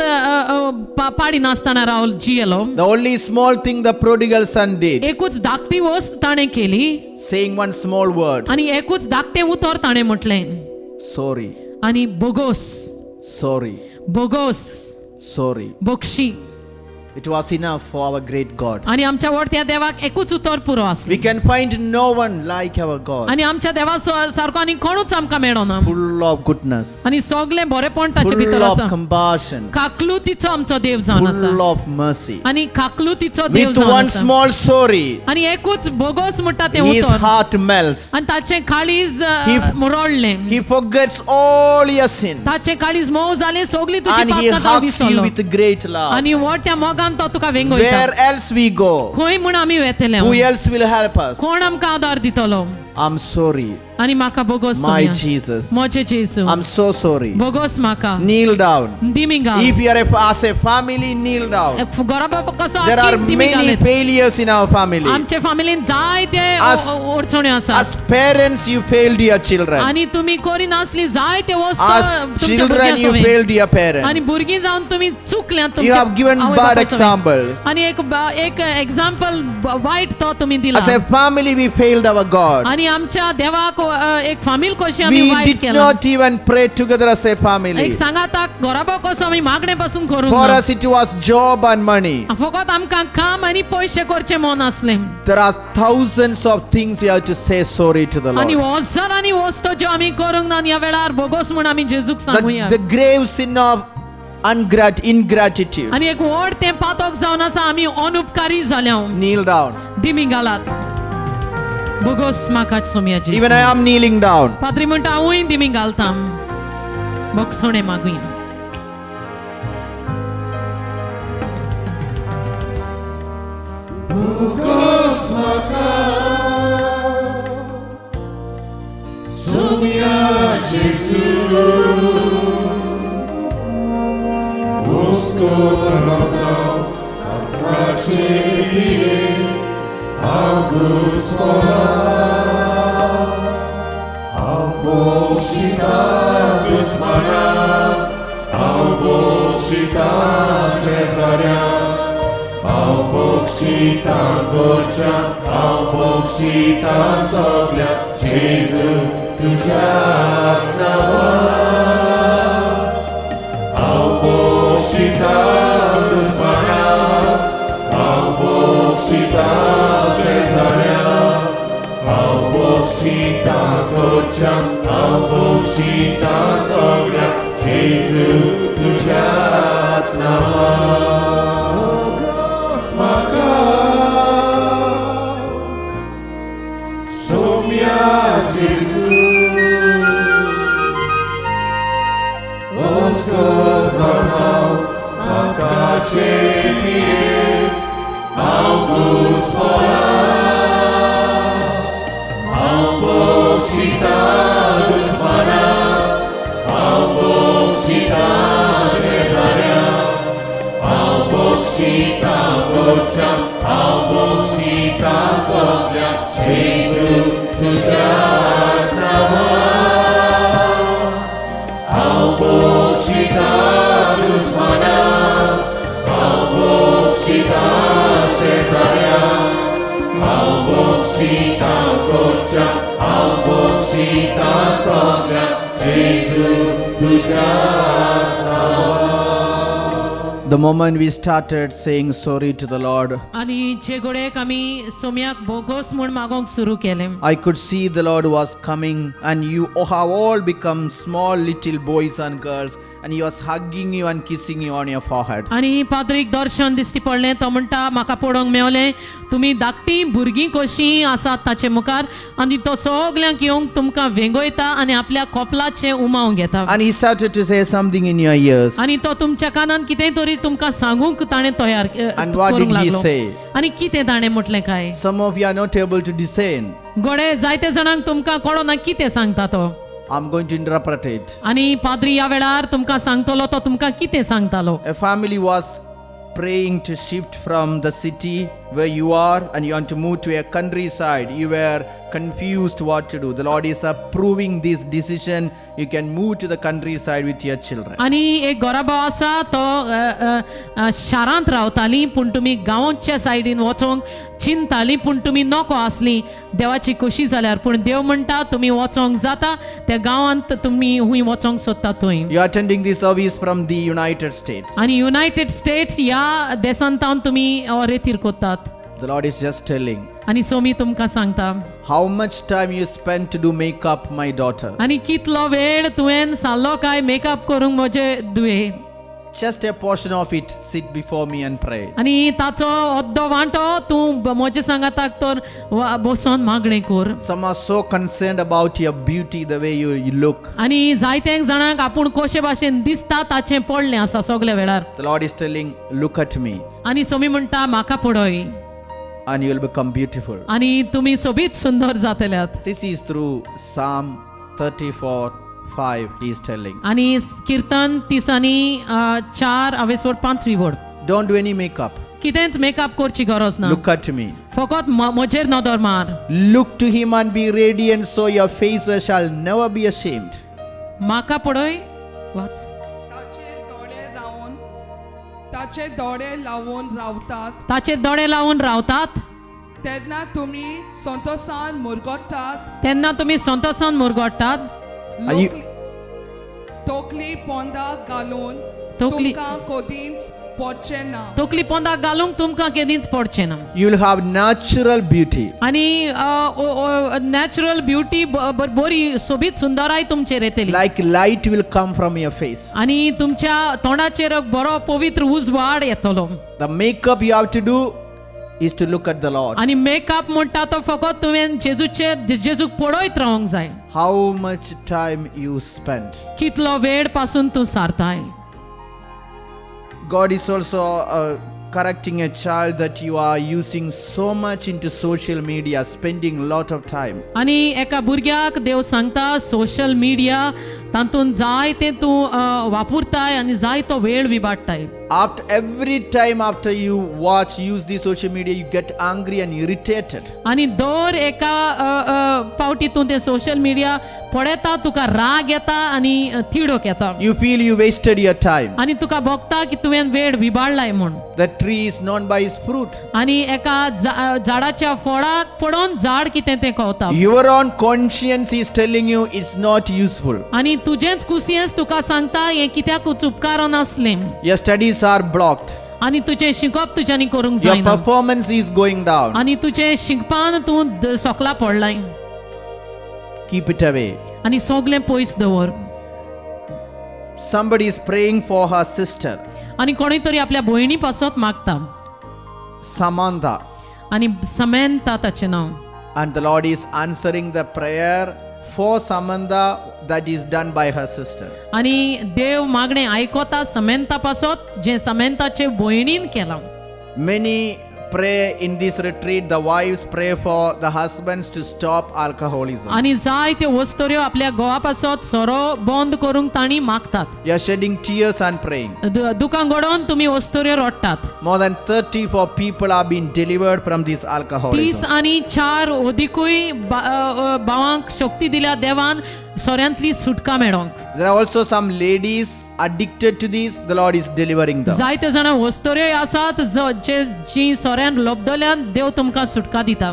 पाडी नासतना रावल जियेलो. the only small thing the prodigal son did, एकूच धाकटी वस्त ताणें केली saying one small word, आनी एकूच धाकटें उतर ताणें म्हटलें, sorry, आनी बोगोस, sorry, बोगोस, sorry. Bakshi. It was enough for our great God. आनी आमच्या वडत्या देवाक एकूच उतर पुरो आसलें. We can find no one like our God. आनी आमच्या देवा सारको आनी कोणूच आमकां मेळना. Full of goodness, आनी सगळें बरेपण ताचे full भितर of आसा. compassion, काकलुतीचो आमचो देव जावन आसा. full of mercy. आनी काकलुतीचो देव With जावन one आसा. small sorry, आनी एकूच बोगोस म्हणटा तें his उतर heart melts. आनी ताचें काळीज He- मोरडलें. He forgets all your sins ताचें काळीज मोव जालें, सगळी तुजी and he पातकां तो hugs you विसरलो. with great love. आनी व्हड त्या मोगान तो तुका वेंगयता. Where else we go? खंय म्हूण आमी वेतले? Who else will help us? कोण आमकां आदार दितलो? I'm sorry, आनी म्हाका बोगोस my सोम्या. Jesus. म्हजें जेजू. I'm so sorry. बोगोस म्हाका. Kneel down. दिमी घाल. If you are as a family, kneel down. घराबा कसो There are आख्खी दिमी many घालत. failures in our family. आमचे फामिलीन जायते अडचण्यो आसात. As parents, you failed your children. आनी तुमी करिनासली जायते वस्तू As तुमच्या children, भुरग्यां you सवें. failed your आनी parents. भुरगीं जावन तुमी चुकल्यात You तुमच्या have given आवय bad बापाय सवें. examples. आनी एक एग्जाम्पल वायट तो तुमी दिला. As a family, we failed our God. आनी आमच्या देवाक एक फामील कशी आमी We वायट did केला. not even pray together as a family. एक सांगाताक घराबो कसो आमी मागणे पासून करूंक For ना. us, it was job and money. फकत आमकां काम आनी पयशे करचे मन आसलें. There are thousands of things we have to say sorry to the आनी Lord. हजारांनी वस्तू ज्यो आमी करूंक ना, आनी ह्या वेळार बोगोस म्हूण आमी जेजूक सांगुया. The grave sin of ingratitude. आनी एक व्हड तें पातक जावन आसा, आमी अनुपकारी जाल्या. Kneel down. दिमी घालात. बोगोस म्हाका सोमया जेजू. Even I am kneeling down. पाद्री म्हणटा हांवूय दिमी घालता. बोगसोणें मागुया. The moment we started saying sorry to the Lord, आनी जे घडयेक आमी सोम्याक बोगोस म्हूण मागोवंक सुरू केलें, I could see the Lord was coming, and you have all become small little boys and girls, and He was hugging you and kissing you on your forehead. आनी पाद्रीक दर्शन दिश्टी पडलें. तो म्हणटा म्हाका पळोवंक मेवलें तुमी धाकटीं भुरगीं कशीं आसात ताचे मुखार आनी तो सगल्यांक येवंक तुमकां वेंगयता आनी आपल्या कोपलाचें उमाव घेता. And He started to say something in your ears. आनी तो तुमच्या कानान कितें तरी तुमकां सांगूंक ताणें तयार And what करूंक did he लागलो. say? आनी कितें ताणें म्हटलें काय? Some of you are not able to discern. गोडे जायते जाणांक तुमकां कळना कितें सांगता तो. I'm going to interpret it. आनी पाद्री ह्या वेळार तुमकां सांगतलो तो तुमकां कितें सांगतालो. A family was praying to shift from the city where you are and you want to move to a countryside. You were confused what to do. The Lord is approving this decision. You can move to the countryside with your children. आनी एक गोराबो आसा तो अ, अ, अ, शारांत रावताली पूण तुमी गांवच्या सायडीन वचोंक चिंताली पूण तुमी नको आसली देवाची खोशी जाल्यार पूण देव म्हणटा तुमी वचोंक जाता त्या गांवांत तुमी हुंय वचोंक सोदता थंय. You are attending this service from the United States. आनी युनायटेड स्टेट्स ह्या देशांत तावन तुमी हो रेतीर कोत्तात. The Lord is just telling आनी सोमी तुमकां सांगता, how much time you spend to do makeup, my daughter. आनी कितलो वेळ तुवें सारलो काय मेकअप करूंक म्हजे Dubey. Just a portion of it, sit before me and pray. आनी ताचो अद्दो वांटो तूं म्हजे सांगाताक तर बसोन मागणें कर. Some are so concerned about your beauty, the way you look. आनी जायते जाणांक आपूण कशे भाशेन दिसता ताचें पडलें आसा सगल्या वेळार. The Lord is telling, "Look at me, आनी सोमी म्हणटा म्हाका पळय and you will become beautiful." आनी तुमी सोबीत सुंदर जातल्यात. This is through Psalm 34:5, he is telling. आनी किर्तन तिसांनी चार हांवें पांचवी वड. Don't do any makeup. कितेंच मेकअप करची गरज ना. Look at me. फकत म्हजेर नदर मार. Look to him and be radiant, so your faces shall never be ashamed. म्हाका पळय वाच. ताचे दोळे रावन ताचे दोळे लावन रावतात ताचेर दोळे लावन रावतात तेन्ना तुमी संतोसान मुरगोटात. तेन्ना तुमी संतोसान मुरगोट्टात. And तोकली पोंदा घालून तुमकां कदींच पडचें ना. तकली पोंदाक घालूंक तुमकां केदींच पडचें ना. You will have natural beauty. आनी नॅचरल ब्युटी बरी सोबीत सुंदराय तुमचेर येतली. Like light will come from your face. आनी तुमच्या तोंडाचेर बरो पवित्र उजवाड येतलो. The makeup you have to do is to look at the Lord. आनी मेकअप म्हणटा तो फकत तुवें जेजूचेर जेजूक पळयत रावंक जाय. How much time you spend. कितलो वेळ पासून तूं सारताय. God is also correcting a child that you are using so much into social media, spending a lot of time. आनी एका भुरग्याक देव सांगता सोशल मिडिया तातूंत जाय तें तूं वापरताय आनी जाय तो वेळ विबाडटाय. After every time after you watch, use the social media, you get angry and irritated. आनी दर एका अ, अ, पावटी तूं तें सोशल मिडिया पळयता तुका राग येता आनी तिडक येता. You feel you wasted your time. आनी तुका भोगता की तुवें वेळ विबाडलाय म्हूण. The tree is known by its fruit. आनी एका झाडाच्या फळाक पडोवन झाड कितें तें कळता. Your own conscience is telling you it's not useful. आनी तुजेंच कुसियेंस तुका सांगता हें कित्याकूच उपकारान आसलें. Your studies are blocked. आनी तुजें शिकप तुज्यांनी करूंक Your जायना. Performance is going down. आनी तुजें शिकपान तूं सोकला पडलाय. Keep it away. आनी सगलें पयस दवर. Somebody is praying for her sister, आनी कोणूय तरी आपल्या भयणी पासत मागता. Samantha. आनी समेंता ताचें नांव. And the Lord is answering the prayer for Samantha that is done by her sister. आनी देव मागणें आयकता समेंता पासत जें समेंताचे भयणीन केलां. Many pray in this retreat, the wives pray for the husbands to stop alcoholism. आनी जायत्यो वस्तुऱ्यो आपल्या घोवा पासत सोरो बंद करूंक तांणी मागतात. You are shedding tears and praying. दुकां गडोवन तुमी वस्तुऱ्यो रडटात. More than 34 people are being delivered from this 30 alcoholism. आनी चार अदिकूय भावांक शक्ती दिल्या देवान सोऱ्यांतली सुटका मेळोंक. There are also some ladies addicted to this. The Lord is delivering them. जायते जाणां वस्तुऱ्योय आसात जे जी सोऱ्यान लब्दल्यान देव तुमकां सुटका दिता.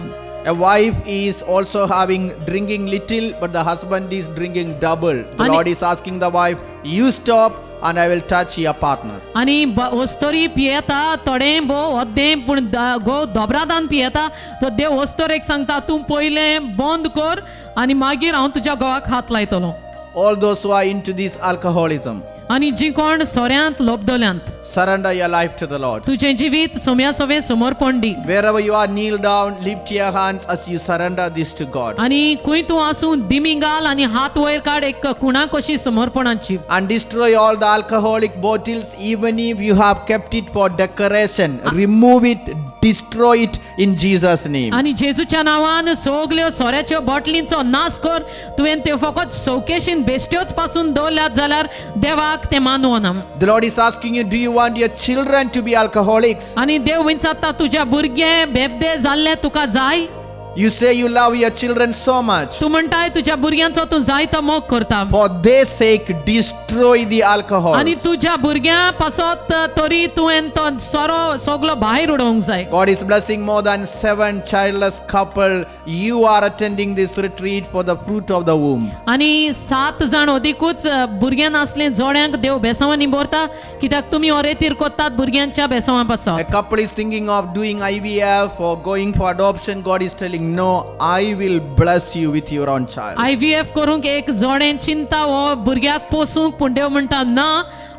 A wife is also having drinking little, but the husband is drinking double. The Lord is asking the wife, "You stop and I will touch your partner." आनी वस्तोरी पियेता थोडें भोव अद्दें पूण घोव दोबरादान पियेता तो देव वस्तोरेक सांगता तूं पयलें बंद कर आनी मागीर हांव तुज्या घोवाक हात लायतलो. All those who are into this alcoholism, आनी जी कोण सोऱ्यांत लब्दल्यांत, surrender your life to the Lord. तुजें जिवीत सोम्या सोवें समर्पण दी. Wherever you are, kneel down, lift your hands as you surrender this to God. आनी खंय तूं आसूं दिमी घाल आनी हात वयर काड एक खुणा कशी समर्पणाची. And destroy all the alcoholic bottles, even if you have kept it for decoration. Remove it, destroy it in Jesus' name. आनी जेजूच्या नांवान सगल्यो सोऱ्याच्यो बॉटलींचो नाश कर. तुवें त्यो फकत शोकेशीन बेश्ट्योच पासून दवरल्यात जाल्यार देवाक तें मानवना. The Lord is asking you, do you want your children to be alcoholics? आनी देव विचारता तुज्या भुरगे बेबदे जाल्ले तुका जाय? You say you love your children so much. तूं म्हणटाय तुज्या भुरग्यांचो तूं जायतो मोग करता. For their sake, destroy the alcohol. आनी तुज्या भुरग्यां पासत तरी तुवें तो सोरो सगलो भायर उडोवंक जाय. God is blessing more than 7 childless couple. You are attending this retreat for the fruit of the womb. आनी सात जाण अदिकूच भुरग्यां नासले जोड्यांक देव बेसांवांनी भरता कित्याक तुमी हो रेतीर कोत्तात भुरग्यांच्या बेसांवां A पासत. Couple is thinking of doing IVF or going for adoption. God is telling, no, I will bless you with your own child. IVF करूंक एक जोडें चिंता हो भुरग्याक पोसूंक, पूण देव म्हणटा ना,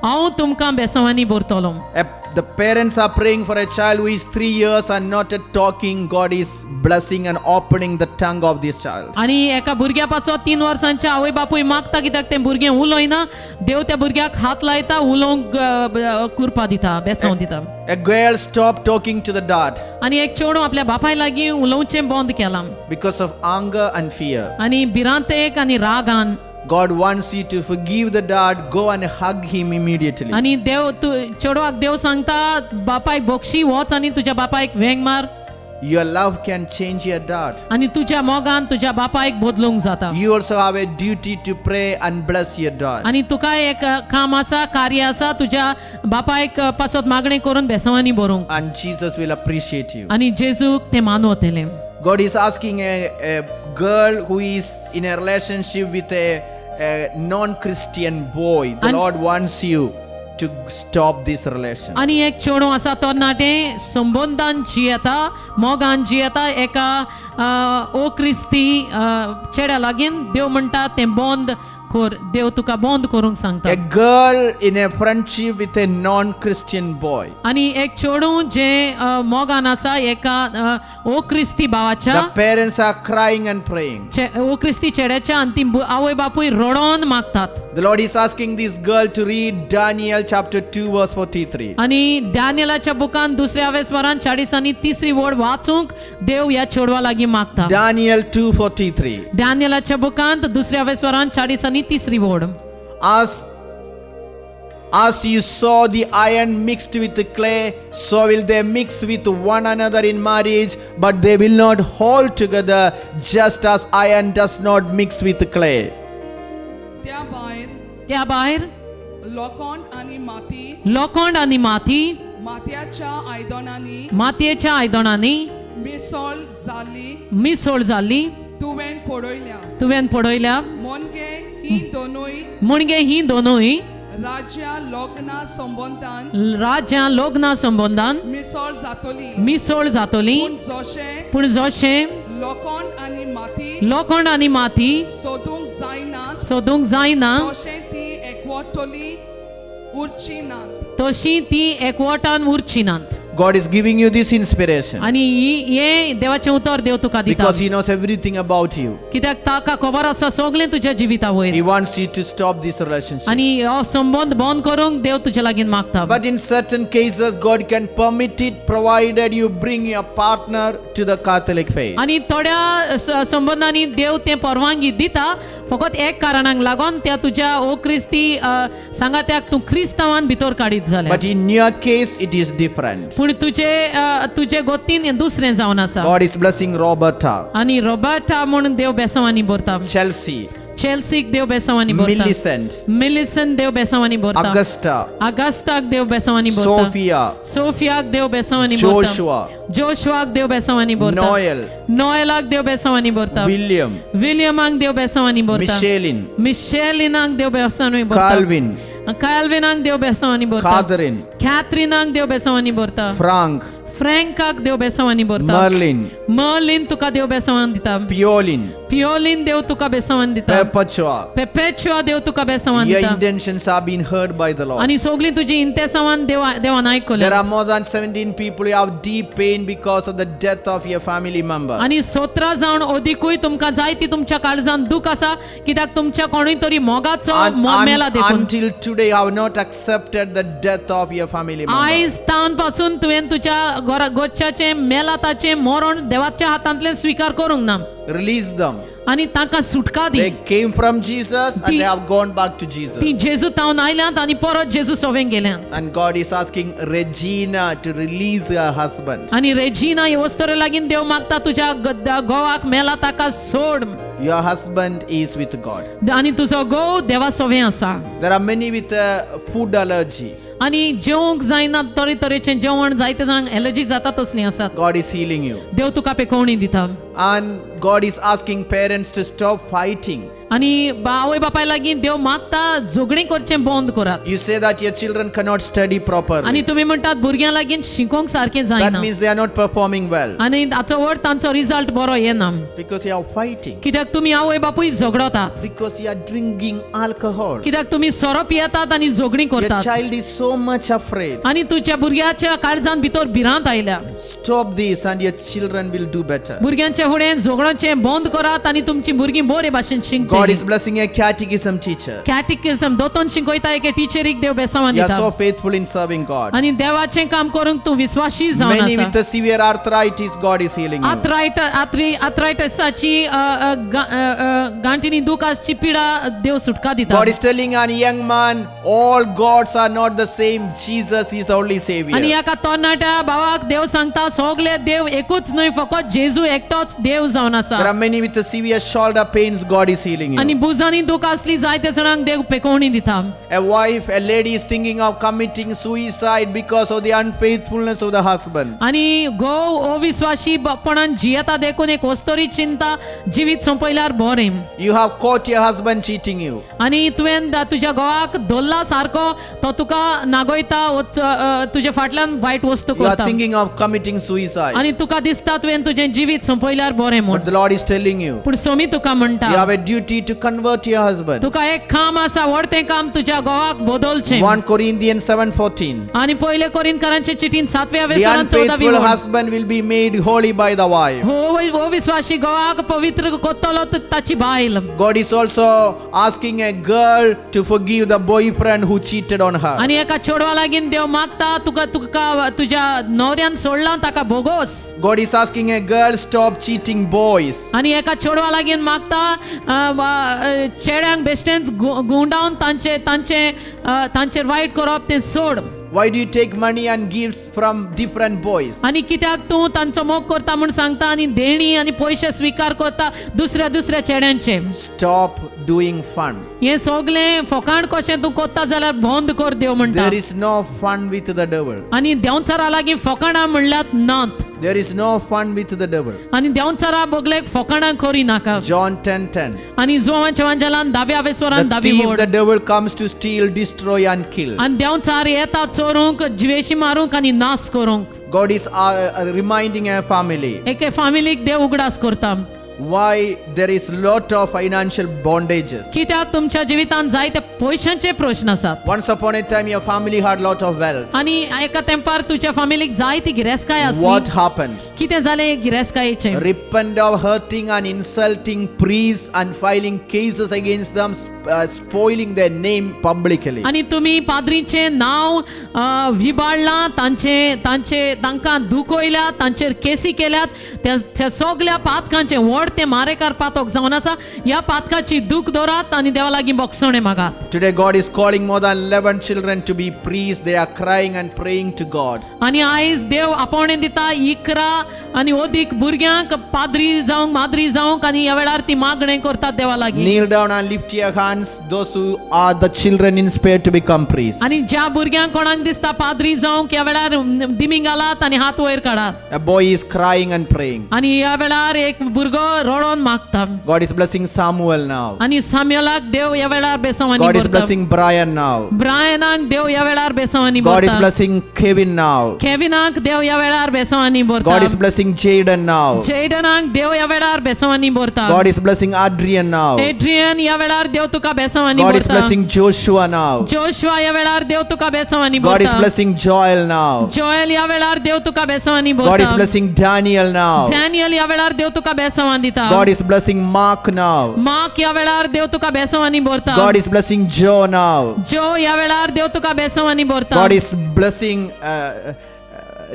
हांव तुमकां बेसांवांनी भरतलो. The parents are praying for a child who is 3 years and not yet talking. God is blessing and opening the tongue of this child. आनी एका भुरग्या पासत 3 वर्सांचे आवय बापूय मागता कित्याक तें भुरगें उलयना, देव त्या भुरग्याक हात लायता, उलोवंक कुरपा दिता, बेसांव दिता. A girl stopped talking to the dad आनी एक चेडूं आपल्या बापाय लागीं उलोवचें बंद केलां because of anger and fear. आनी भिरांतेक आनी रागान. God wants you to forgive the dad, go and hug him immediately. आनी देव तूं चेडवाक देव सांगता बापायक बक्षी वच आनी तुज्या बापायक वेंग मार. Your love can change your dad. आनी तुज्या मोगान तुज्या बापायक बदलूंक जाता. You also have a duty to pray and bless your dad. आनी तुका एक काम आसा, कार्य आसा, तुज्या बापायक पासत मागणें करून बेसांवांनी बरोवंक. And Jesus will appreciate you. आनी जेजूक तें मानवतलें. God is asking a girl who is in a relationship with a non Christian boy. The Lord wants you to stop this relation. आनी एक चेडूं आसा तरणाटें संबंदान जियेता, मोगान जियेता एका ओ क्रिस्ती चेड्या लागीं, देव म्हणटा तें बंद कर, देव तुका बंद करूंक सांगता. A girl in a friendship with a non Christian boy. आनी एक चेडूं जें मोगान आसा एका ओ क्रिस्ती भावाच्या. The parents are crying and praying. ओ क्रिस्ती चेड्याच्या आनी ती आवय बापूय रडोन मागतात. The Lord is asking this girl to read Daniel chapter 2, verse 43. आनी डॅनियलाच्या बुकान दुसऱ्या वेसवरान 40 आनी तिसरी वड वाचूंक देव ह्या चेडवा लागीं मागता. Daniel 2:43. डॅनियलाच्या बुकांत दुसऱ्या वेसवरान 40 आनी तिसरी वड. As you saw the iron mixed with the clay, so will they mix with one another in marriage, but they will not hold together, just as iron does not mix with clay. त्या भायर त्या भायर लोखंड आनी माती लोखंड आनी माती मातयेच्या आयदनांनी मातयेच्या आयदनांनी मिसळ जाली मिसळ जाल्ली तुवें पळयल्या. तुवें पळयल्या. म्हणजे ही दोनूय म्हणजे ही दोनूय राज्यां लग्ना संबंदान राज्यां लग्ना संबंदान मिसळ जातली. मिसळ जातली. पूण जशें पूण जशें लोखंड आनी माती लोखंड आनी माती सोदूंक जायना सोदूंक जायना तशें ती एकवटली उरची नात. तशी ती एकवटान उरची नात. God is giving you this inspiration आनी हें देवाचें उतर देव तुका दिता because He knows everything about you. कित्याक ताका खबर आसा सगळें तुज्या जिविता वयर. He wants you to stop this relationship. आनी हो संबंद बंद करूंक देव तुज्या लागीं मागता. But in certain cases, God can permit it provided you bring your partner to the Catholic faith. आनी थोड्या संबंदांनी देव तें परवानगी दिता फकत एक कारणाक लागून त्या तुज्या ओ क्रिस्ती सांगात्याक तूं क्रिस्तांवान भितर काडीत जाल्यार. But in your case, it is different. पूण तुजे गोतीन हें दुसरें जावन आसा. God is blessing Roberta, आनी रोबर्टा म्हूण देव बेसांवांनी भरता. Chelsea, चेल्सीक देव बेसांवांनी भरता. Millicent, मिलिसन देव बेसांवांनी भरता. Augusta, आगास्ताक देव बेसांवांनी भरता. Sophia, सोफियाक देव बेसांवांनी भरता. Joshua, जोशुआक देव बेसांवांनी भरता. Noel, नोएलाक देव बेसांवांनी भरता. William, विलियमाक देव बेसांवांनी भरता. Michelin, मिशेलिनाक देव बेसांवांनी भरता. Calvin, कॅल्विनाक देव बेसांवांनी भरता. Catherine, कॅथरिनाक देव बेसांवांनी भरता. Frank, फ्रँकाक देव बेसांवांनी भरता. Merlin, Merlin तुका देव बेसांवान दिता. Piolin, पियोलीन देव तुका बेसांवान दिता. Perpetua. पेपेचुआ देव तुका बेसांवान Your दिता. intentions are being heard by the Lord. आनी सगळीं तुजी इंतेसांवान देवान आयकल्या. There are more than 17 people who have deep pain because of the death of your family member. आनी 17 जावन अदिकूय तुमकां जायती तुमच्या काळजान दूख आसा कित्याक तुमच्या कोणूय तरी मोगाचो मेला देखून. Until today, you have not accepted the death of your family member. आयज तावन पासून तुवें तुज्या गोच्याचें मेला ताचें मरण देवाच्या हातांतलें स्विकार करूंक ना. Release them. आनी तांकां सुटका दी. They came from Jesus and they have gone back to Jesus. ती जेजू तावन आयल्यात आनी परत जेजू सोवें गेल्यात. And God is asking Regina to release her husband. आनी रेजिना हे वस्तरे लागीं देव मागता तुज्या घोवाक मेला ताका सोड. Your husband is with God. आनी तुजो घोव देवा सोवें आसा. There are many with a food allergy. आनी जेवंक जायना तरेतरेचें जेवण जायते जाणांक एलर्जी जाता तसलीं आसात. God is healing you. देव तुका पेकोवणी दिता. And God is asking parents to stop fighting. आनी आवय बापाय लागीं देव मागता झगडीं करचें बंद करात. You say that your children cannot study properly. आनी तुमी म्हणटात भुरग्यां लागीं शिकोवंक सारकें That जायना. means they are not performing well. आनी हाचो अर्थ तांचो रिजल्ट बरो येना. Because you are fighting. कित्याक तुमी आवय बापूय झगडतात. Because you are drinking alcohol. कित्याक तुमी सोरो पियेतात आनी झगडीं Your करतात. child is so much afraid. आनी तुज्या भुरग्याच्या काळजान भितर भिरांत आयल्या. Stop this and your children will do better. भुरग्यांच्या फुडें झगडोचें बंद करात आनी तुमची भुरगीं बरे भाशेन God शिकतलीं. is blessing a catechism teacher. Catechism दोतोन शिकयता एके टिचरीक देव बेसावान You are दिता. so faithful in serving God. आनी देवाचें काम करूंक तूं विस्वाशी जावन Many आसा. with a severe arthritis, God is healing you. आथरायटसाची गांठीनी दूख आसची पिडा देव सुटका दिता. God is telling a young man, all gods are not the same. Jesus is the only आनी savior. एका तरणाट्या भावाक देव सांगता सगळे देव एकूच न्हय फकत जेजू एकटोच देव जावन आसा. There are many with a severe shoulder pains, God is healing आनी you. बुजांनी दूख आसली जायते जाणांक देव पेकोवणी दिता. A wife, a lady is thinking of committing suicide because of the unfaithfulness of the husband. आनी घोव अविस्वाशी पणान जियेता देखून एक वस्तोरी चिंता जिवीत सोंपयल्यार बरें. You have caught your husband cheating you. आनी तुवें तुज्या घोवाक धरला सारको तो तुका नागयता तुज्या फाटल्यान वायट वस्तू You are करता. thinking of committing suicide. आनी तुका दिसता तुवें तुजें जिवीत सोंपयल्यार बरें म्हूण. But the Lord is telling you, पूण सोमी तुका म्हणटा you have a duty to convert your husband. तुका एक काम आसा व्हड तें काम तुज्या घोवाक बदलचें. 1 Corinthians 7:14. आनी पयले कोरिंथकारांचे चिटीन सातव्या The वेसरान चवदावी unfaithful ओळ. husband will be made holy by the wife. हो हो विस्वाशी घोवाक पवित्र करतलो ताची बायल. God is also asking a girl to forgive the boyfriend who cheated on her. आनी एका चेडवा लागीं देव मागता तुका तुका तुज्या न्हवऱ्यान सोडला ताका भोगोस. God is asking a girl stop cheating boys. आनी एका चेडवा लागीं मागता चेड्यांक बेश्टेंच गुंडावन तांचे तांचे तांचेर वायट करप तें सोड. Why do you take money and gifts from different boys? आनी कित्याक तूं तांचो मोग करता म्हूण सांगता आनी देणी आनी पयशे स्विकार करता दुसऱ्या दुसऱ्या चेड्यांचे. Stop doing fun. हें सगलें फोकाण कशें तूं करता जाल्यार बंद कर देव म्हणटा. There is no fun with the devil. आनी देंवचारा लागीं फोकाणां म्हणल्यार नात. There is no fun with the devil. आनी देंवचारा बगलेक फोकाणां करी नाका. John 10:10. आनी जुवांच्या वांजेलान दाव्या वेसवरान The दावी thief, वड. the devil comes to steal, destroy, and kill. आनी देंवचार येता चोरूंक जिवेशी मारूंक आनी नाश करूंक. God is reminding a family एके फामिलीक देव उगडास करता. why there is lot of financial bondages. कित्याक तुमच्या जिवितांत जायते पयशांचे प्रश्न आसात. Once upon a time, your family had lot of wealth. आनी एका तेंपार तुज्या फामिलीक जायती गिरेस्तकाय आसली. What happened? कितें जालें गिरेस्तकायेचें? Repent of hurting and insulting priests and filing cases against them, spoiling their name publicly. आनी तुमी पाद्रीचें नांव विबाडलां तांचे तांचे तांकां दुखयल्या तांचेर केसी केल्यात त्या त्या सगल्या पातकांचें व्हड तें मारेकार पातक जावन आसा ह्या पातकाची दूख दवरात आनी देवा लागीं बक्षणें मागात. Today, God is calling more than 11 children to be priests. They are crying and praying to God. आनी आयज देव आपोवणें दिता 11 आनी अदीक भुरग्यांक पाद्री जावंक माद्री जावंक आनी ह्या वेळार ती मागणें करतात देवा लागीं. Kneel down and lift your hands, those who are the children inspired to become priests. आनी ज्या भुरग्यांक कोणाक दिसता पाद्री जावंक ह्या वेळार दिमी घालात आनी हात वयर काडात. A boy is crying and praying. आनी ह्या वेळार एक भुरगो रडोन मागता. God is blessing Samuel now. आनी साम्युलाक देव ह्या वेळार बेसांवांनी God is भरता. blessing Brian now. ब्रायनाक देव ह्या वेळार बेसांवांनी God is भरता. blessing Kevin now. केविनाक देव ह्या वेळार बेसांवांनी भरता. God is blessing Jaden now. जेडनाक देव ह्या वेळार बेसांवांनी भरता. God is blessing Adrian now. Adrian ह्या वेळार देव तुका बेसांवांनी God is भरता. blessing Joshua now. Joshua ह्या वेळार देव तुका बेसांवांनी God is भरता. blessing Joel now. Joel ह्या वेळार देव तुका बेसांवांनी God is भरता. blessing Daniel now. Daniel ह्या वेळार देव तुका बेसांवां दिता. God is blessing Mark now. Mark ह्या वेळार देव तुका बेसांवांनी भरता. God is blessing Joe now. जो ह्या वेळार देव तुका बेसांवांनी भरता. God is blessing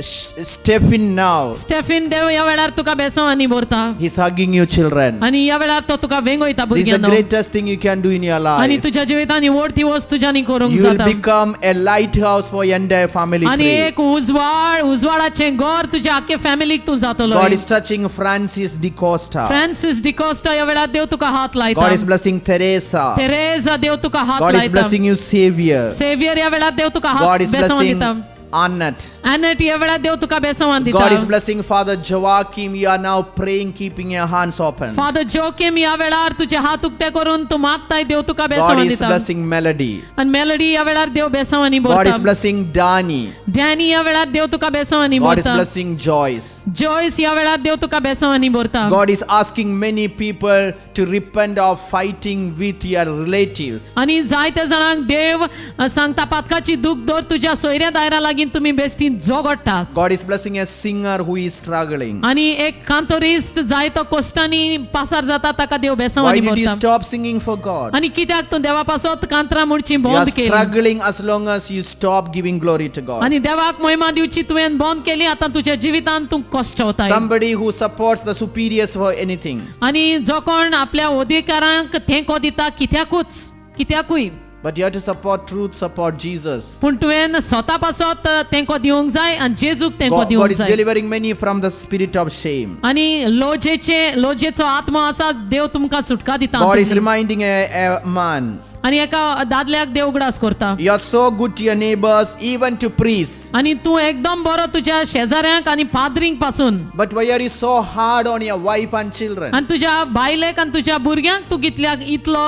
Stephen now. Stephen देव ह्या वेळार तुका बेसांवांनी भरता. He's hugging you, children. आनी ह्या वेळार तो तुका वेंगयता This is the भुरग्यांनो. Greatest thing you can do in your आनी life. तुज्या जिवितांत ही व्हड ती वस्त तुज्यांनी करूंक You will जाता. Become a lighthouse for entire family आनी tree. एक उजवाड उजवाडाचें घर तुज्या आख्खे फॅमिलीक तूं जातलो. God is touching Francis de Costa. Francis D'Costa ह्या वेळार देव तुका हात लायता. God is blessing Teresa. Teresa देव तुका हात God is लायता. Blessing you, Savior. Saviour ह्या वेळार देव तुका God हात is बेसांवां blessing दिता. Annette. Annette ह्या वेळार देव तुका बेसांवां God is दिता. Blessing Father Joachim. You are now praying, keeping your hands open. Father Joachim ह्या वेळार तुजे हात उक्ते करून तूं मागताय देव तुका God बेसांवां is दिता. Blessing Melody. आनी मेलडी ह्या वेळार देव बेसांवांनी God is भरता. Blessing Dani. Danny ह्या वेळार देव तुका बेसांवांनी God is भरता. Blessing Joyce. Joyce ह्या वेळार देव तुका बेसांवांनी भरता. God is asking many people to repent of fighting with your relatives. आनी जायत्या जाणांक देव सांगता पातकाची दूख दर तुज्या सोयऱ्या दायरा लागीं तुमी बेश्टी झगडटात. God is blessing a singer who is struggling. आनी एक कांतोरिस्त जायतो कश्टांनी पासार जाता ताका देव Why बेसांवांनी did you भरता. Stop singing for God? आनी कित्याक तूं देवा पासत कांतरां म्हणची You are बंद केली? Struggling as long as you stop giving glory to God. आनी देवाक महिमा दिवची तुवें बंद केली आतां तुज्या जिवितांत तूं कश्ट वताय. Somebody who supports the superiors for anything. आनी जो कोण आपल्या अधिकारांक तेंको दिता कित्याकूच कित्याकूय. But you have to support truth, support Jesus. पूण तुवें स्वता पासत तेंको दिवंक जाय आनी जेजूक तेंको God दिवंक is जाय. Delivering many from the spirit of shame. आनी लोजेचे लोजेचो आत्मो आसा देव तुमकां सुटका दिता God is हातूंतली. Reminding a man, आनी एका दादल्याक देव उगडास करता. you are so good to your neighbors, even to priests. आनी तूं एकदम बरो तुज्या शेजाऱ्यांक आनी पाद्रींक पासून. But why are you so hard on your wife and children? आनी तुज्या बायलेक आनी तुज्या भुरग्यांक तूं कितल्याक इतलो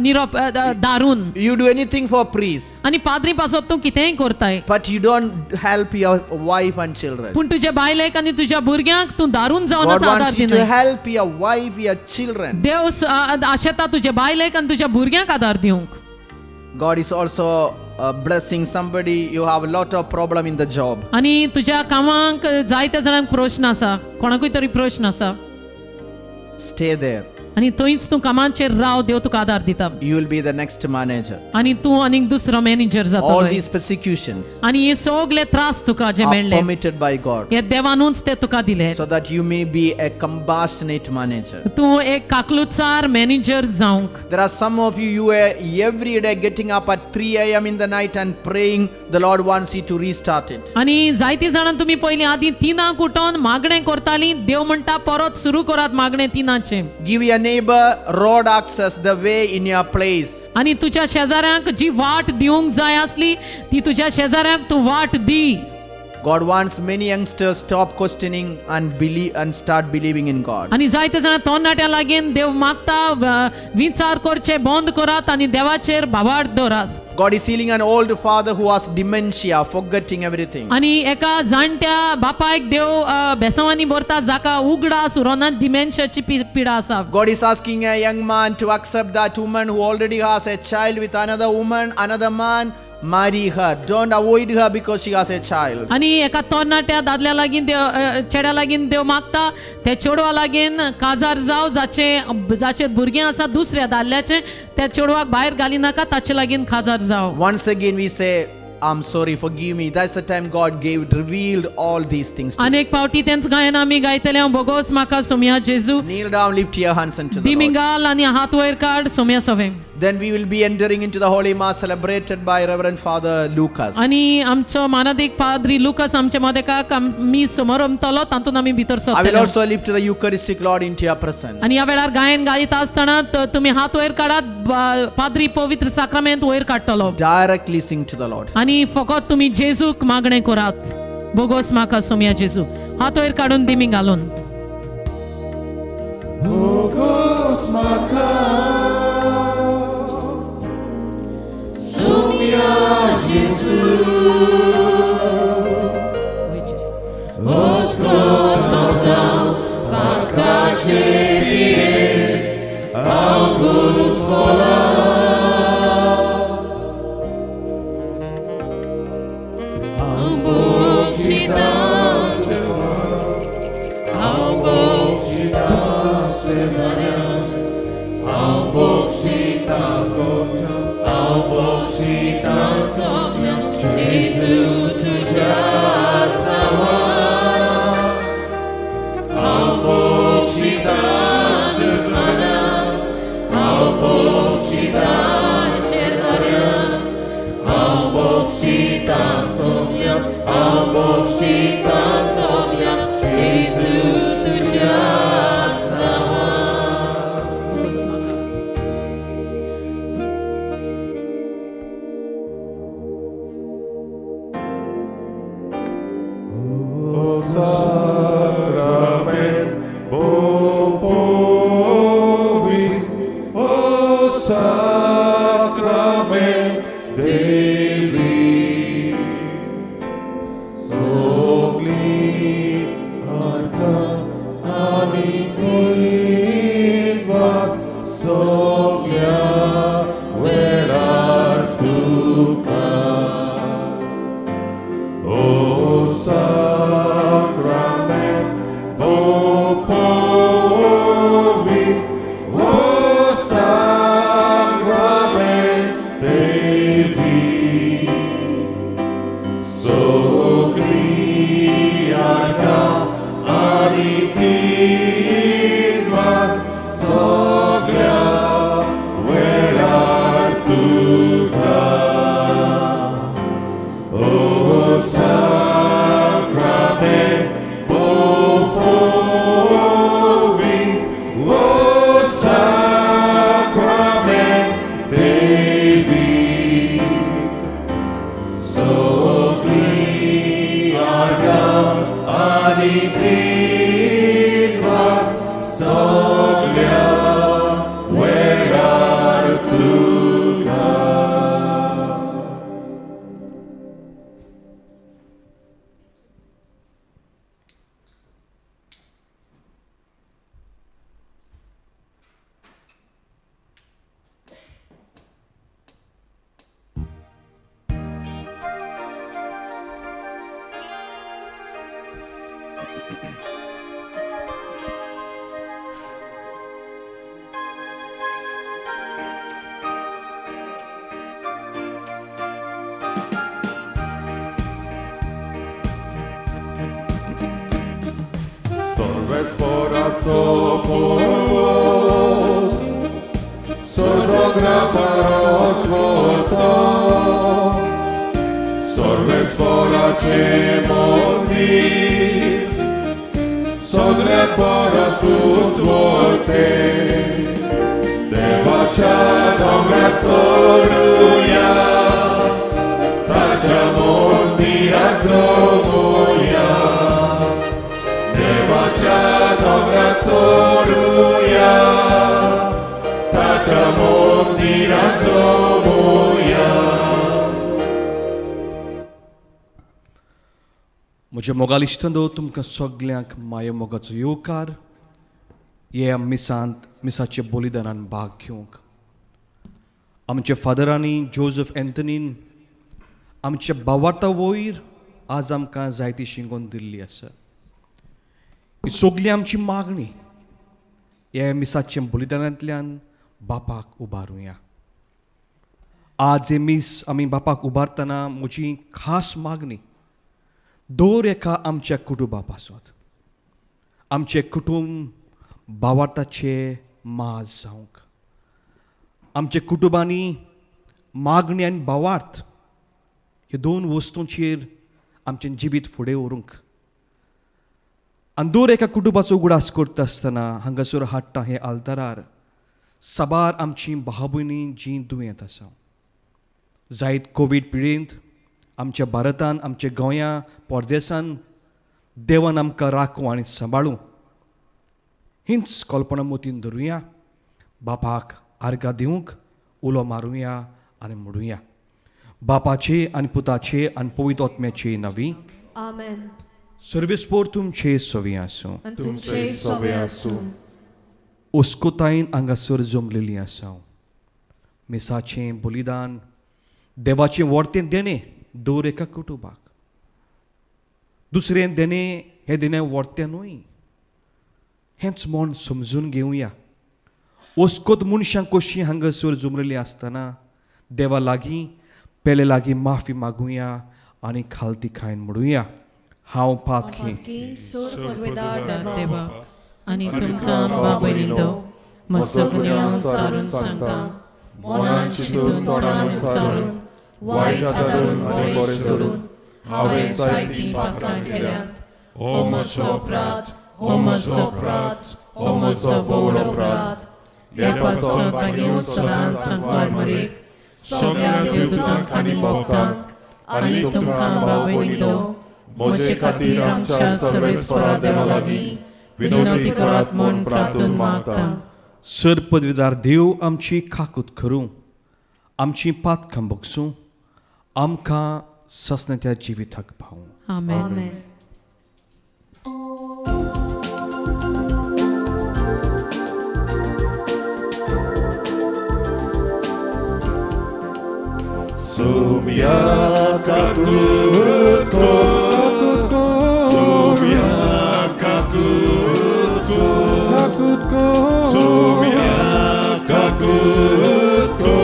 निरोप दारून. You do anything for priests, आनी पाद्री पासत तूं कितेंय करताय. But you don't help your wife and children. पूण तुज्या बायलेक आनी तुज्या भुरग्यांक तूं दारून God जावन आदार wants you to दिनाय. Help your wife, your children. देव आशेता तुज्या बायलेक आनी तुज्या भुरग्यांक आदार दिवंक. God is also blessing somebody. You have a lot of problem in the job. आनी तुज्या कामाक जायत्या जाणांक प्रश्न आसा कोणाकूय तरी प्रश्न आसा. Stay there. आनी थंयच तूं कामाचेर राव देव तुका आदार दिता. You will be the next manager. आनी तूं आनीक दुसरो मॅनेजर जातलो. All these persecutions आनी हे सगळे त्रास तुका जे are मेळ्ळे permitted by God हे देवानूच ते तुका दिले so that you may be a compassionate manager. तूं एक काकलुचार मॅनेजर जावंक. There are some of you, you are every day getting up at 3 a.m. in the night and praying. The Lord wants you to restart it. आनी जायती जाणां तुमी पयलीं आदीं तिनांक उठोन मागणें करतालीं देव म्हणटा परत सुरू करात मागणें तिनाचें. Give your neighbor road access, the way in your place. आनी तुज्या शेजाऱ्यांक जी वाट दिवंक जाय आसली ती तुज्या शेजाऱ्यांक तूं वाट दी. God wants many youngsters stop questioning and believe and start believing in God. आनी जायते जाणां तरणाट्यां लागीं देव मागता विचार करचे बंद करात आनी देवाचेर भावार्थ दवरात. God is healing an old father who has dementia, forgetting everything. आनी एका जाणट्या बापायक देव बेसांवांनी भरता जाका उगडास उरोना डिमेन्शियाची पिडा आसा. God is asking a young man to accept that woman who already has a child with another woman, another man, marry her. Don't avoid her because she has a child. आनी एका तरणाट्या दादल्या लागीं देव चेड्या लागीं देव मागता त्या चेडवा लागीं काजार जाव जाचे जाचेर भुरगें आसा दुसऱ्या दादल्याचें त्या चेडवाक भायर घाली नाका ताचे लागीं काजार जाव. Once again, we say, I'm sorry, forgive me. That's the time God gave, revealed all these things to आनी एक फावटी तेंच गायन आमी गायतले हांव भोगोस म्हाका सोमया जेजू. you. Kneel down, lift your hands unto the Lord. दिमिंगाल आनी हात वयर काड सोमया सवें. Then we will be entering into the Holy Mass celebrated by Reverend Father Lucas. आनी आमचो मानादीक पाद्री लुकास आमच्या मदेकाक आमी समरमतलो तातूंत आमी भितर I will सरतले. Also lift the Eucharistic Lord into your presence. आनी ह्या वेळार गायन गायत आसतना तुमी हात वयर काडात पाद्री पवित्र साक्रामेंत वयर काडटलो. Directly sing to the Lord. आनी फकत तुमी जेजूक मागणें करात बोगोस म्हाका सोमया जेजू हात वयर काडून दिमी घालून. Bogos maka हांव बक्षितां सगळ्यांक जेजू तुज्याच नांवान. उगोस म्हाका. Sacrament, Bopovi, O Sacrament Devi. Sogli arca aditivas, soglia velar tuca. O Sacrament, Popovi, O Sacrament Devi, Sogli arca aditivas, soglia velar tuca. O Sacrament, Popovi, O Sacrament Devi, Sogli arca aditivas, soglia velar tuca. Sorvespora porvo, sordogra parosvoto, sorvespora cemondir, sogre parasutzvorte, देवाच्या दोंगरार चडुया, ताच्या मंदिरात जमूया. देवाच्या दोंगरार चडुया, ताच्या मंदिरात जमूया. म्हज्या मोगाल इश्टांनो, तुमकां सगल्यांक माये मोगाचो येवकार ह्या मिसांत मिसाच्या बलिदानान भाग घेवंक. आमच्या फादरांनी जोजफ एंथनीन आमच्या भावार्ता वयर आज आमकां जायती शिंगोवन दिल्ली आसा. ही सगली आमची मागणी ह्या मिसाच्या बलिदानांतल्यान बापाक उबारुया. आज हें मीस आमी बापाक उबारतना म्हजी खास मागणी दर एका आमच्या कुटुंबा पासत, आमचें कुटुंब भावार्थाचें माज जावंक, आमच्या कुटुंबांनी मागणी आनी भावार्थ ह्या दोन वस्तूंचेर आमचें जिवीत फुडें व्हरूंक. आनी दर एका कुटुंबाचो उगडास करता आसतना हांगासर हाडटा हे आल्तारार साबार आमची भाव भयणी जीं दुयेंत आसा, जायत कोवीड पिडेंत आमच्या भारतान, आमच्या गोंया परदेसान देवान आमकां राखूं आनी सांबाळूं हीच कल्पना मतीन धरुया. बापाक आर्गां दिवंक उलो मारुया आनी म्हणुया, बापाचे आनी पुताचे आनी पवित्र आत्म्याचे नवी. आमेन. सर्वेस्पोर तुमचे सवी आसूं. आनी तुमचेय सवे आसूं. उस्कुतायेन हांगासर जमलेली आसा. मिसाचें बलिदान देवाचें वर्तें देणें दर एका कुटुंबाक, दुसरें देणें हें देणें वर्तें न्हय हेंच म्हण समजून घेवया. वस्कोत मनशां कशीं हांगासर जमलेलीं आसतना देवा लागीं पेले लागीं माफी मागुया आनी खालती खायन म्हणुया, हांव पातकी पातकी सोर पदवेदार देवा आनी तुमकां बाबयलिंदो म्हजो गुन्यांव उच्चारून सांगता, मनान चिंतून तोंडान उच्चारून वायट आदारून बरें सोडून हांवें जायतीं पातकां केल्यांत. हो म्हजो अपराध, हो म्हजो अपराध, हो म्हजो व्हड अपराध. ह्या पासत मागीर सदांच सांकवार मरेक सगळ्या देवदूतांक आनी भक्तांक आनी तुमकां भाव भयणीनो म्हजे खातीर आमच्या सर्वेस्परा देवा लागीं विनवती करात म्हूण प्रार्थून मागता. सर पदवीदार देव आमची काकूत करूं, आमची पातकां बगसूं, आमकां ससनाच्या जिविताक पावूं. आमेन. आमेन. Sumya kakutko, sumya kakutko, sumya kakutko,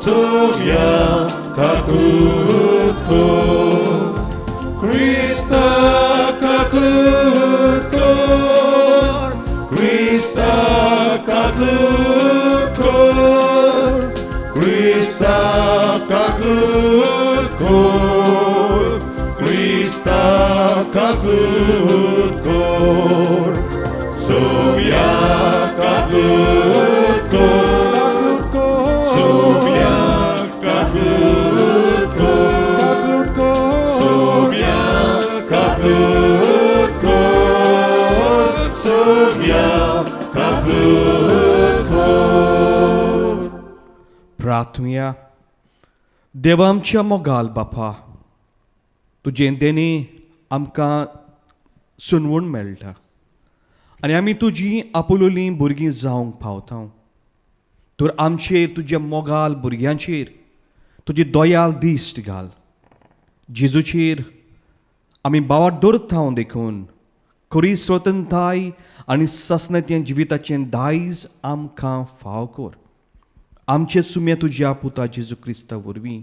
sumya kakutko, Krista kakutko, Krista kakutko, Krista kakutko, Krista kakutko, Sumya kakutko, Sumya kakutko, Sumya kakutko, Sumya kakutko. प्रार्थुया. देवा आमच्या मोगाल बापा, तुजें देणें आमकां सुनवण मेळटा आनी आमी तुजी आपुलोलीं भुरगीं जावंक पावता. तर आमचेर, तुज्या मोगाल भुरग्यांचेर तुजी दयाल दिश्ट घाल. जेजूचेर आमी बावाट दवरता देखून खरी स्वतंत्रताय आनी ससनाचें जिविताचें दायज आमकां फाव कर. आमचे सुम्या तुज्या पुता जेजू क्रिस्ता वरवीं,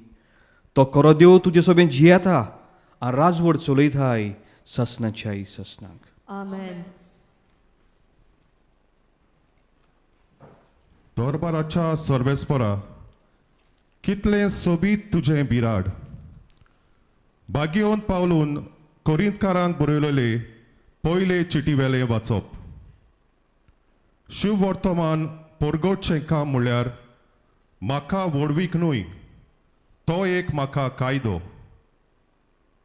तो खरो देव तुजे सोबें जियेता आनी राजवट चलयताय ससनाच्या ससनाक. आमेन. दरबाराच्या सर्वेस्परा, कितलें सोबीत तुजें बिराड. बागेवन पावलून कोरिंतकारांक बरयलेले पयले चिटीवेलें वाचप. शिववर्तमान परगटचें काम म्हणल्यार म्हाका व्हडवीक न्हय, तो एक म्हाका कायदो.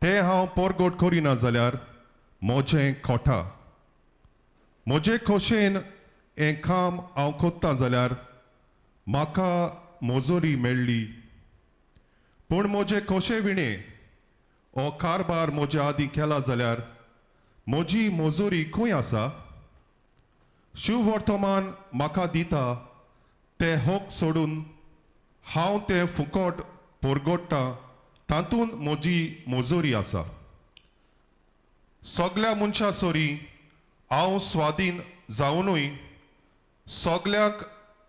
तें हांव परगट करिना जाल्यार म्हजें खोटा. म्हजे खोशेन हें काम हांव कोत्ता जाल्यार म्हाका मजुरी मेळ्ळी, पूण म्हजे खोशे विणें हो कारबार म्हज्या आदीं केला जाल्यार म्हजी मजुरी खंय आसा? शिववर्तमान म्हाका दिता ते हक सोडून हांव तें फुकट परगट्टा, तातूंत म्हजी मजुरी आसा. सगल्या मनशां सरी हांव स्वाधीन जावनूय सगल्यांक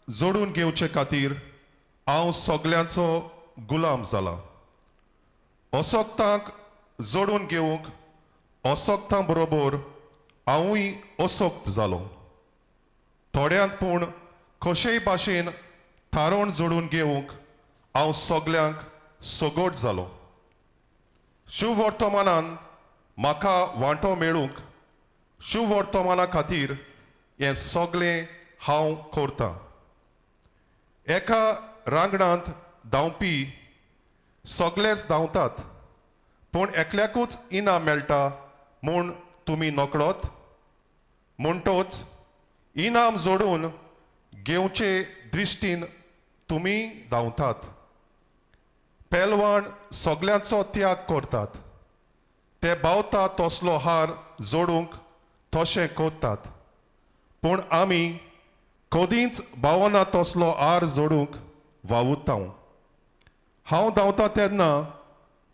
जोडून घेवचे खातीर हांव सगल्यांचो गुलाम जाला. असक्तांक जोडून घेवंक असक्तां बरोबर हांवूय असक्त जालो. थोड्यांक पूण कशेय भाशेन थारोवन जोडून घेवंक हांव सगल्यांक सगट जालो. शिववर्तमानान म्हाका वांटो मेळूंक शिववर्तमाना खातीर हें सगळें हांव करतां. एका रांगणांत धांवपी सगळेच धांवतात, पूण एकल्याकूच इनाम मेळटा म्हूण तुमी नकळत. म्हणटोच इनाम जोडून घेवचे दृश्टीन तुमी धांवतात. पेलवान सगल्यांचो त्याग करतात, ते बावता तसलो हार जोडूंक तशें करतात, पूण आमी कदींच बावना तसलो हार जोडूंक वावुरता. हांव धांवता तेन्ना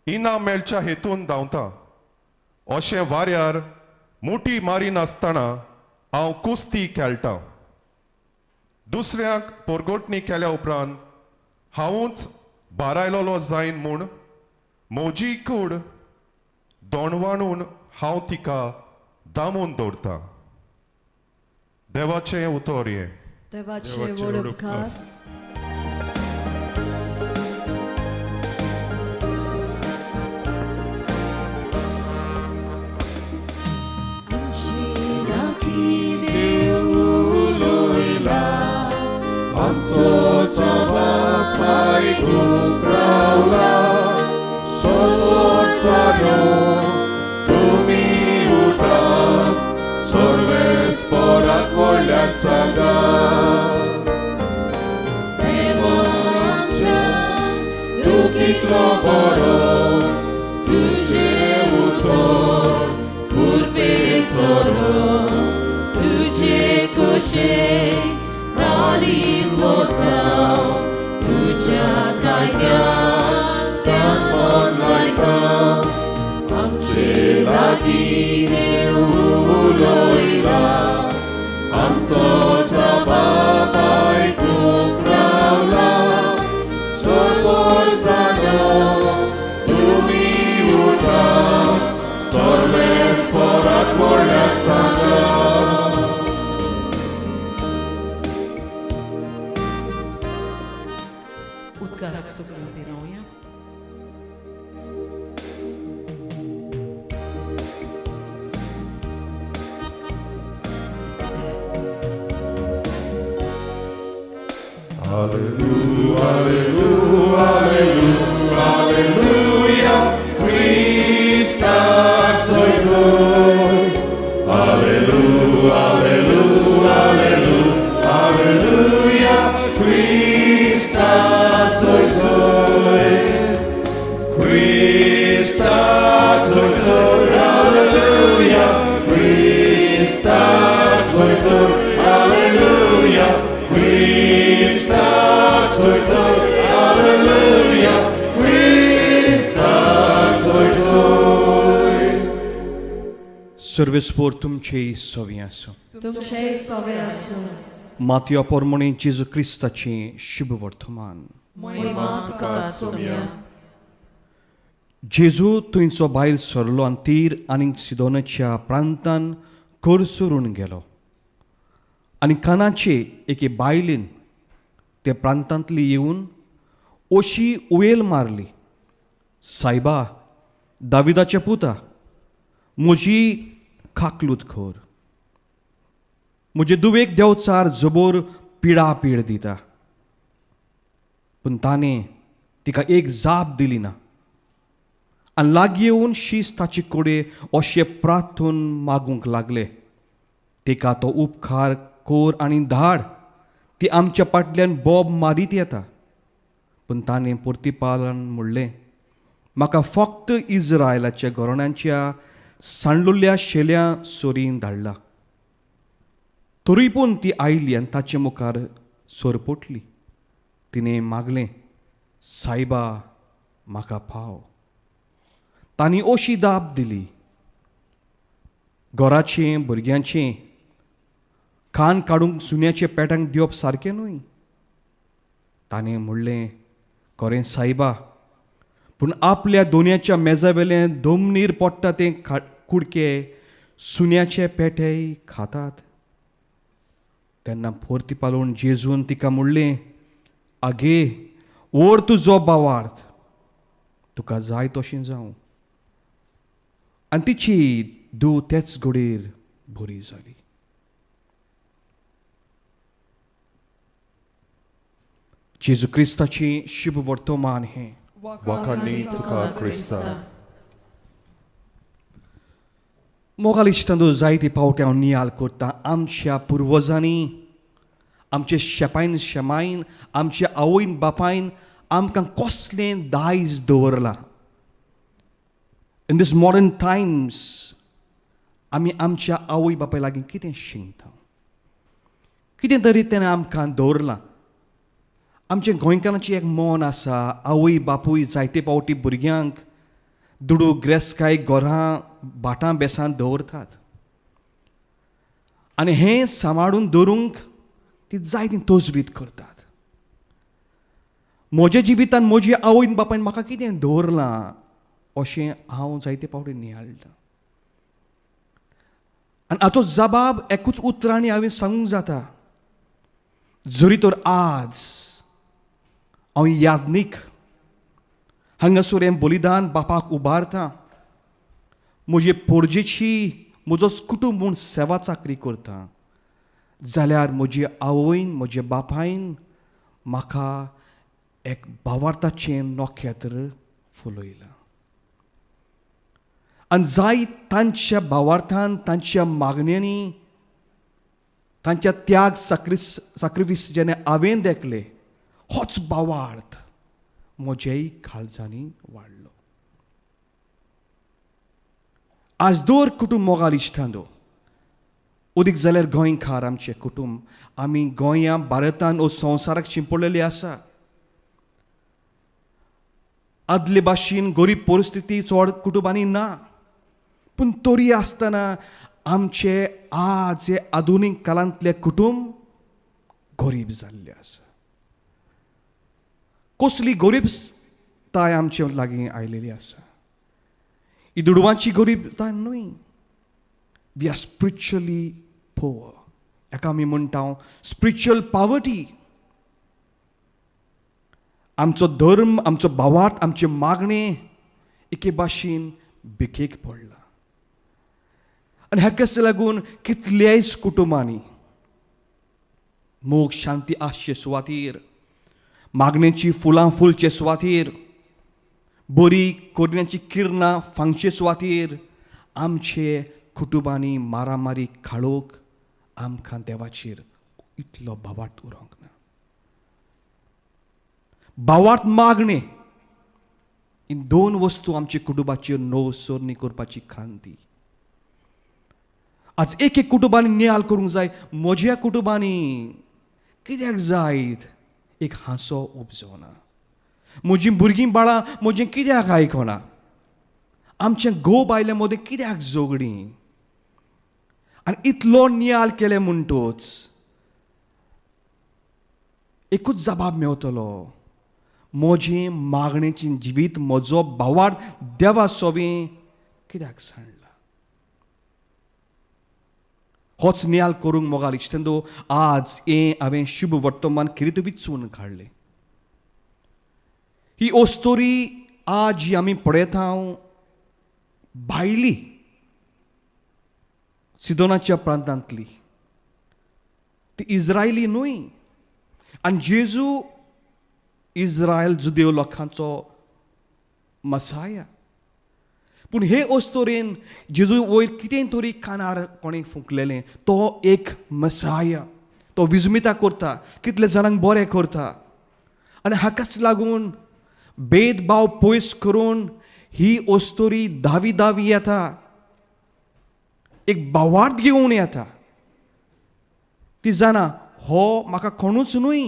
इनाम मेळच्या हेतून धांवता. अशें वाऱ्यार मुठी मारिनासतना हांव कुस्ती खेळटा. दुसऱ्यांक परगटणी केल्या उपरांत हांवूच बारायलोलो जायन म्हूण म्हजी कूड दोणवाणून हांव तिका दामून दवरता. देवाचें उतर हें. देवाचे व्हड उपकार. तुमी उठा सर्वेस्पराक व्हडल्यान सांगा देवा आमच्या तूं कितलो बरो तुजें उतर उर्बेचो तुजे कुशे काळीज वता तुज्या कायद्यान मन लायता आमचे लागीं देव उलयला आमचो जबाब आयकूंक रावला सोर्बोजानो तुमी उठा सर्वेस्पराक व्हडल्यान सांगा उदकाराक सगळीं उबीं रावया. सर्वेस्पोर तुमचे सवी आसूं. तुमचे सवे आसूं. मातयो पोरमोणी जेजू क्रिस्ताचें शुभ वर्तमान. महिमा तुका सोम्या. जेजू थंयचो भायर सरलो आनी तीर आनी सिदोनाच्या प्रांतान करसरून गेलो आनी कानाचे एके बायलेन ते प्रांतांतली येवन अशी उयेल मारली, सायबा दाविदाच्या पुता, म्हजी खाकलूत खर, म्हजे दुवेक देंवचार जबोर पिडा पीड दिता. पूण ताणें तिका एक जाप दिली ना आनी लागीं येवन शीस ताचे कडेन अशें प्रार्थून मागूंक लागले, तिका तो उपकार कर आनी धाड, ती आमच्या फाटल्यान बोब मारीत येता. पूण ताणें परतीपालन म्हणलें, म्हाका फक्त इज्रायलाच्या घराण्यांच्या सांडलुल्या शेल्या सोरीन धाडला. तरूय पूण ती आयली आनी ताचे मुखार सोरपोटली. तिणें मागलें, सायबा म्हाका पाव. तांणी अशी दाप दिली, घराचें भुरग्यांचें कान काडूंक सुण्याच्या पेट्यांक दिवप सारकें न्हय. ताणें म्हणलें, खरें सायबा, पूण आपल्या दोनयाच्या मेजावेलें दोमनीर पडटा तें कुडके सुण्याचे पेटेय खातात. तेन्ना परती पालोवन जेजून तिका म्हणलें, आगे व्हर तुजो बावार्थ, तुका जाय तशें जावं. आनी तिची धूव तेच घडयेर बरी जाली. जेजू क्रिस्ताचें शुभ वर्तमान हें. वाखाणणी तुका क्रिस्ता. मोगाल इश्टांनो, जायते फावटी हांव नियाळ करता आमच्या पुर्वजांनी, आमचे शेपायन शेमायन, आमच्या आवयन बापायन आमकां कसलें दायज दवरलां. इन these modern times आमी आमच्या आवय बापाय लागीं कितें शिकता, कितें तरी तेणें आमकां दवरलां. आमचें गोंयकारांचें एक मन आसा, आवय बापूय जायते फावटी भुरग्यांक दुडू ग्रेसकाय घरां भाटां बेसां दवरतात आनी हें सांबाळून दवरूंक ती जायती तजवीज करतात. म्हज्या जिवितान म्हजी आवयन बापायन म्हाका कितें दवरलां अशें हांव जायते फावटी नियाळटा आनी हाचो जबाब एकूच उतरांनी हांवें सांगूंक जाता. जरी तर आज हांव याज्ञीक हांगासर हें बलिदान बापाक उबारता, म्हजे पोरजेची म्हजो कुटूंब म्हूण सेवा चाकरी करता, जाल्यार म्हजी आवयन म्हज्या बापायन म्हाका एक भावार्थाचें नखेत्र फुलयलां. आनी जायत तांच्या भावार्थान, तांच्या मागण्यांनी, तांच्या त्याग साक्रिफीस जेणे हांवें देखले, होच भावार्थ म्हज्याय काळजांनी वाडलो. आज दर कुटूंब मोगाल इश्टांनो, उदीक जाल्यार गोंयकार आमचें कुटूंब, आमी गोंया भारतान ओ संवसाराक शिंपडलेली आसा. आदले भाशेन गरीब परिस्थिती चड कुटुंबांनी ना, पूण तरी आसतना आमचे आज हे आधुनीक काळांतलें कुटूंब गरीब जाल्लें आसा. कसली गरीबताय आमचे लागीं आयलेली आसा. ही दुडवांची गरीबताय न्हय, we are spiritually poor. हाका आमी म्हणटा स्पिरिच्युअल पावर्टी. आमचो धर्म, आमचो भावार्थ, आमचें मागणें एके भाशेन भिकेक पडला आनी हाकाच लागून कितल्याच कुटुंबांनी मोग शांती आसचे सुवातीर, मागणेची फुलां फुलचे सुवातीर, बरी कोरण्याची किरणां फांगचे सुवातीर आमचे कुटुंबांनी मारामारी काळोख, आमकां देवाचेर इतलो भावार्थ उरोंक ना. भावार्थ, मागणें ही दोन वस्तू आमच्या कुटुंबाचेर नव सोरणी करपाची क्रांती. आज एक एक कुटुंबांनी नियाळ करूंक जाय, म्हज्या कुटुंबांनी कित्याक जायत एक हांसो उपजोना, म्हजीं भुरगीं बाळां म्हजें कित्याक आयकना, आमचें घोव बायले मदें कित्याक झगडीं. आनी इतलो नियाळ केले म्हणटूच एकूच जबाब मेवतलो, म्हजें मागणेचें जिवीत, म्हजो भावार्थ देवा सोवी कित्याक सांडला. होच नियाळ करूंक मोगाल इश्टंदो, आज हें हांवें शुभ वर्तमान खेरीत विचून काडलें. ही ओस्तोरी आज जी आमी पळयता भायली सिदोनाच्या प्रांतांतली, ती इस्रायली न्हय आनी जेजू इस्रायल जुदेव लोकांचो मसाया. पूण हे अस्तोरेन जेजू वयर कितें तरी कानार कोणें फुंकलेलें, तो एक मसाया, तो विजमिता करता, कितले जाणांक बरें करता आनी हाकाच लागून भेदभाव पयस करून ही अस्तोरी धावी धावी येता, एक भावार्थ घेवन येता. ती जाणा हो म्हाका कोणूच न्हय,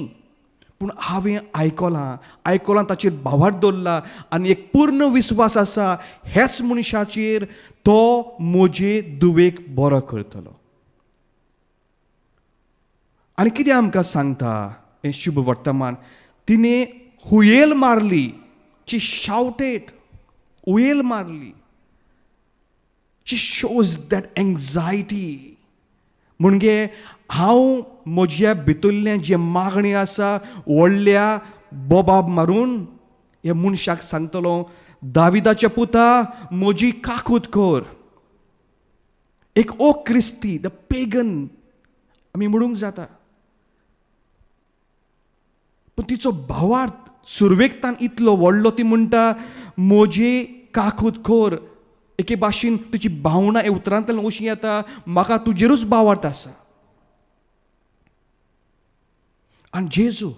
पूण हांवें आयकलां, आयकलां, ताचेर भावार्थ दवरला आनी एक पूर्ण विस्वास आसा ह्याच मनशाचेर, तो म्हजे दुवेक बरो करतलो. आनी कितें आमकां सांगता हें शुभ वर्तमान? तिणें हुयेल मारली, शी शावटेड, हुयेल मारली. She shows that anxiety. म्हणजे हांव म्हज्या भितरलें जें मागणें आसा व्हडल्या बोबाब मारून ह्या मनशाक सांगतलो, दाविदाच्या पुता, म्हजी काकूत कर. एक ओ क्रिस्ती, the pagan आमी म्हणूंक जाता, पूण तिचो भावार्थ सुरवेकतान इतलो व्हडलो, ती म्हणटा म्हजी काकूत कर. एके भाशेन तुजी भावना हे उतरांतल्यान अशी येता, म्हाका तुजेरूच भावार्थ आसा. आनी जेजू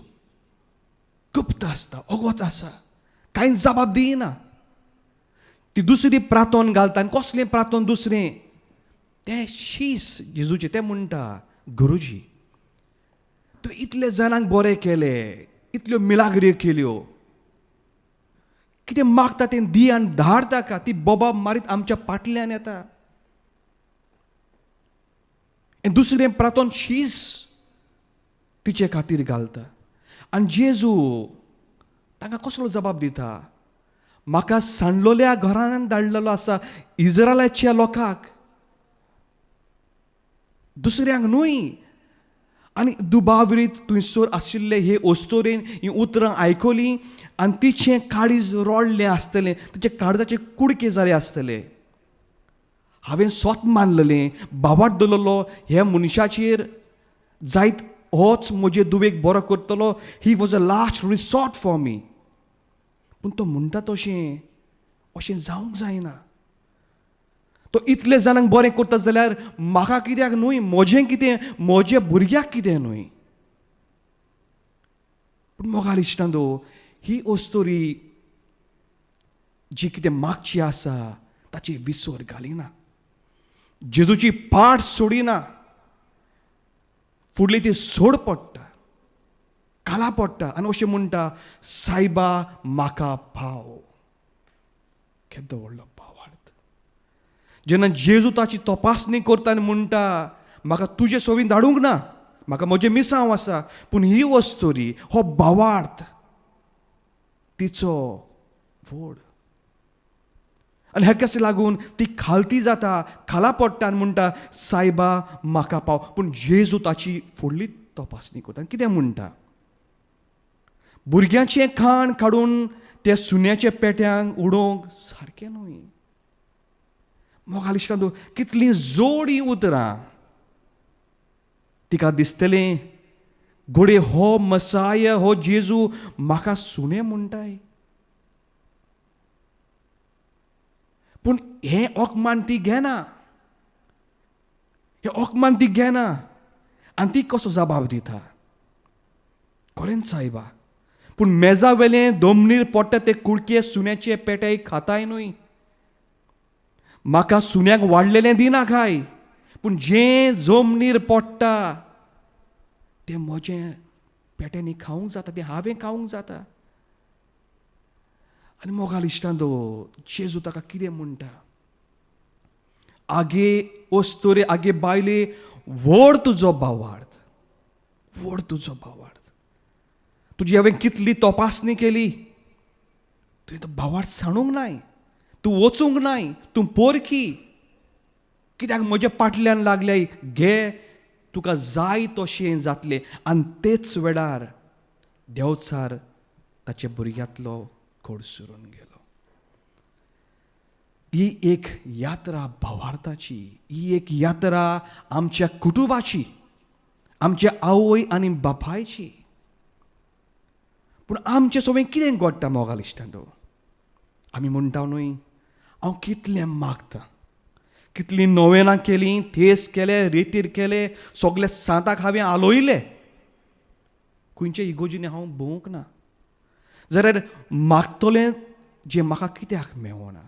गुप्त आसता, ओगोच आसा, कांय जबाब दिना. ती दुसरी प्रातोन घालता आनी कसलें प्रातोन दुसरें, तें शीस जेजूचें. तें म्हणटा, गुरुजी, तूं इतले जाणांक बरें केलें, इतल्यो मिलाग्र्यो केल्यो, कितें मागता तें दी आनी धाड ताका. ती बोबाब मारीत आमच्या पाटल्यान येता. दुसरें प्रातोन शीस तिचे खातीर घालता आनी जेजू तांकां कसलो जबाब दिता? म्हाका सांडलोल्या घरान धाडलेलो आसा, इस्रायलाच्या लोकांक, दुसऱ्यांक न्हय. आनी दुबावरीत थंयसर आशिल्ले हे अस्तोरेन हीं उतरां आयकलीं आनी तिचें काळीज रडलें आसतलें, तिचे काळजाचे कुडके जाले आसतले. हांवें स्वत मानलेलें, भावार्थ दवरलेलो ह्या मनशाचेर, जायत होच म्हजे दुवेक बरो करतलो. He was a last resort for me. पूण तो म्हणटा तशें अशें जावंक जायना. तो इतले जाणांक बरें करता जाल्यार म्हाका कित्याक न्हय, म्हजें कितें, म्हज्या भुरग्याक कितें न्हय. पूण मोगाल इश्टांनो, ही अस्तोरी जी कितें मागची आसा ताची विसर घालिना, जेजूची पाट सोडिना. फुडली ती सोड पडटा, काला पडटा आनी अशें म्हणटा, सायबा म्हाका पाव. केदो व्हडलो भावार्थ. जेन्ना जेजू ताची तपासणी करता आनी म्हणटा, म्हाका तुजे सोवीन धाडूंक ना, म्हाका म्हजें मिसांव आसा. पूण ही वस्तुरी, हो भावार्थ तिचो व्हड आनी हेकाच लागून ती खालती जाता, खाला पडटा आनी म्हणटा, सायबा म्हाका पाव. पूण जेजू ताची फुडली तपासणी करता आनी कितें म्हणटा? भुरग्यांचें खाण काडून त्या सुण्याच्या पेट्यांक उडोवंक सारकें न्हय. मोगाल इश्टांनो, कितलीं जोडी उतरां. तिका दिसतलें, घोडये हो मसाय, हो जेजू म्हाका सुणें म्हणटाय. पूण हें ओकमान ती घेना, हें ओकमान ती घेना आनी ती कसो जबाब दिता? खरेंच सायबा, पूण मेजा वेलें दोमनीर पडटा ते कुडके सुण्याचे पेटे खाताय न्हय. म्हाका सुण्याक वाडलेलें दिना खाय, पूण जें जमनीर पडटा तें म्हजें पेट्यांनी खावंक जाता, तें हांवें खावंक जाता. आनी मोगाल इश्टांनो, जेजू ताका कितें म्हणटा? आगे अस्तोरे, आगे बायले, व्हड तुजो भावार्थ, व्हड तुजो भावार्थ. तुजी हांवें कितली तपासणी केली, तुवें तो भावार्थ सांडूंक नाय, तूं वचूंक नाय, तूं पोरकी कित्याक म्हज्या पाटल्यान लागल्याय? घे, तुका जाय तशें जातलें. आनी तेच वेळार देंवचार ताच्या भुरग्यांतलो कडसरून गेलो. ही एक यात्रा भावार्थाची, ही एक यात्रा आमच्या कुटुंबाची, आमच्या आवय आनी बापायची. पूण आमचे सगळें कितें घडटा मोगाल इश्टांनो? आमी म्हणटा न्हय, हांव कितलें मागता, कितलीं नोवेनां केलीं, थेस केले, रेतीर केले, सगळे सांताक हांवें आलोयले, खंयचे इगोजीनी हांव भोंवूंक ना, जाल्यार मागतलें जें म्हाका कित्याक मेवना?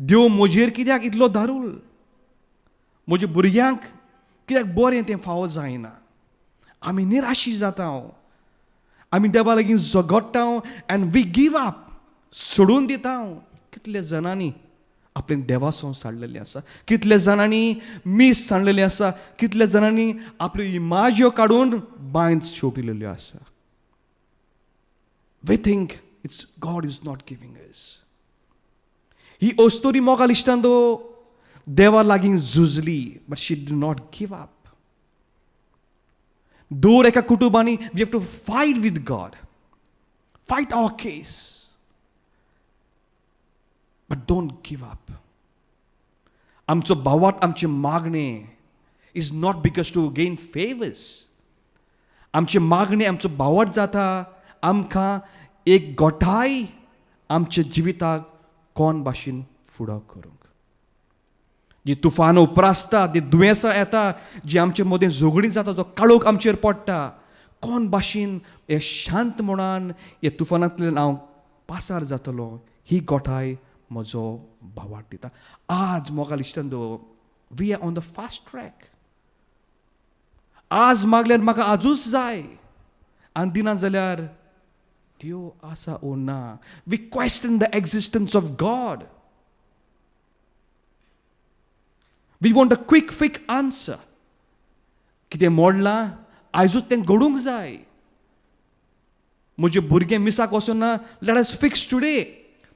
देव म्हजेर कित्याक इतलो दारूल? म्हज्या भुरग्यांक कित्याक बरें तें फावो जायना? आमी निराशी जाता, आमी देवा लागीं झगडटा आनी we give up, सोडून दिता. कितले जाणांनी आपलें देवासंव सांडलेलें आसा, कितले जाणांनी मीस सांडलेलें आसा, कितले जाणांनी आपल्यो इमाज्यो काडून बांयत शेवटिलेल्यो आसा. We think it's God is not giving us. ही अस्तोरी मोगाल इश्टांनो देवा लागीं झुजली, but she do not give up. दर एका कुटुंबांनी we have to fight with God, fight our case, but don't give up. आमचो भावार्थ, आमचें मागणें is not because to gain favours. आमचें मागणें, आमचो भावार्थ जाता आमकां एक गोठाय आमच्या जिविताक कोण भाशेन फुडो करूंक. जी तुफान उप्रासता, जी दुयेंसां येता, जी आमचे मदीं झगडीं जाता, जो काळोख आमचेर पडटा, कोण भाशेन हे शांत म्हणान हे तुफानांतल्यान हांव पासार जातलो, ही गोठाय म्हजो भावार्थ दिता. आज मोगाल इश्टांनो, we are on the fast track. आज मागल्यार म्हाका आजूच जाय आनी दिना जाल्यार देव आसा ओ ना? We question the existence of God. We want a quick fix answer. कितें मोडलां, आयजूच तें घडूंक जाय. म्हजें भुरगें मिसाक वचना, let us fix today.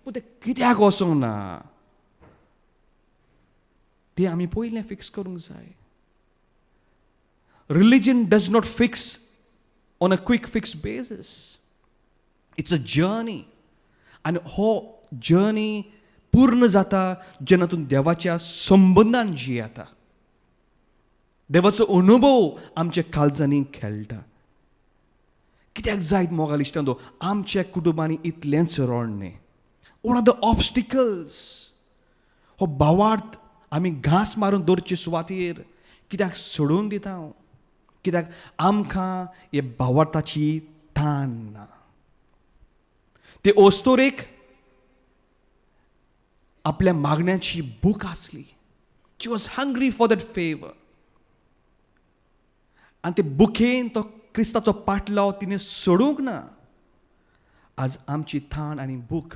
पूण तें कित्याक वचोंक ना तें आमी पयलें फिक्स करूंक जाय. Religion does not fix on a quick fix basis. It's a journey. आनी हो जर्नी पूर्ण जाता जेन्ना तूं देवाच्या संबंदान जियेता, देवाचो अनुभव आमच्या काळजांनी खेळटा. कित्याक जायत मोगाल इश्टांनो आमच्या कुटुंबांनी इतलेंच रडणें? What are the obstacles? हो भावार्थ आमी घांस मारून दवरचे सुवातेर कित्याक सोडून दिता? कित्याक आमकां हे भावार्थाची तान ना. ते ओस्तोरेक आपल्या मागण्याची भूक आसली. She was hungry for that favour. आनी ते बुकेन तो क्रिस्ताचो पाटलाव तिणें सोडूंक ना. आज आमची थाण आनी भूक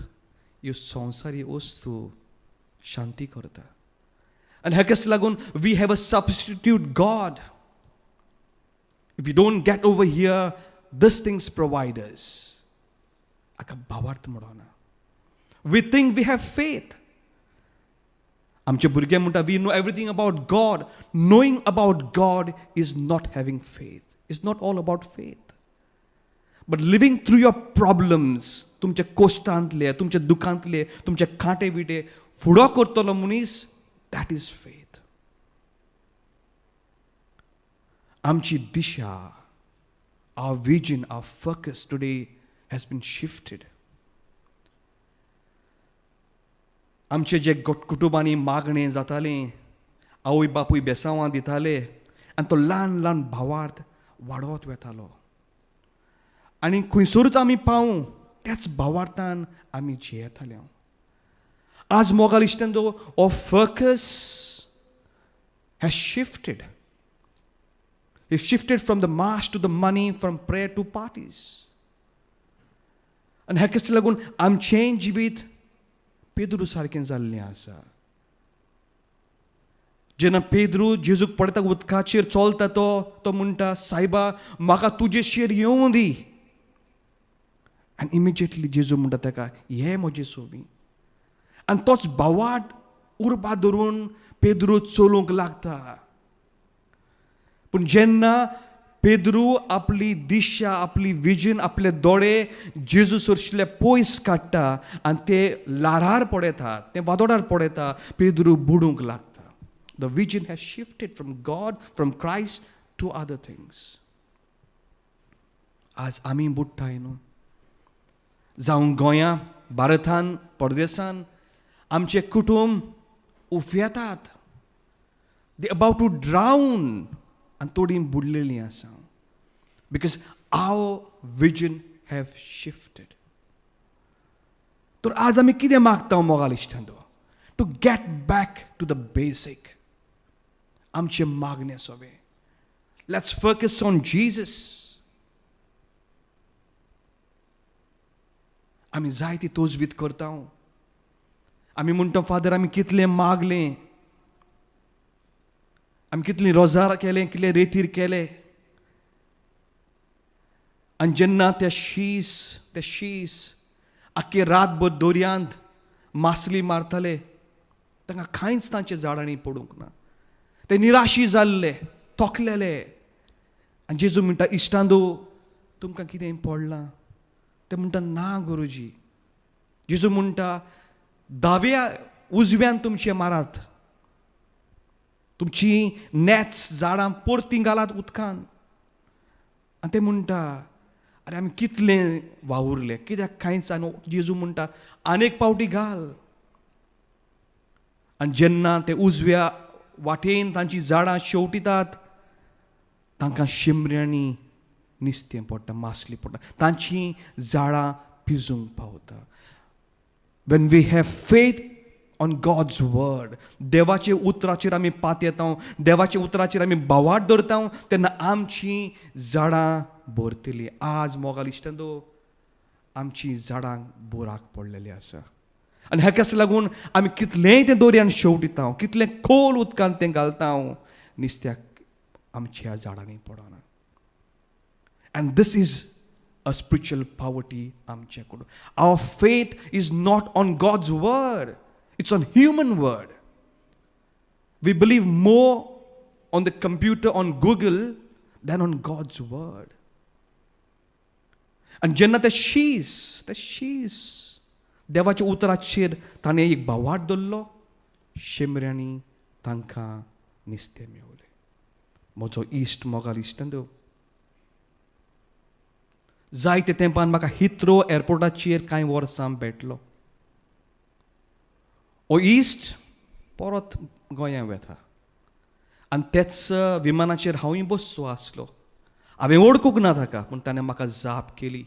ह्यो संवसारी वस्तू शांती करता. आनी हाकाच लागून we have a substitute God. If you don't get over here, this things providers. हाका भावार्थ म्हणना. We think we have faith. आमचे भुरगे म्हणटा we know everything about God. Knowing about God is not having faith. It's not all about faith. But living through your problems, तुमच्या कोश्टांतले, तुमच्या दुखांतले, तुमचे कांटे विटे फुडो करतलो मनीस, that is faith. आमची दिशा, our vision, our focus today has been shifted. आमचे जे कुटुंबांनी मागणें जातालें, आवय बापूय बेसांवां दिताले आनी तो ल्हान ल्हान भावार्थ वाडत वेतालो आनी खंयसरूच आमी पावूं त्याच भावार्थान आमी जियेताले. आज मोगाल इश्टांनो, हो focus has shifted. It shifted from the mass to the money, from prayer to parties. आनी हाकाच लागून आमचें जिवीत पेद्रू सारकें जाल्लें आसा. जेन्ना पेद्रू जेजूक पळयता उदकाचेर चलता तो तो म्हणटा, सायबा म्हाका तुजे शेर येवं दी. आनी इमिजिएटली जेजू म्हणटा ताका, हे म्हजे सोबी. आनी तोच भावार्थ उर्बा धरून पेद्रू चलूंक लागता. पूण जेन्ना पेद्रू आपली दिशा, आपली विजन, आपले दोळे जेजू सरशिल्ले पयस काडटा आनी ते ल्हारार पळयता, ते वादोडार पळयता, पेद्रू बुडूंक लागता. The vision has shifted from God, from Christ to other things. आज आमी बुडटाय न्हू, जावं गोंया, भारतान, परदेसान आमचें कुटुंब उफेतात. They about to drown. आनी थोडीं बुडलेलीं आसा because our vision have shifted. तर आज आमी कितें मागता मोगाल इश्टांनो? To get back to the basic. आमचें मागणें सोबें, let's focus on Jesus. आमी जायती तोजवीत करता. आमी म्हणटा, फादर आमी कितलें मागलें, आमी कितलीं रोजार केलें, कितले रेतीर केले. आनी जेन्ना ते शीस आख्खे रातभर दर्यांत मासली मारताले, तांकां कांयच तांच्या झाडांनी पडूंक ना. ते निराशी जाल्ले, तोखलेले. आनी जेजू म्हणटा, इश्टांदो तुमकां कितें पडलां? ते म्हणटा, ना गुरुजी. जेजू म्हणटा, दाव्या उजव्यान तुमचें मारात, तुमची नॅट्स झाडां परतीं घालात उदकान. आनी ते म्हणटा, आरे आमी कितलें वावुरले, कित्याक कांयच. आनी जेजू म्हणटा, आनेक पावटी घाल. आनी जेन्ना ते उजव्या वाटेन तांची झाडां शेवटितात, तांकां शिमऱ्यांनी निस्तें पडटा, मासली पडटा, तांची झाडां पिजूंक पावता. When we have faith on God's word, देवाचे उतराचेर आमी पातयेता, देवाच्या उतराचेर आमी भावार्थ दवरता, तेन्ना आमची झाडां भरतली. आज मोगाल इश्टांनो, आमची झाडां बोराक पडलेली आसा. आनी हाकाच लागून आमी कितलेंय तें दोरयान शेवटिता, कितलें खोल उदकान तें घालता, निस्त्याक आमच्या झाडांनी पडना. And this is a spiritual poverty आमचे कडून. Our faith is not on God's word, it's on human word. We believe more on the computer, on Google, than on God's word. आनी जेन्ना ते शीस देवाच्या उतराचेर ताणें एक भावार्थ दवरलो, शेमऱ्यांनी तांकां निस्तें मेवलें. म्हजो इश्ट मोगाल इश्टांनो, जायते तेंपान म्हाका हिथ्रो एअरपोर्टाचेर कांय वर्सां भेटलो. हो इश्ट परत गोंयां वेता आनी तेच विमानाचेर हांवूय बसचो आसलो. हांवें वळखूंक ना ताका, पूण ताणें म्हाका जाप केली.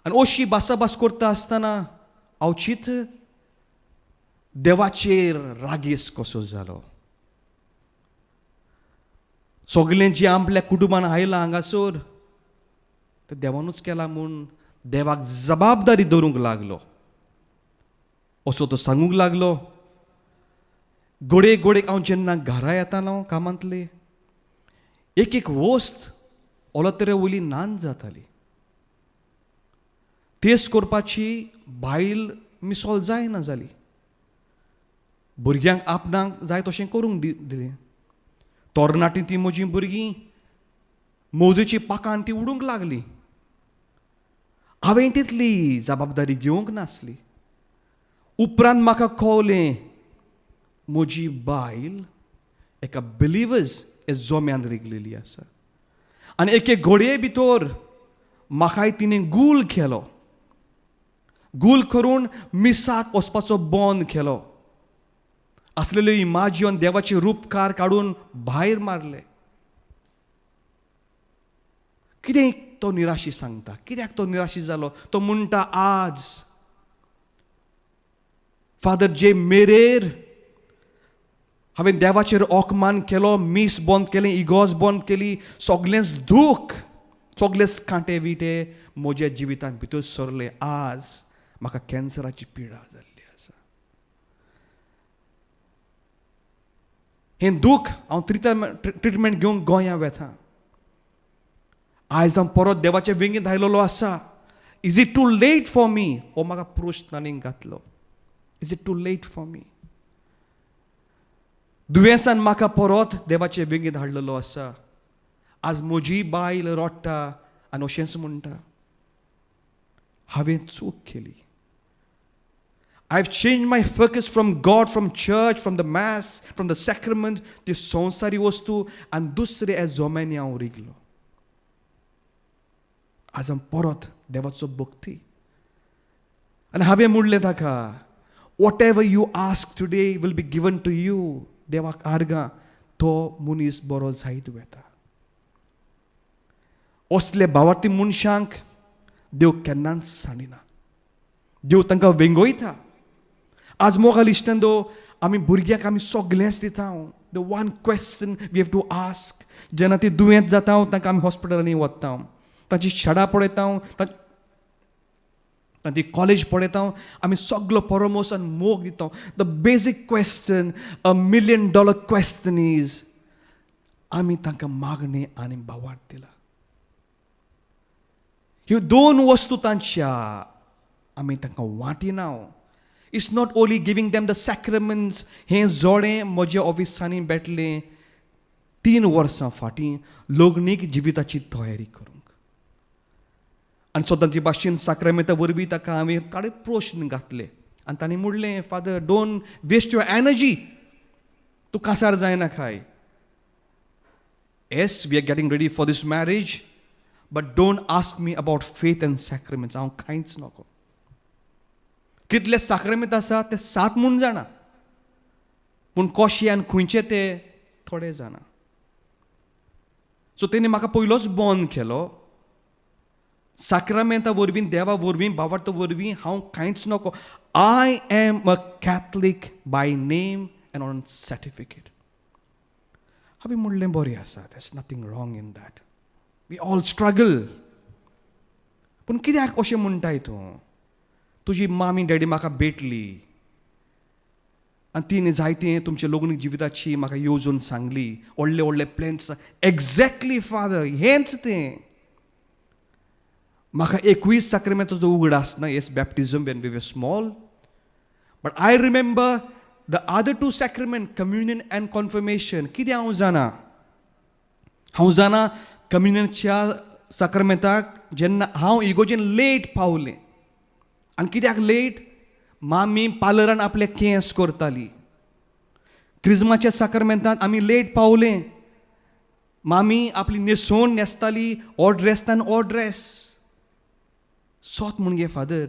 आनी अशी भासाभास करता आसतना अवचीत देवाचेर रागीस कसो जालो. सगळें जें आपल्या कुटुंबान आयलां हांगासर तें देवानूच केलां म्हूण देवाक जबाबदारी दवरूंक लागलो. असो तो सांगूंक लागलो. घडये घडयेक हांव जेन्ना घरा येतालो कामांतले, एक एक वस्त ओलतरे वयली नान जाताली. तेज करपाची बायल मिसोल जायना जाली. भुरग्यांक आपणाक जाय तशें करूंक दिलें. तरणाटीं ती म्हजीं भुरगीं मोजेची पाकान ती उडूंक लागली. हांवें तितली जबाबदारी घेवंक नासली. उपरांत म्हाका कळ्ळें म्हजी बायल एका बिलिवर्स हे जोम्यान रिगलेली आसा आनी एके घडये भितर म्हाकाय तिणें गूल केलो. गूल करून मिसाक वचपाचो बंद केलो. आसलेल्यो इमाजियोन देवाचे रूपकार काडून भायर मारले. कितें तो निराशी सांगता, कित्याक तो निराशी जालो? तो म्हणटा आज फादर जे मेरेर हांवें देवाचेर ओकमान केलो, मीस बंद केलें, इगोज बंद केली, सगळेंच दूख, सगळेच कांटे विटे म्हज्या जिवितांत भितर सरले. आज म्हाका कॅन्सराची पिडा जाल्ली आसा. हें दूख हांव ट्रिटमेंट घेवंक गोंयां वेता. आयज हांव परत देवाच्या वेंगेंत आयलेलो आसा. Is it too late for me? हो म्हाका प्रश्न आनीक घातलो. Is it too late for me? दुयेंसान म्हाका परत देवाचे वेंगेंत हाडलेलो आसा. आज म्हजी बायल रडटा आनी अशेंच म्हणटा, हांवें चूक केली. I've changed my focus from God, from church, from the mass, from the sacrament, त्यो संवसारी वस्तू आनी दुसरे ह्या जोम्यांनी हांव रिगलो. आज हांव परत देवाचो भक्ती. आनी हांवें म्हणलें ताका, whatever you ask today will be given to you. देवाक आर्गां, तो मनीस बरो जायत वेता. असले भावार्थी मनशांक देव केन्नाच सांडिना. देव तांकां वेंगयता. आज मोगाल इश्टांनो, आमी भुरग्यांक आमी सगळेंच दिता. The one question we have to ask, जेन्ना ती दुयेंत जाता तांकां आमी हॉस्पिटलांनी वता, तांची शाळा पळयता, तांची कॉलेज पळयता, आमी सगलो परमोस आनी मोग दिता. The basic question, a million dollar question is, आमी तांकां मागणें आनी भावार्थ दिला? ह्यो दोन वस्तू तांच्या आमी तांकां वांटिना. It's not only giving them the sacraments. हें जोडें म्हज्या ऑफिसांनी भेटलें 3 वर्सां फाटीं लग्नीक जिविताची तयारी करूंक. आनी सदांची भाशेन साक्रामेंता वरवीं ताका हांवें थोडे प्रश्न घातले आनी तांणी म्हणलें, "Father, don't waste your energy. तूं Kasar जायनाकाय. Yes, we are getting ready for this marriage, but don't ask me about faith and sacraments. हांव कांयच नको. कितले साक्रामेंत आसा ते सात म्हूण जाणा, पूण कशे आनी खंयचे ते थोडे जाणा." सो तेणी म्हाका पयलोच बंद केलो. साक्रामेंता वरवीं, देवा वरवीं, भावार्थ वरवीं हांव कांयच नको. I am a Catholic by name and on certificate. हांवें म्हणलें, बरें आसा, there's nothing wrong in that, we all struggle. पूण कित्याक अशें म्हणटाय तूं? तुजी मामी डॅडी म्हाका भेटली आनी तिणें जायतें तुमच्या लग्नीक जिविताची म्हाका येवजण सांगली. व्हडले व्हडले प्लॅन्स. एक्झॅक्टली फादर, हेंच तें. म्हाका एकूय साक्रामेंताचो उगडास ना. Yes, baptism when we were small, but I remember the other two sacrament, communion and confirmation. कितें हांव जाणा, हांव जाणा कम्युनियनच्या साक्रामेंताक जेन्ना हांव इगोजेन लेट पावलें. आनी कित्याक लेट? मामी पार्लरान आपले केंस करताली. क्रिजमाच्या साक्रामेंतांत आमी लेट पावले. मामी आपली न्हेसवण न्हेसताली, ओ ड्रेस तान ओ ड्रेस सोत. म्हणगे फादर.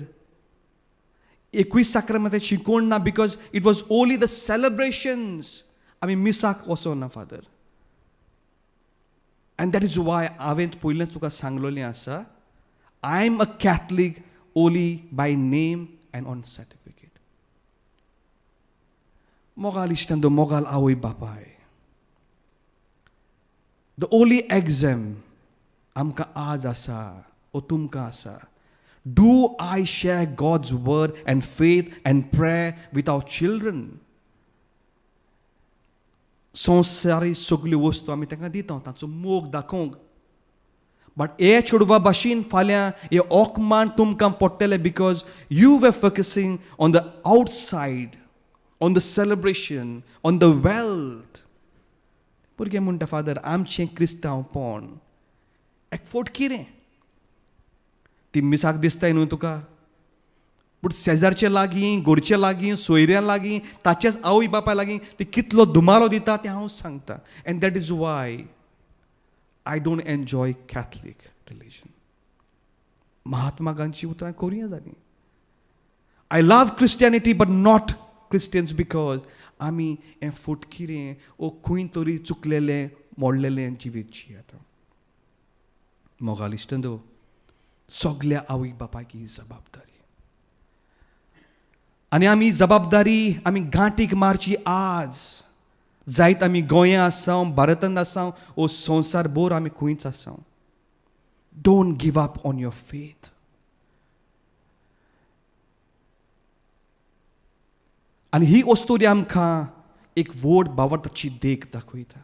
एकूय साक्रामेंत शिकोवण ना because it was only the celebrations. आमी मिसाक वचोना father. And that is why हांवें पयलेंच तुका सांगलोलें आसा, I am a Catholic only by name and on certificate. मोगाल इश्टांदो, मोगाल आवय बापाय, the only exam आमकां आज आसा ओ तुमकां आसा, do I share God's word and faith and prayer with our children? संवसारी सगल्यो वस्तू आमी तांकां दिता तांचो मोग दाखोवंक, बट हे चेडवा भाशेन फाल्यां हे ओकमान तुमकां पडटलें because you were focusing on the outside, on the celebration, on the wealth. भुरगे म्हणटा, फादर आमचें क्रिस्तांवपण एक फोट कितें, ती मिसाक दिसताय न्हू तुका, पूण शेजारचे लागीं, घरचे लागीं, सोयऱ्यां लागीं, ताचेच आवय बापाय लागीं ती कितलो धुमारो दिता तें हांव सांगता. And that is why I don't enjoy Catholic religion. Mahatma गांधीची उतरां करुया जालीं, I love Christianity but not Christians, because आमी हें फुटकिरें ओ खंय तरी चुकलेलें मोडलेलें जिवीत जियेता. मोगाल इश्टंदो, सगल्या आवय बापायक ही जबाबदारी, आनी आमी जबाबदारी आमी गांठीक मारची आज. जायत आमी गोंया आसाव, भारतांत आसाव ओ संवसार भर आमी खंयच आसाव, don't give up on your faith. आनी ही वस्तोरी आमकां एक व्हड भावार्थाची देख दाखयता.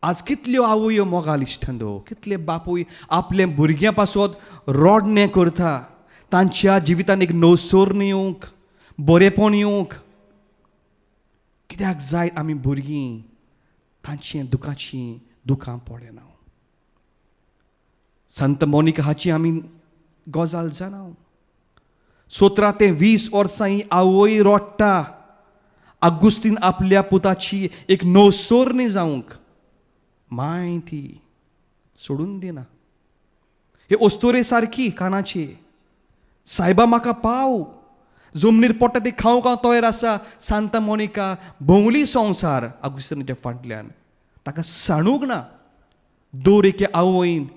आज कितल्यो आवयो मोगाल इश्टांदो, कितले बापूय आपले भुरग्यां पासत रोडणें करता, तांच्या जिवितान एक नवसोरणी येवंक, बरेपण येवंक. कित्याक जाय आमी भुरगीं तांचें दुखाचीं दुखां पळयना. संत मोनिका हाची आमी गजाल जाणा, 17 ते 20 वर्सां ही आवय रोडटा आगुस्तीन आपल्या पुताची एक नवसोरणी जावंक, माय ती सोडून दिना. हे अस्तोरे सारकी कानाची, सायबा म्हाका पाव, जमनीर पोटा ती खावंक हांव तयार आसा. सांता मोनिका भोंवली संवसार आगुस्तीनाच्या फाटल्यान, ताका सांडूंक ना. दर एके आवयन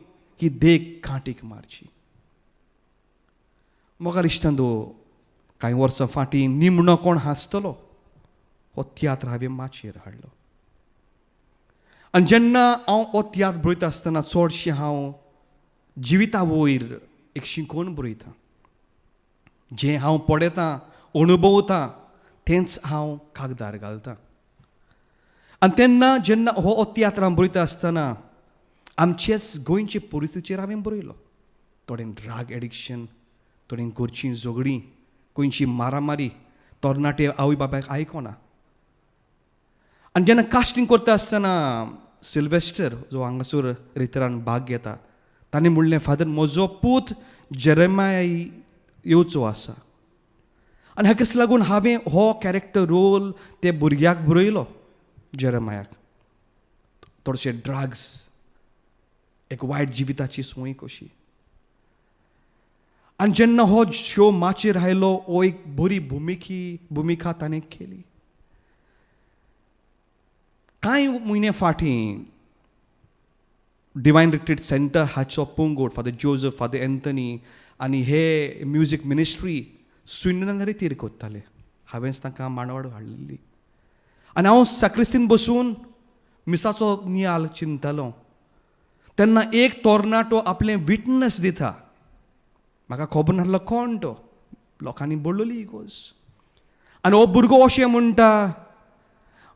ही देख गांठीक मारची. मोगाल इश्टांदो, कांय वर्सां फाटीं निमणो कोण हांसतलो हो तियात्र हांवें माचयेर हाडलो. आनी जेन्ना हांव हो तियात्र बरयता आसतना चडशें हांव जिविता वयर एक शिकोवन बरयता, जें हांव पळयतां, अणभवतां तेंच हांव कागदार घालतां. आनी तेन्ना जेन्ना हो तियात्र हांव बरयता आसतना आमचेच गोंयचे परिस्थितीचेर हांवें बरयलो. थोडें ड्रग एडिक्शन, थोडें घरचीं झगडीं, खंयची मारामारी, तरणाटे आवय बापायक आयकना. आनी जेन्ना कास्टींग करता आसतना सिल्वेस्टर जो हांगासर रितरान भाग घेता ताणें म्हणलें, फादर म्हजो पूत जेरेमाय येवचो आसा, आनी हाकाच लागून हांवें हो कॅरेक्टर रोल ते भुरग्याक बरयलो, जेरेमायाक. थोडेशे ड्रग्स, एक वायट जिविताची संवय कशी. आनी जेन्ना हो शो माचयेर आयलो, हो एक बरी भुमिका ताणें केली. कांय म्हयने फाटीं डिवायन रिट्रीट सेंटर हाचो पंगड, फादर जोजफ, फादर एंथनी आनी हे म्युजीक मिनिस्ट्री सुंदर रितीर करताले. हांवेंच तांकां मांडवाड हाडलेली. आनी हांव साक्रिस्तीन बसून मिसाचो नियाल चिंततालो तेन्ना एक तरणाटो आपलें विटनस दिता. म्हाका खबर नासलो कोण तो, लोकांनी बडलोली ही गोस. आनी हो भुरगो अशें म्हणटा,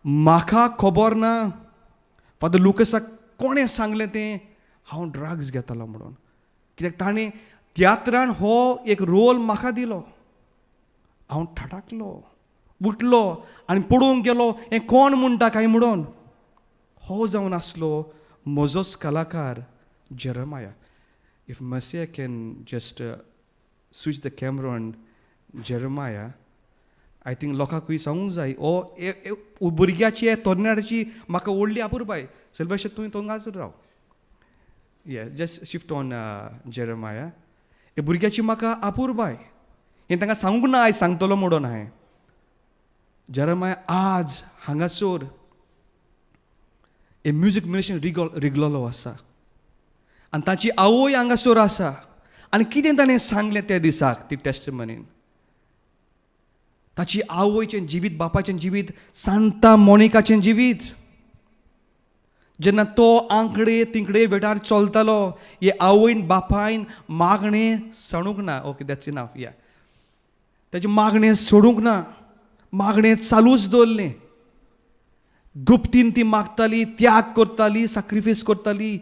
म्हाका खबर ना फादर लुकसाक कोणें सांगलें तें, हांव ड्रग्स घेतालो म्हणून, कित्याक ताणें तियात्रान हो एक रोल म्हाका दिलो. हांव ठटाकलो, उठलो आनी पळोवंक गेलो हें कोण म्हणटा काय म्हणून. हो जावन आसलो म्हजोच कलाकार Jeremiah. If Messiah can just switch the camera on Jeremiah, I think लोकांकूय सांगूंक जाय हो भुरग्याची तरणाट्याची म्हाका व्हडली अपुरबाय. सिल्वेस्टर तुवें थंगाच राव, ये जस्ट शिफ्ट ऑन जेरमाया. हे भुरग्याची म्हाका अपुरबाय. हें तांकां सांगूंक ना आयज सांगतलो म्हणून हांवें. जेरमाय आज हांगासर हे म्युजीक मिनिस्ट्रीन रिगलोलो आसा आनी ताची आवय हांगासर आसा. आनी कितें ताणें सांगलें त्या दिसाक ती टेस्टमनीन, ताची आवयचें जिवीत, बापायचें जिवीत, सांता मोनिकाचें जिवीत, जेन्ना तो आंकडे तिंकडे वेटार चलतालो, हे आवयन बापायन मागणें सणूंक ना. Okay, that's enough. या ताचें मागणें सोडूंक ना, मागणें चालूच दवरलें. गुप्तीन ती मागताली, त्याग करताली, साक्रिफायस करताली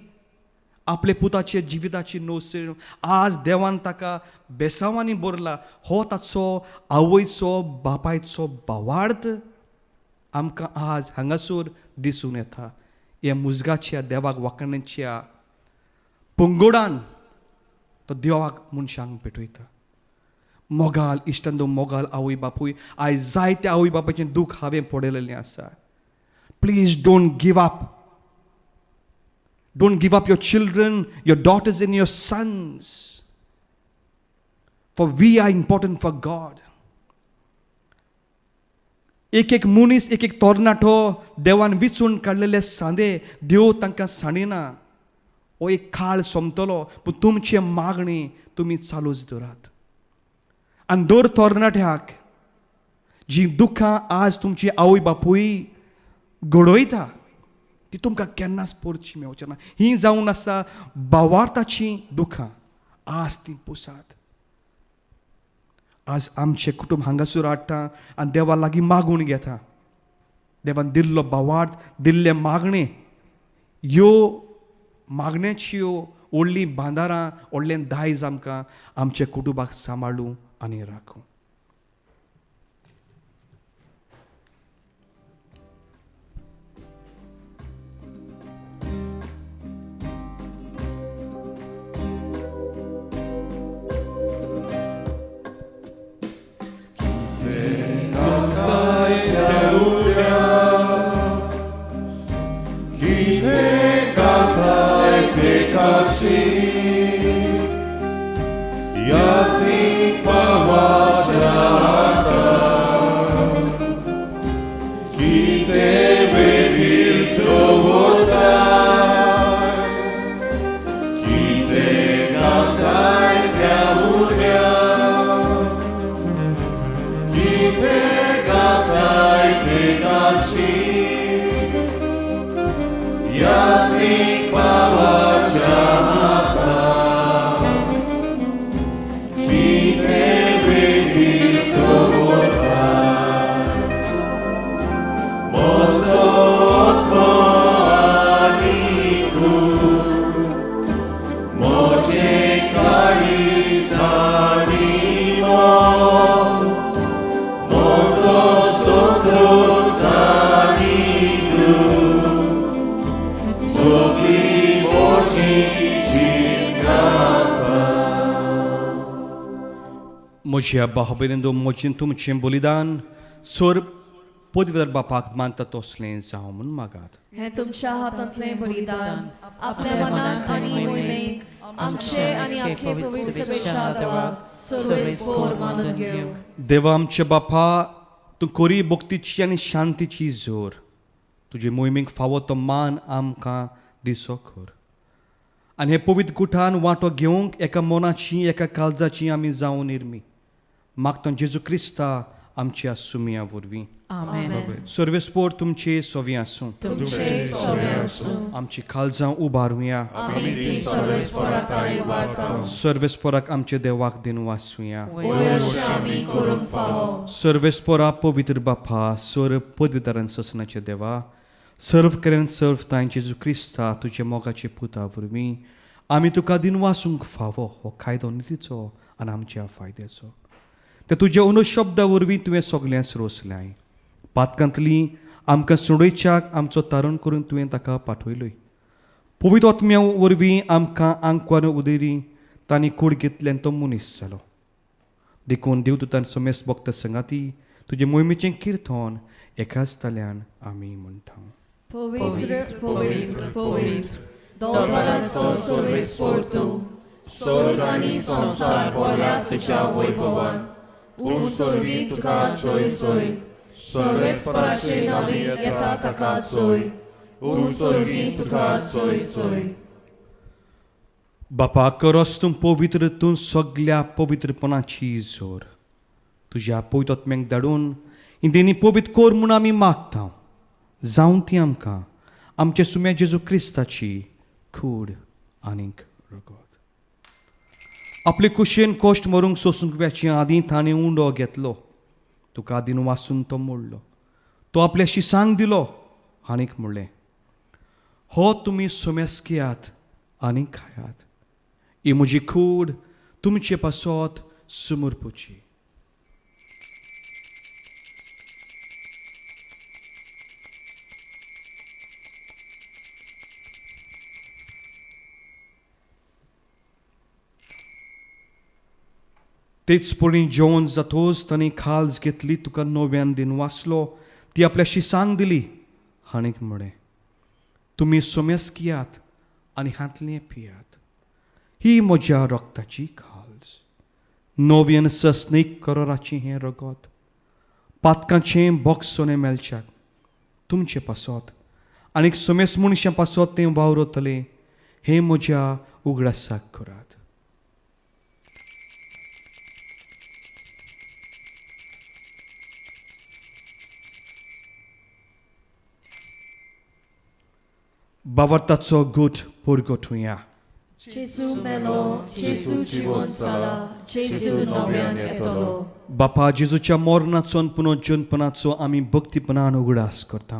आपले पुताचे जिविताची नोस. आज देवान ताका बेसांवांनी भरला. हो ताचो आवयचो बापायचो भावार्थ आमकां आज हांगासर दिसून येता. ह्या मुजगाच्या देवाक वाखाणेच्या पंगोडान तो देवाक मनशांक पेटयता. मोगाल इश्टांदो, मोगाल आवय बापूय, आयज जायते आवय बापायचें दूख हांवें पळयलेलें आसा. Please don't give up. Don't give up your children, your daughters and your sons. For we are important for God. एक एक मनीस, एक एक तरणाटो देवान विचून काडलेले सांदे, देव तांकां सांडिना. हो एक काळ सोंपतलो, पूण तुमचे मागणी तुमी चालूच दवरात. आनी दर तरणाट्याक जी दुख्खां आज तुमची आवय बापूय घडयता ती तुमकां केन्नाच परची मेवचे ना. ही जावन आसा भावार्थाचीं दुख्खां, आज ती पुसात. आज आमचें कुटुंब हांगासर हाडटा आनी देवा लागीं मागून घेता. देवान दिल्लो भावार्थ, दिल्ले मागणें, ह्यो मागण्याच्यो व्हडलीं बांदारां, व्हडलें दायज आमकां आमच्या कुटुंबाक सांबाळूं आनी राखूं. म्हज्या भाव भयणींनो, म्हजें तुमचें बलिदान सोर पदवीधर बापाक मानता तसलें जावं म्हूण मागात. हें तुमच्या हातांतलें बलिदान आपल्या मनाक आनी मोहिमेक आमचे आनी आख्खे पवित्र सभेच्या देवाक सर्वेस्पोर मानून घेवंक. देवा आमच्या बापा, तूं कोरी भक्तीची आनी शांतीची जोर, तुजे मोहिमेक फावो तो मान आमकां दिसो कर आनी हे पवित्र गुठान वांटो घेवंक एका मनाची एका काळजाची आमी जावन निर्मी मागता जेजू क्रिस्ता आमच्या सुमया वरवीं. आमेन. सर्वेस्पोर तुमचे सोवी आसूं. तुमचे सोवे आसूं. आमची काळजां उबारुया. आमी ती सर्वेस्पोराक उबारता. सर्वेस्पोराक आमच्या देवाक दिवन वाचुया. वय अशें आमी करूंक फावो. सर्वेस्पोरा पवित्र बापा, सर पदवीदारान ससनाचे देवा, सर्व करेन सर्व तांय जेजू क्रिस्ता तुज्या मोगाचे पुता वरवीं आमी तुका दिन वासूंक फावो हो कायदो नितीचो आनी आमच्या फायद्याचो. ते तुज्या उनो शब्दा वरवीं तुवें सगळ्यांक रोसल्याय पातकांतली आमकां सोडयच्याक आमचो तारण करून तुवें ताका पाठयलोय. पवित्र आत्म्या वरवीं आमकां आंकवार उदेरी तांणी कूड घेतल्यान तो मनीस जालो. देखून देवदूतान समेस्त भक्त संगाती तुजे मोहिमेचें किर्तन एकाच ताल्यान आमी म्हणटा. पवित्र पवित्र पवित्र दोलबरांचो सर्वेस्पोर तूं, स्वर्ग आनी संवसार भरल्या तुज्या वैभवान. ऊं सोर्गी तुका सोय सोय सर्वेस्पराचे नावी येता ताका सोय ऊं सोर्गी तुका सोय सोय. बापा करस तूं पवित्र, तूं सगल्या पवित्रपणाची जोर तुज्या पवित्र आत्म्याक धाडून इंदिनी पवित्र कर म्हूण आमी मागता. जावन ती आमकां आमच्या सुम्या जेजू क्रिस्ताची कूड आनीक रगत. आपले कुशेन कश्ट मरूंक सोसूंक वेचे आदीं ताणें उंडो घेतलो, तुका दिन वासून तो मोडलो, तो आपल्या शिसांक दिलो आनीक म्हणलें, हो तुमी सुमेस घेयात आनी खायात, ही म्हजी कूड तुमचे पासत सुमरपुची. तेच पणी जेवण जातोच तांणी खाल्स घेतली, तुका नव्यान दिन वाचलो, ती आपल्या शिसांक दिली आनीक म्हळें, तुमी सोमेस घेयात आनी हातलें पियात, ही म्हज्या रक्ताची खाल्स, नव्यान सस्नीक करोराचें हें रगत, पातकांचें बोगसोणें मेळच्याक तुमचें पासत आनीक सोमेस मनशां पासत तें वावरतलें, हें म्हज्या उगडासाक करात. बावर्ताचो गूट पुरगोटुया. जेजू मेलो, जेजू जिवन जाला, जेजू नव्यान येतलो. बापा जेजूच्या मरणाचो आनी पुनर्जनपणाचो आमी भक्तीपणान उगडास करता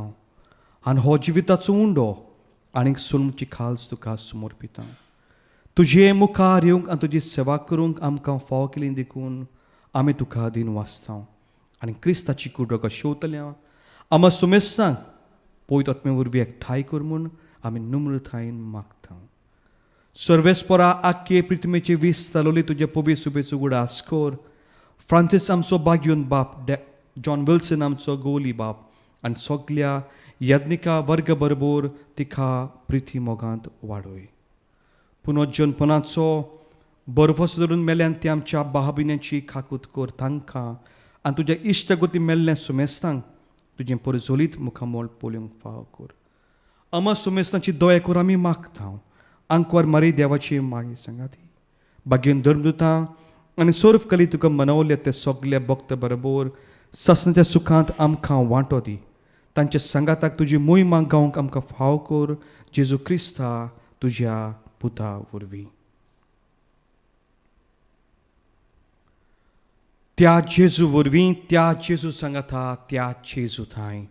आनी हो जिविताचो उंडो आनीक सोलमुची खाल्स तुका समर्पिता. तुजे मुखार येवंक आनी तुजी सेवा करूंक आमकां फावो केली देखून आमी तुका दिन वाचता आनी क्रिस्ताची कूड रगत शेवतल्या आमा सुमेस्तांक पयत आत्मे वरवीं एकठांय कर म्हूण आमी नम्रतायेन मागता. सर्वेस्परा आख्खे प्रिथमेचे वीस चालवली तुजे पवी सुबेचो उगडास कर. फ्रांसीस आमचो बागयोन बाप, जॉन विल्सन आमचो गोली बाप आनी सगल्या यज्ञिका वर्ग बरोबर तिका प्रिती मोगांत वाडय. पुनर्जनपणाचो बर्फस धरून मेल्यान ती आमच्या बाहाबिन्याची खाकूत कर तांकां आनी तुज्या इश्टगती मेल्ल्या सुमेस्तांक तुजें परजोलीत मुखामोल पळोवंक फावो कर. आमा सुमेस्तांची दया कर आमी मागता. आंकवार मारी देवाची मागीर सांगाती बागेन धर्मदुतां आनी सोर्फ कली तुका मनवले ते सगल्या भक्त बरोबर ससनाच्या सुखांत आमकां वांटो दी. तांच्या सांगाताक तुजी मोहिमा गावंक आमकां फाव कर, जेजू क्रिस्ता तुज्या पुता वरवीं. त्या जेजू वरवीं, त्या जेजू सांगाता, त्या जेजू थांय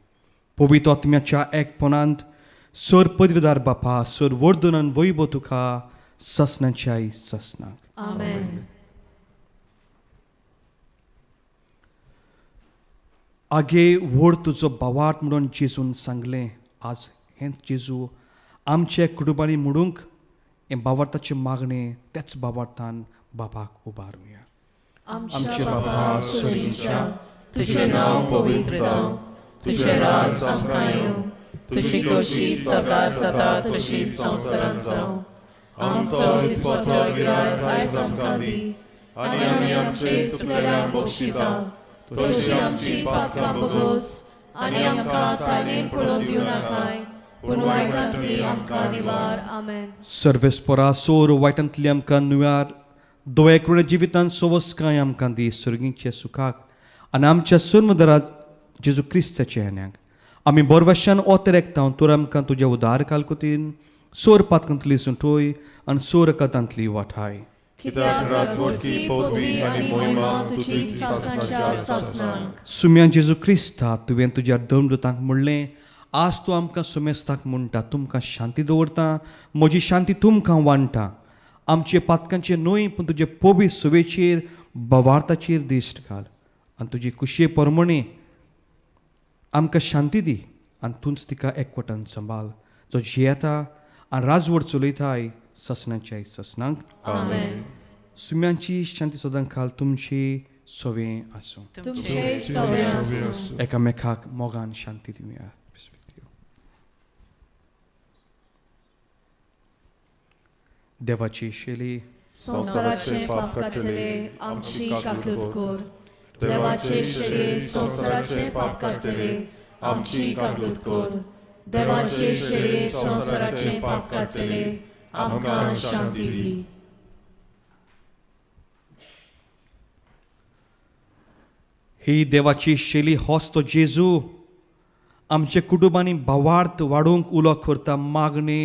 पवित्र आत्म्याच्या एकपणांत सर पदवीदार बापा, सर वर्धन आनी वैभव तुका ससनाच्याय ससनाक. आमेन. आगे व्हड तुजो बावाट म्हणून जेजून सांगलें. आज हेंच जेजू आमचे कुटुंबांनी म्हणूंक हें बावार्थाचें मागणें त्याच बावार्थान बापाक उबारुया. आमच्या बाबा सोरीच्या, तुजें नांव पवित्र जावं, तुजें राज आमकां येवं, तुजी खोशी सदा सदा तशी संवसारांत जावं. आमचो दिसपटो गिरास आयज आमकां दी आनी आमी आमचे चुकलेल्यांक बक्षिता तशी आमची पातकां बगोस आनी आमकां ताणें पडोवन दिवं नाकाय, पूण वायटांतली आमकां निवार. आमेन. सर्वेस्परा सोर वायटांतली आमकां नुव्यार दोळे जिवितांत सोवस्काय आमकां दी सर्गीच्या सुखाक आनी आमच्या सुरमदरात जेजू क्रिस्ताच्या येण्याक आमी बोरवाशान ओतर एकता तर आमकां तुज्या उदार कालकुतीन सोर पातकांतली सुंटोय आनी सोर कथांतली वाठाय. कित्याक राजवटकी पदवी आनी मोहिमा तुजी सासणाच्या सासणाक. सुम्या जेजू क्रिस्ता तुवें तुज्या धर्मदूतांक म्हणलें, आज तूं आमकां सुमेस्ताक म्हणटा, तुमकां शांती दवरता, म्हजी शांती तुमकां वांट्टा. आमचे पातकांचे न्हय पूण तुजे पवी सुवेचेर बवार्थाचेर दिश्ट घाल आनी तुजी कुशे परमणे आमकां शांती दी आनी तूंच तिका एकवटान सांबाळ, जो जियेता आनी राजवट चलयताय ससनाच्या ससनांक. आमेन. सुम्यांची शांती सदां खाल तुमची सवे आसूं. तुमचे सवे आसूं. एकामेकाक मोगान शांती दिवया. देवाची शैली संवसाराचे पाप काडटले आमची काकूत कर, देवाचे शेरे संवसाराचे पाप काडटले आमची काकूत कर. देवाचे शेरे संवसाराचे पाप काडटले आमकां शांती दी. ही देवाची शैली होच तो जेजू आमच्या कुटुंबांनी भावार्थ वाडोवंक उलो करता, मागणे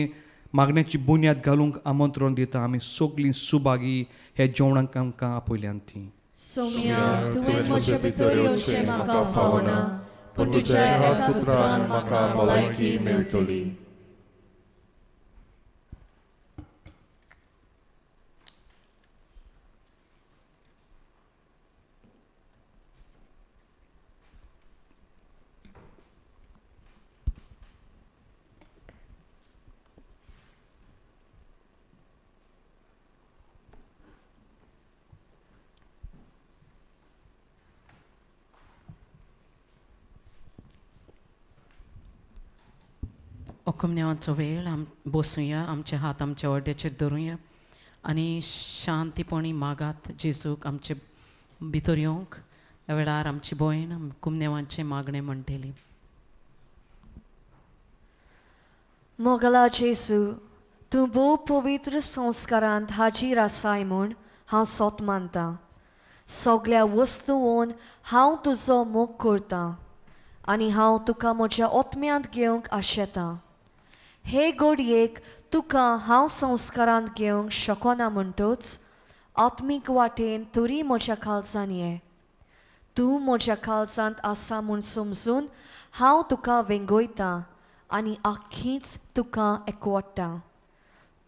मागण्याची बुन्याद घालूंक आमंत्रण दिता. आमी सगळीं सुभागी हे जेवणाक आमकां आपयल्यान ती. सोम्या, तुवें म्हजे भितर येवचें म्हाका फावना, पूण तुज्या एकाच उतरान म्हाका भलायकी मेळटली. ओकुमनेवाचो वेळ आम बसुया, आमचे हात आमच्या अर्द्याचेर धरुया आनी शांतीपणी मागात जेजूक आमचे भितर येवंक. ह्या वेळार आमची भयण कुमनेवांचें मागणें म्हणटली. मोगला जेजू, तूं भोव पवित्र संस्कारांत हाजीर आसाय म्हूण हांव सोत मानतां. सगल्या वस्तून हांव तुजो मोग करतां आनी हांव तुका म्हज्या ओत्म्यांत घेवंक आशेतां. हे घडयेक तुका हांव संस्कारांत घेवंक शकना म्हणटच आत्मीक वाटेन तरी म्हज्या काळजान ये. तूं म्हज्या काळजांत आसा म्हूण समजून हांव तुका वेंगयतां आनी आख्खीच तुका एकवट्टां.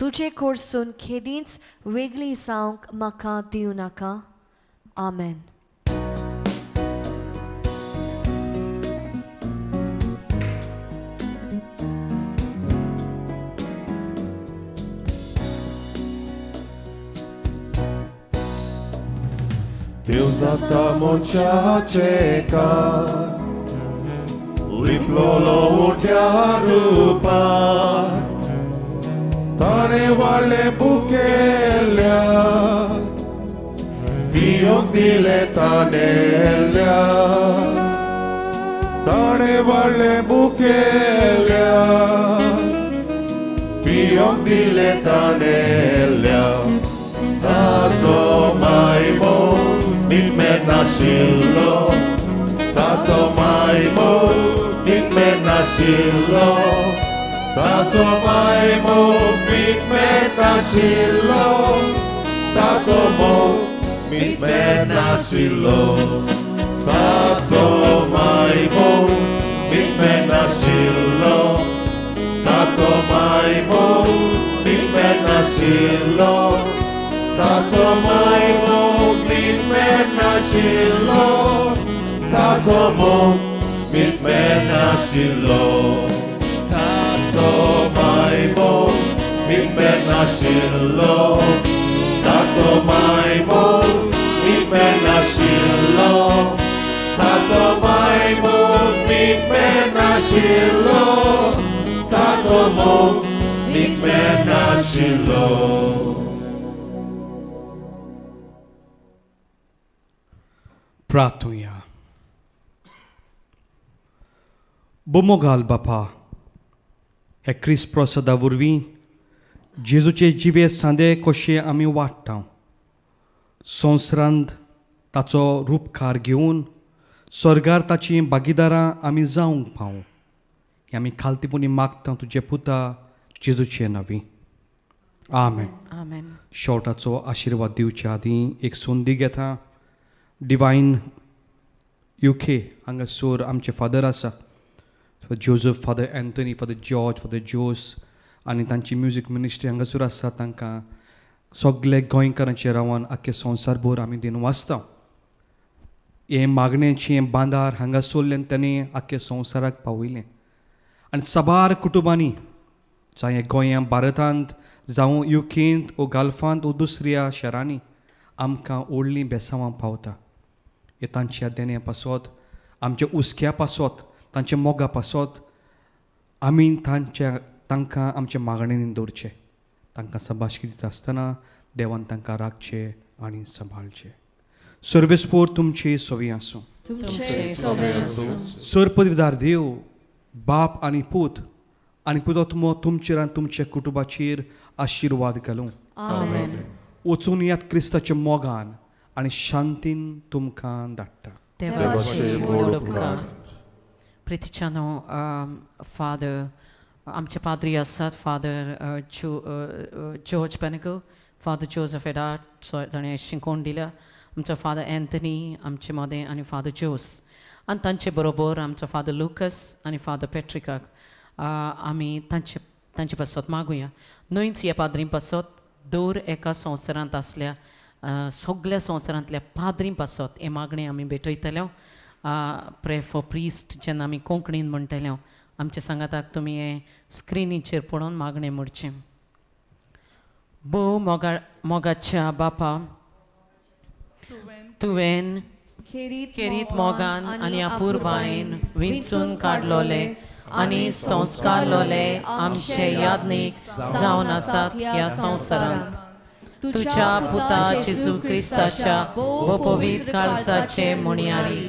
तुजे कडसून खेदींच वेगळी जावंक म्हाका दिवं नाका. आमेन. देव जाता मनशाचे काम, लिपलोलो उठ्या रुपान, ताणें वाडलें बुकेल्या, पियोंक दिलें ताणेल्या, ताणें वाडलें बुकेल्या, पियोंक दिलें ताणेल्या. ताचो मायमो नितमेर नाशिल्लो, ताचो मायमो नितमेर नाशिल्लो, ताचो मायमो नितमेर नाशिल्लो, ताचो मोग नितमेर नाशिल्लो, ताचो मायमो नितमेर नाशिल्लो, ताचो मायमो नितमेर नाशिल्लो, ताचो मायमो नितमेर नाशिल्लो, ताचो मोग नितमेर नाशिल्लो, ताचो मायमो नितमेर नाशिल्लो, ताचो मायमो नितमेर नाशिल्लो, ताचो मायमो नितमेर नाशिल्लो, ताचो मोग नितमेर नाशिल्लो. प्रार्थुया. बोमोगाल बापा, हे क्रिस्त प्रसादा वरवीं जेजूचे जिवे सांदे कशे आमी वाडटा, संवसारांत ताचो रुपकार घेवन स्वर्गार ताची भागीदारां आमी जावंक पावूं हें आमी खालतीपणी मागता तुजे पुता जेजूचे नांवी. आमेन. आमेन. शेवटाचो आशिर्वाद दिवचे आदीं एक संदी घेता. डिवायन UK हांगासर आमचे फादर आसा, Joseph, father Anthony, father George, father Jose आनी तांची म्युजीक मिनिस्ट्री हांगासर आसा. तांकां सगळे गोंयकारांचे रावन आख्खे संवसारभर आमी दिन वाचता. हें मागण्याचें हें बांदार हांगासरल्यान ताणें आख्खे संवसाराक पावयलें आनी साबार कुटुंबांनी जावं गोंया भारतांत जावं युकेंत वो गाल्फांत वो दुसऱ्या शारांनी आमकां व्हडलीं बेसांवां पावता. हे तांच्या देण्या पासत, आमच्या हुस्क्या पासत, तांच्या मोगा पासत आमी तांकां आमच्या मागण्यांनी दवरचें. तांकां संभाशकी दिता आसतना देवान तांकां राखचें आनी सांबाळचें. सर्वेस्पोर तुमचे सवी आसूं. तुमचे सोबे आसूं. सरपदवीदार देव बाप आनी पूत आनी पुतोत्मो तुमचेर आनी तुमच्या कुटुंबाचेर आशिर्वाद घालूं. आमेन. वचून यात क्रिस्ताच्या मोगान आनी शांतीन तुमकां धाडटा. देवाचे व्हड उपकार. प्रितीच्यानो, फादर आमचे पाद्री आसात, father George Panickal, father Joseph Edat जाणें शिकोवन दिल्या, आमचो फादर एन्थनी आमचे मदें आनी फादर जोस आनी तांचे बरोबर आमचो फादर लुकस आनी फादर पेट्रिकाक आमी तांचे तांचे पासत मागुया. न्हयच ह्या पाद्रीं पासत, दर एका संवसारांत आसल्या सगल्या संवसारांतल्या पाद्रीं पासत हें मागणें आमी भेटयतले. प्रे फॉर प्रिस्ट जेन्ना आमी कोंकणीन म्हणटले, आमच्या सांगाताक तुमी हें स्क्रिनीचेर पळोवन मागणें म्हणचें. भोव मोगा मोगाच्या बापा, तुवें खेरीत मोगान आनी अपुरबायेन विंचून काडलोले आनी संस्कारलोले आमचे यादनीक जावन आसात ह्या संवसारांत तुज्या पुता जेजू क्रिस्ताच्या भोव काळजाचे म्हणयारी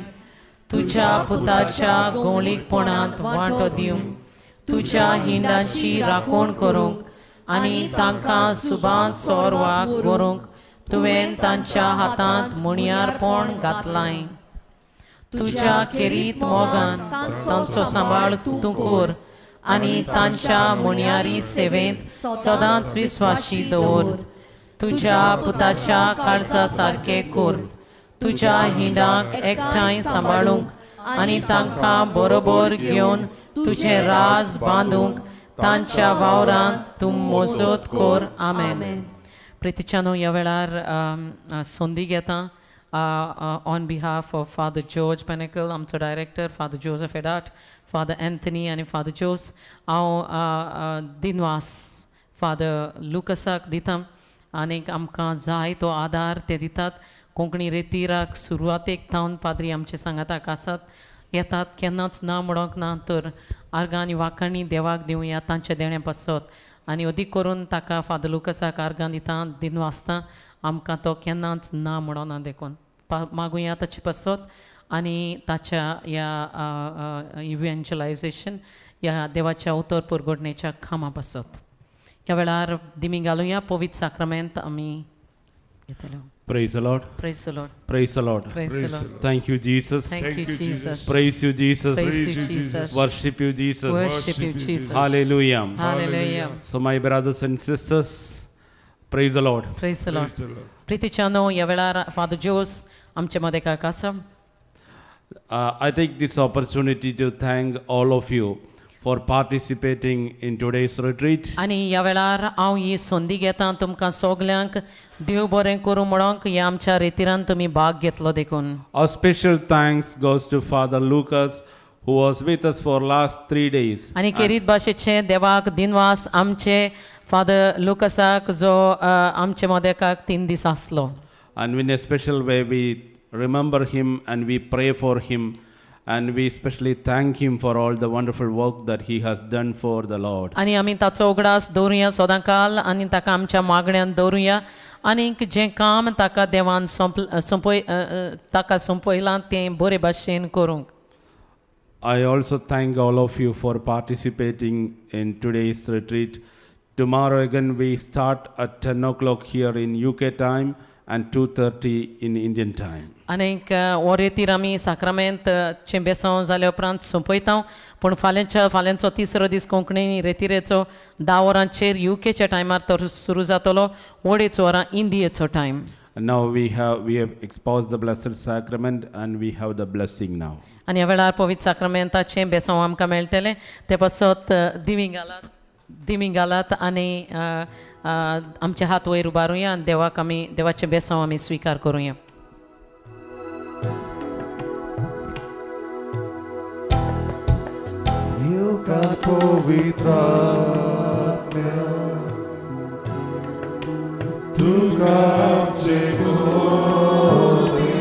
तुज्या पुताच्या गोंवळीकपणांत वांटो दिवंक, तुज्या हिंडांची राखण करूंक आनी तांकां सुबांत सोरवाक व्हरूंक तुवें तांच्या हातांत म्हणयारपण घातलांय. तुज्या खेरीत मोगान तांचो सांबाळ तूं कर आनी तांच्या म्हणयारी सेवेंत सदांच विस्वाशी दवर. तुज्या पुताच्या काळजा सारकें कर. तुज्या हिंडांक एकठांय सांबाळूंक आनी तांकां बरोबर घेवन तुजें राज बांदूंक तांच्या वावरांत तूं मोजत कर. आमेन. प्रितीच्यानो, ह्या वेळार संदी घेता on behalf of Father George Panickal, आमचो director, father Joseph Edat, father Anthony आनी फादर जोस, हांव दिनवास फादर लुकसाक दिता आनीक आमकां जाय तो आदार ते दितात. कोंकणी रेतिराक सुरवातेक थावन पाद्री आमचे सांगाताक आसात, येतात, केन्नाच ना म्हणोंक ना. तर आर्गां आनी वाखाणी देवाक दिवया तांच्या देण्या पासत आनी अदीक करून ताका फादर लुकसाक आर्गां दिता, दिनवासता, आमकां तो केन्नाच ना म्हणोना देखून. मागुया ताचे पासत आनी ताच्या ह्या इव्हेंचलायजेशन ह्या देवाच्या उतर पुरगोडणेच्या कामा पासत. ह्या वेळार दिमी घालुया, पवित्र साक्रामेंत आमी घेतले. Praise the Lord. Praise the Lord. Praise the Lord. Praise the Lord. Thank you, Jesus. Thank you, Jesus. Praise you, Jesus. Praise you, Jesus. Worship you, Jesus. Worship you, Jesus. Hallelujah. Hallelujah. So, my brothers and sisters, praise the Lord. Praise the Lord. प्रितीच्यानो, ह्या वेळार फादर जोस आमचे मदें काक आसा. I take this opportunity to thank all of you for participating in today's retreat. आनी ह्या वेळार हांव ही संदी घेता तुमकां सगल्यांक देव बरें करूं म्हणोंक, ह्या आमच्या रेतिरान तुमी भाग घेतलो देखून. Our special thanks goes to Father Lucas, who was with us for last 3 days. आनी खेरीत भाशेचे देवाक दिनवास आमचे फादर लुकसाक जो आमचे मदेकाक 3 दीस आसलो. And in a special way, we remember him and we pray for him. And we especially thank him for all the wonderful work that he has done for the Lord. आनी आमी ताचो उगडास दवरुया सदांकाल आनी ताका आमच्या मागण्यान दवरुया आनीक जें काम ताका देवान सोंप सोंपय अ, अ, ताका सोंपयलां तें बरे भाशेन करूंक. I also thank all of you for participating in today's retreat. Tomorrow again we start at 10 o'clock here in UK time and 2:30 in Indian time. आनीक हो रेतीर आमी साक्रामेंत चें बेसांव जाल्या उपरांत सोंपयता, पूण फाल्यांच्या फाल्यांचो तिसरो दीस कोंकणी रेतिरेचो 10 वरांचेर युकेच्या टायमार तो सुरू जातलो, 2:30 वरां इंडियेचो time. And now we have exposed the Blessed Sacrament and we have the blessing now. आनी ह्या वेळार पवित्र साक्रामेंताचें बेसांव आमकां मेळटलें. ते पासत दिमी घालात, दिमी घालात आनी आमचे हात वयर उबारुया आनी देवाक आमी देवाचें बेसांव आमी स्विकार करुया. येवकार पवित्रात्म्या तुका आमचे मोदी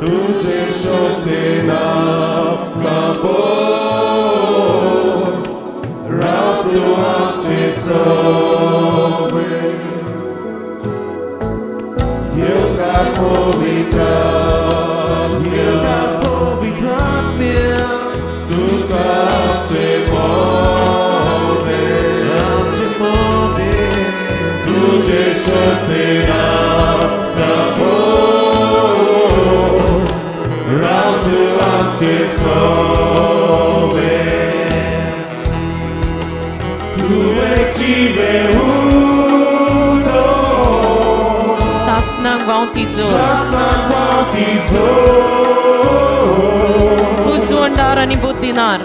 तुझे शोधेन आमकां बोल राव तूं आमचे सवे. सासनाक व्हांवती जोर कुसवंडार आनी बुद्धिनार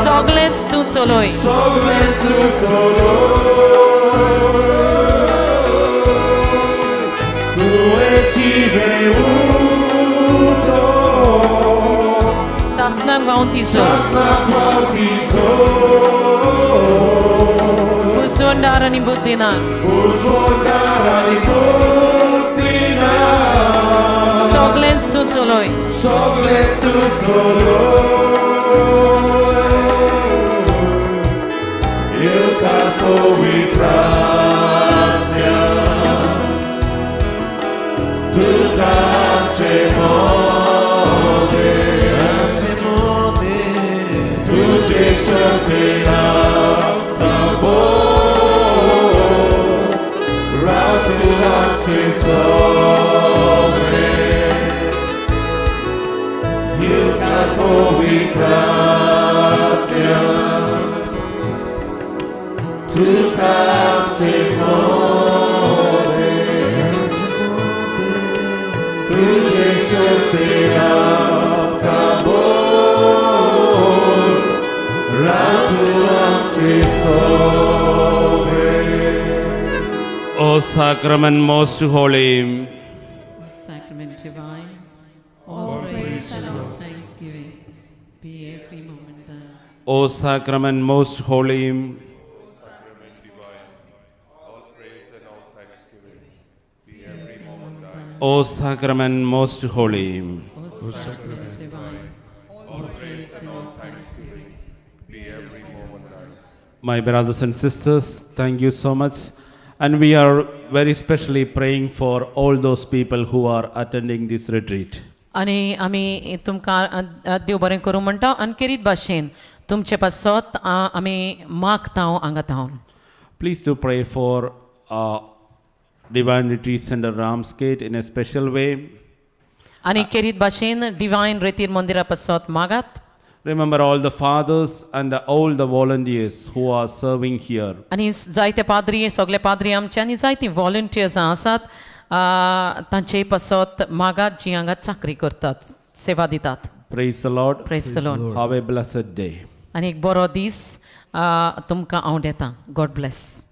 सगळेंच तूं चलय सासनाक व्हांवती जोर कुसवंडार आनी बुद्धिनार सगळेंच तूं चलय O Sacrament most holy, Sacrament divine, all praise and all thanksgiving be every moment thine. O Sacrament most holy, O Sacrament most holy, O Sacrament divine, all praise and all thanksgiving My brothers and sisters, thank you so much. And we are very specially praying for all those people who are attending this retreat. आनी आमी तुमकां देव बरें करूं म्हणटा आनी केरीत भाशेन तुमचे पासत आमी मागता हांगा थावन. Please do pray for Divine Retreat Center Ramsgate in a special way. आनी केरीत भाशेन डिवायन रेतीर मंदिरा पासत मागात. Remember all the fathers and all the volunteers who are serving here. आनी जायते पाद्री सगळे पाद्री आमचे आनी जायतीं वॉलंटियर्स आसात तांचे पासत मागात जी हांगा चाकरी करतात सेवा दितात. Praise the Lord. Praise the Lord. Have a blessed day. आनी एक बरो दीस तुमकां हांव दितां. God bless.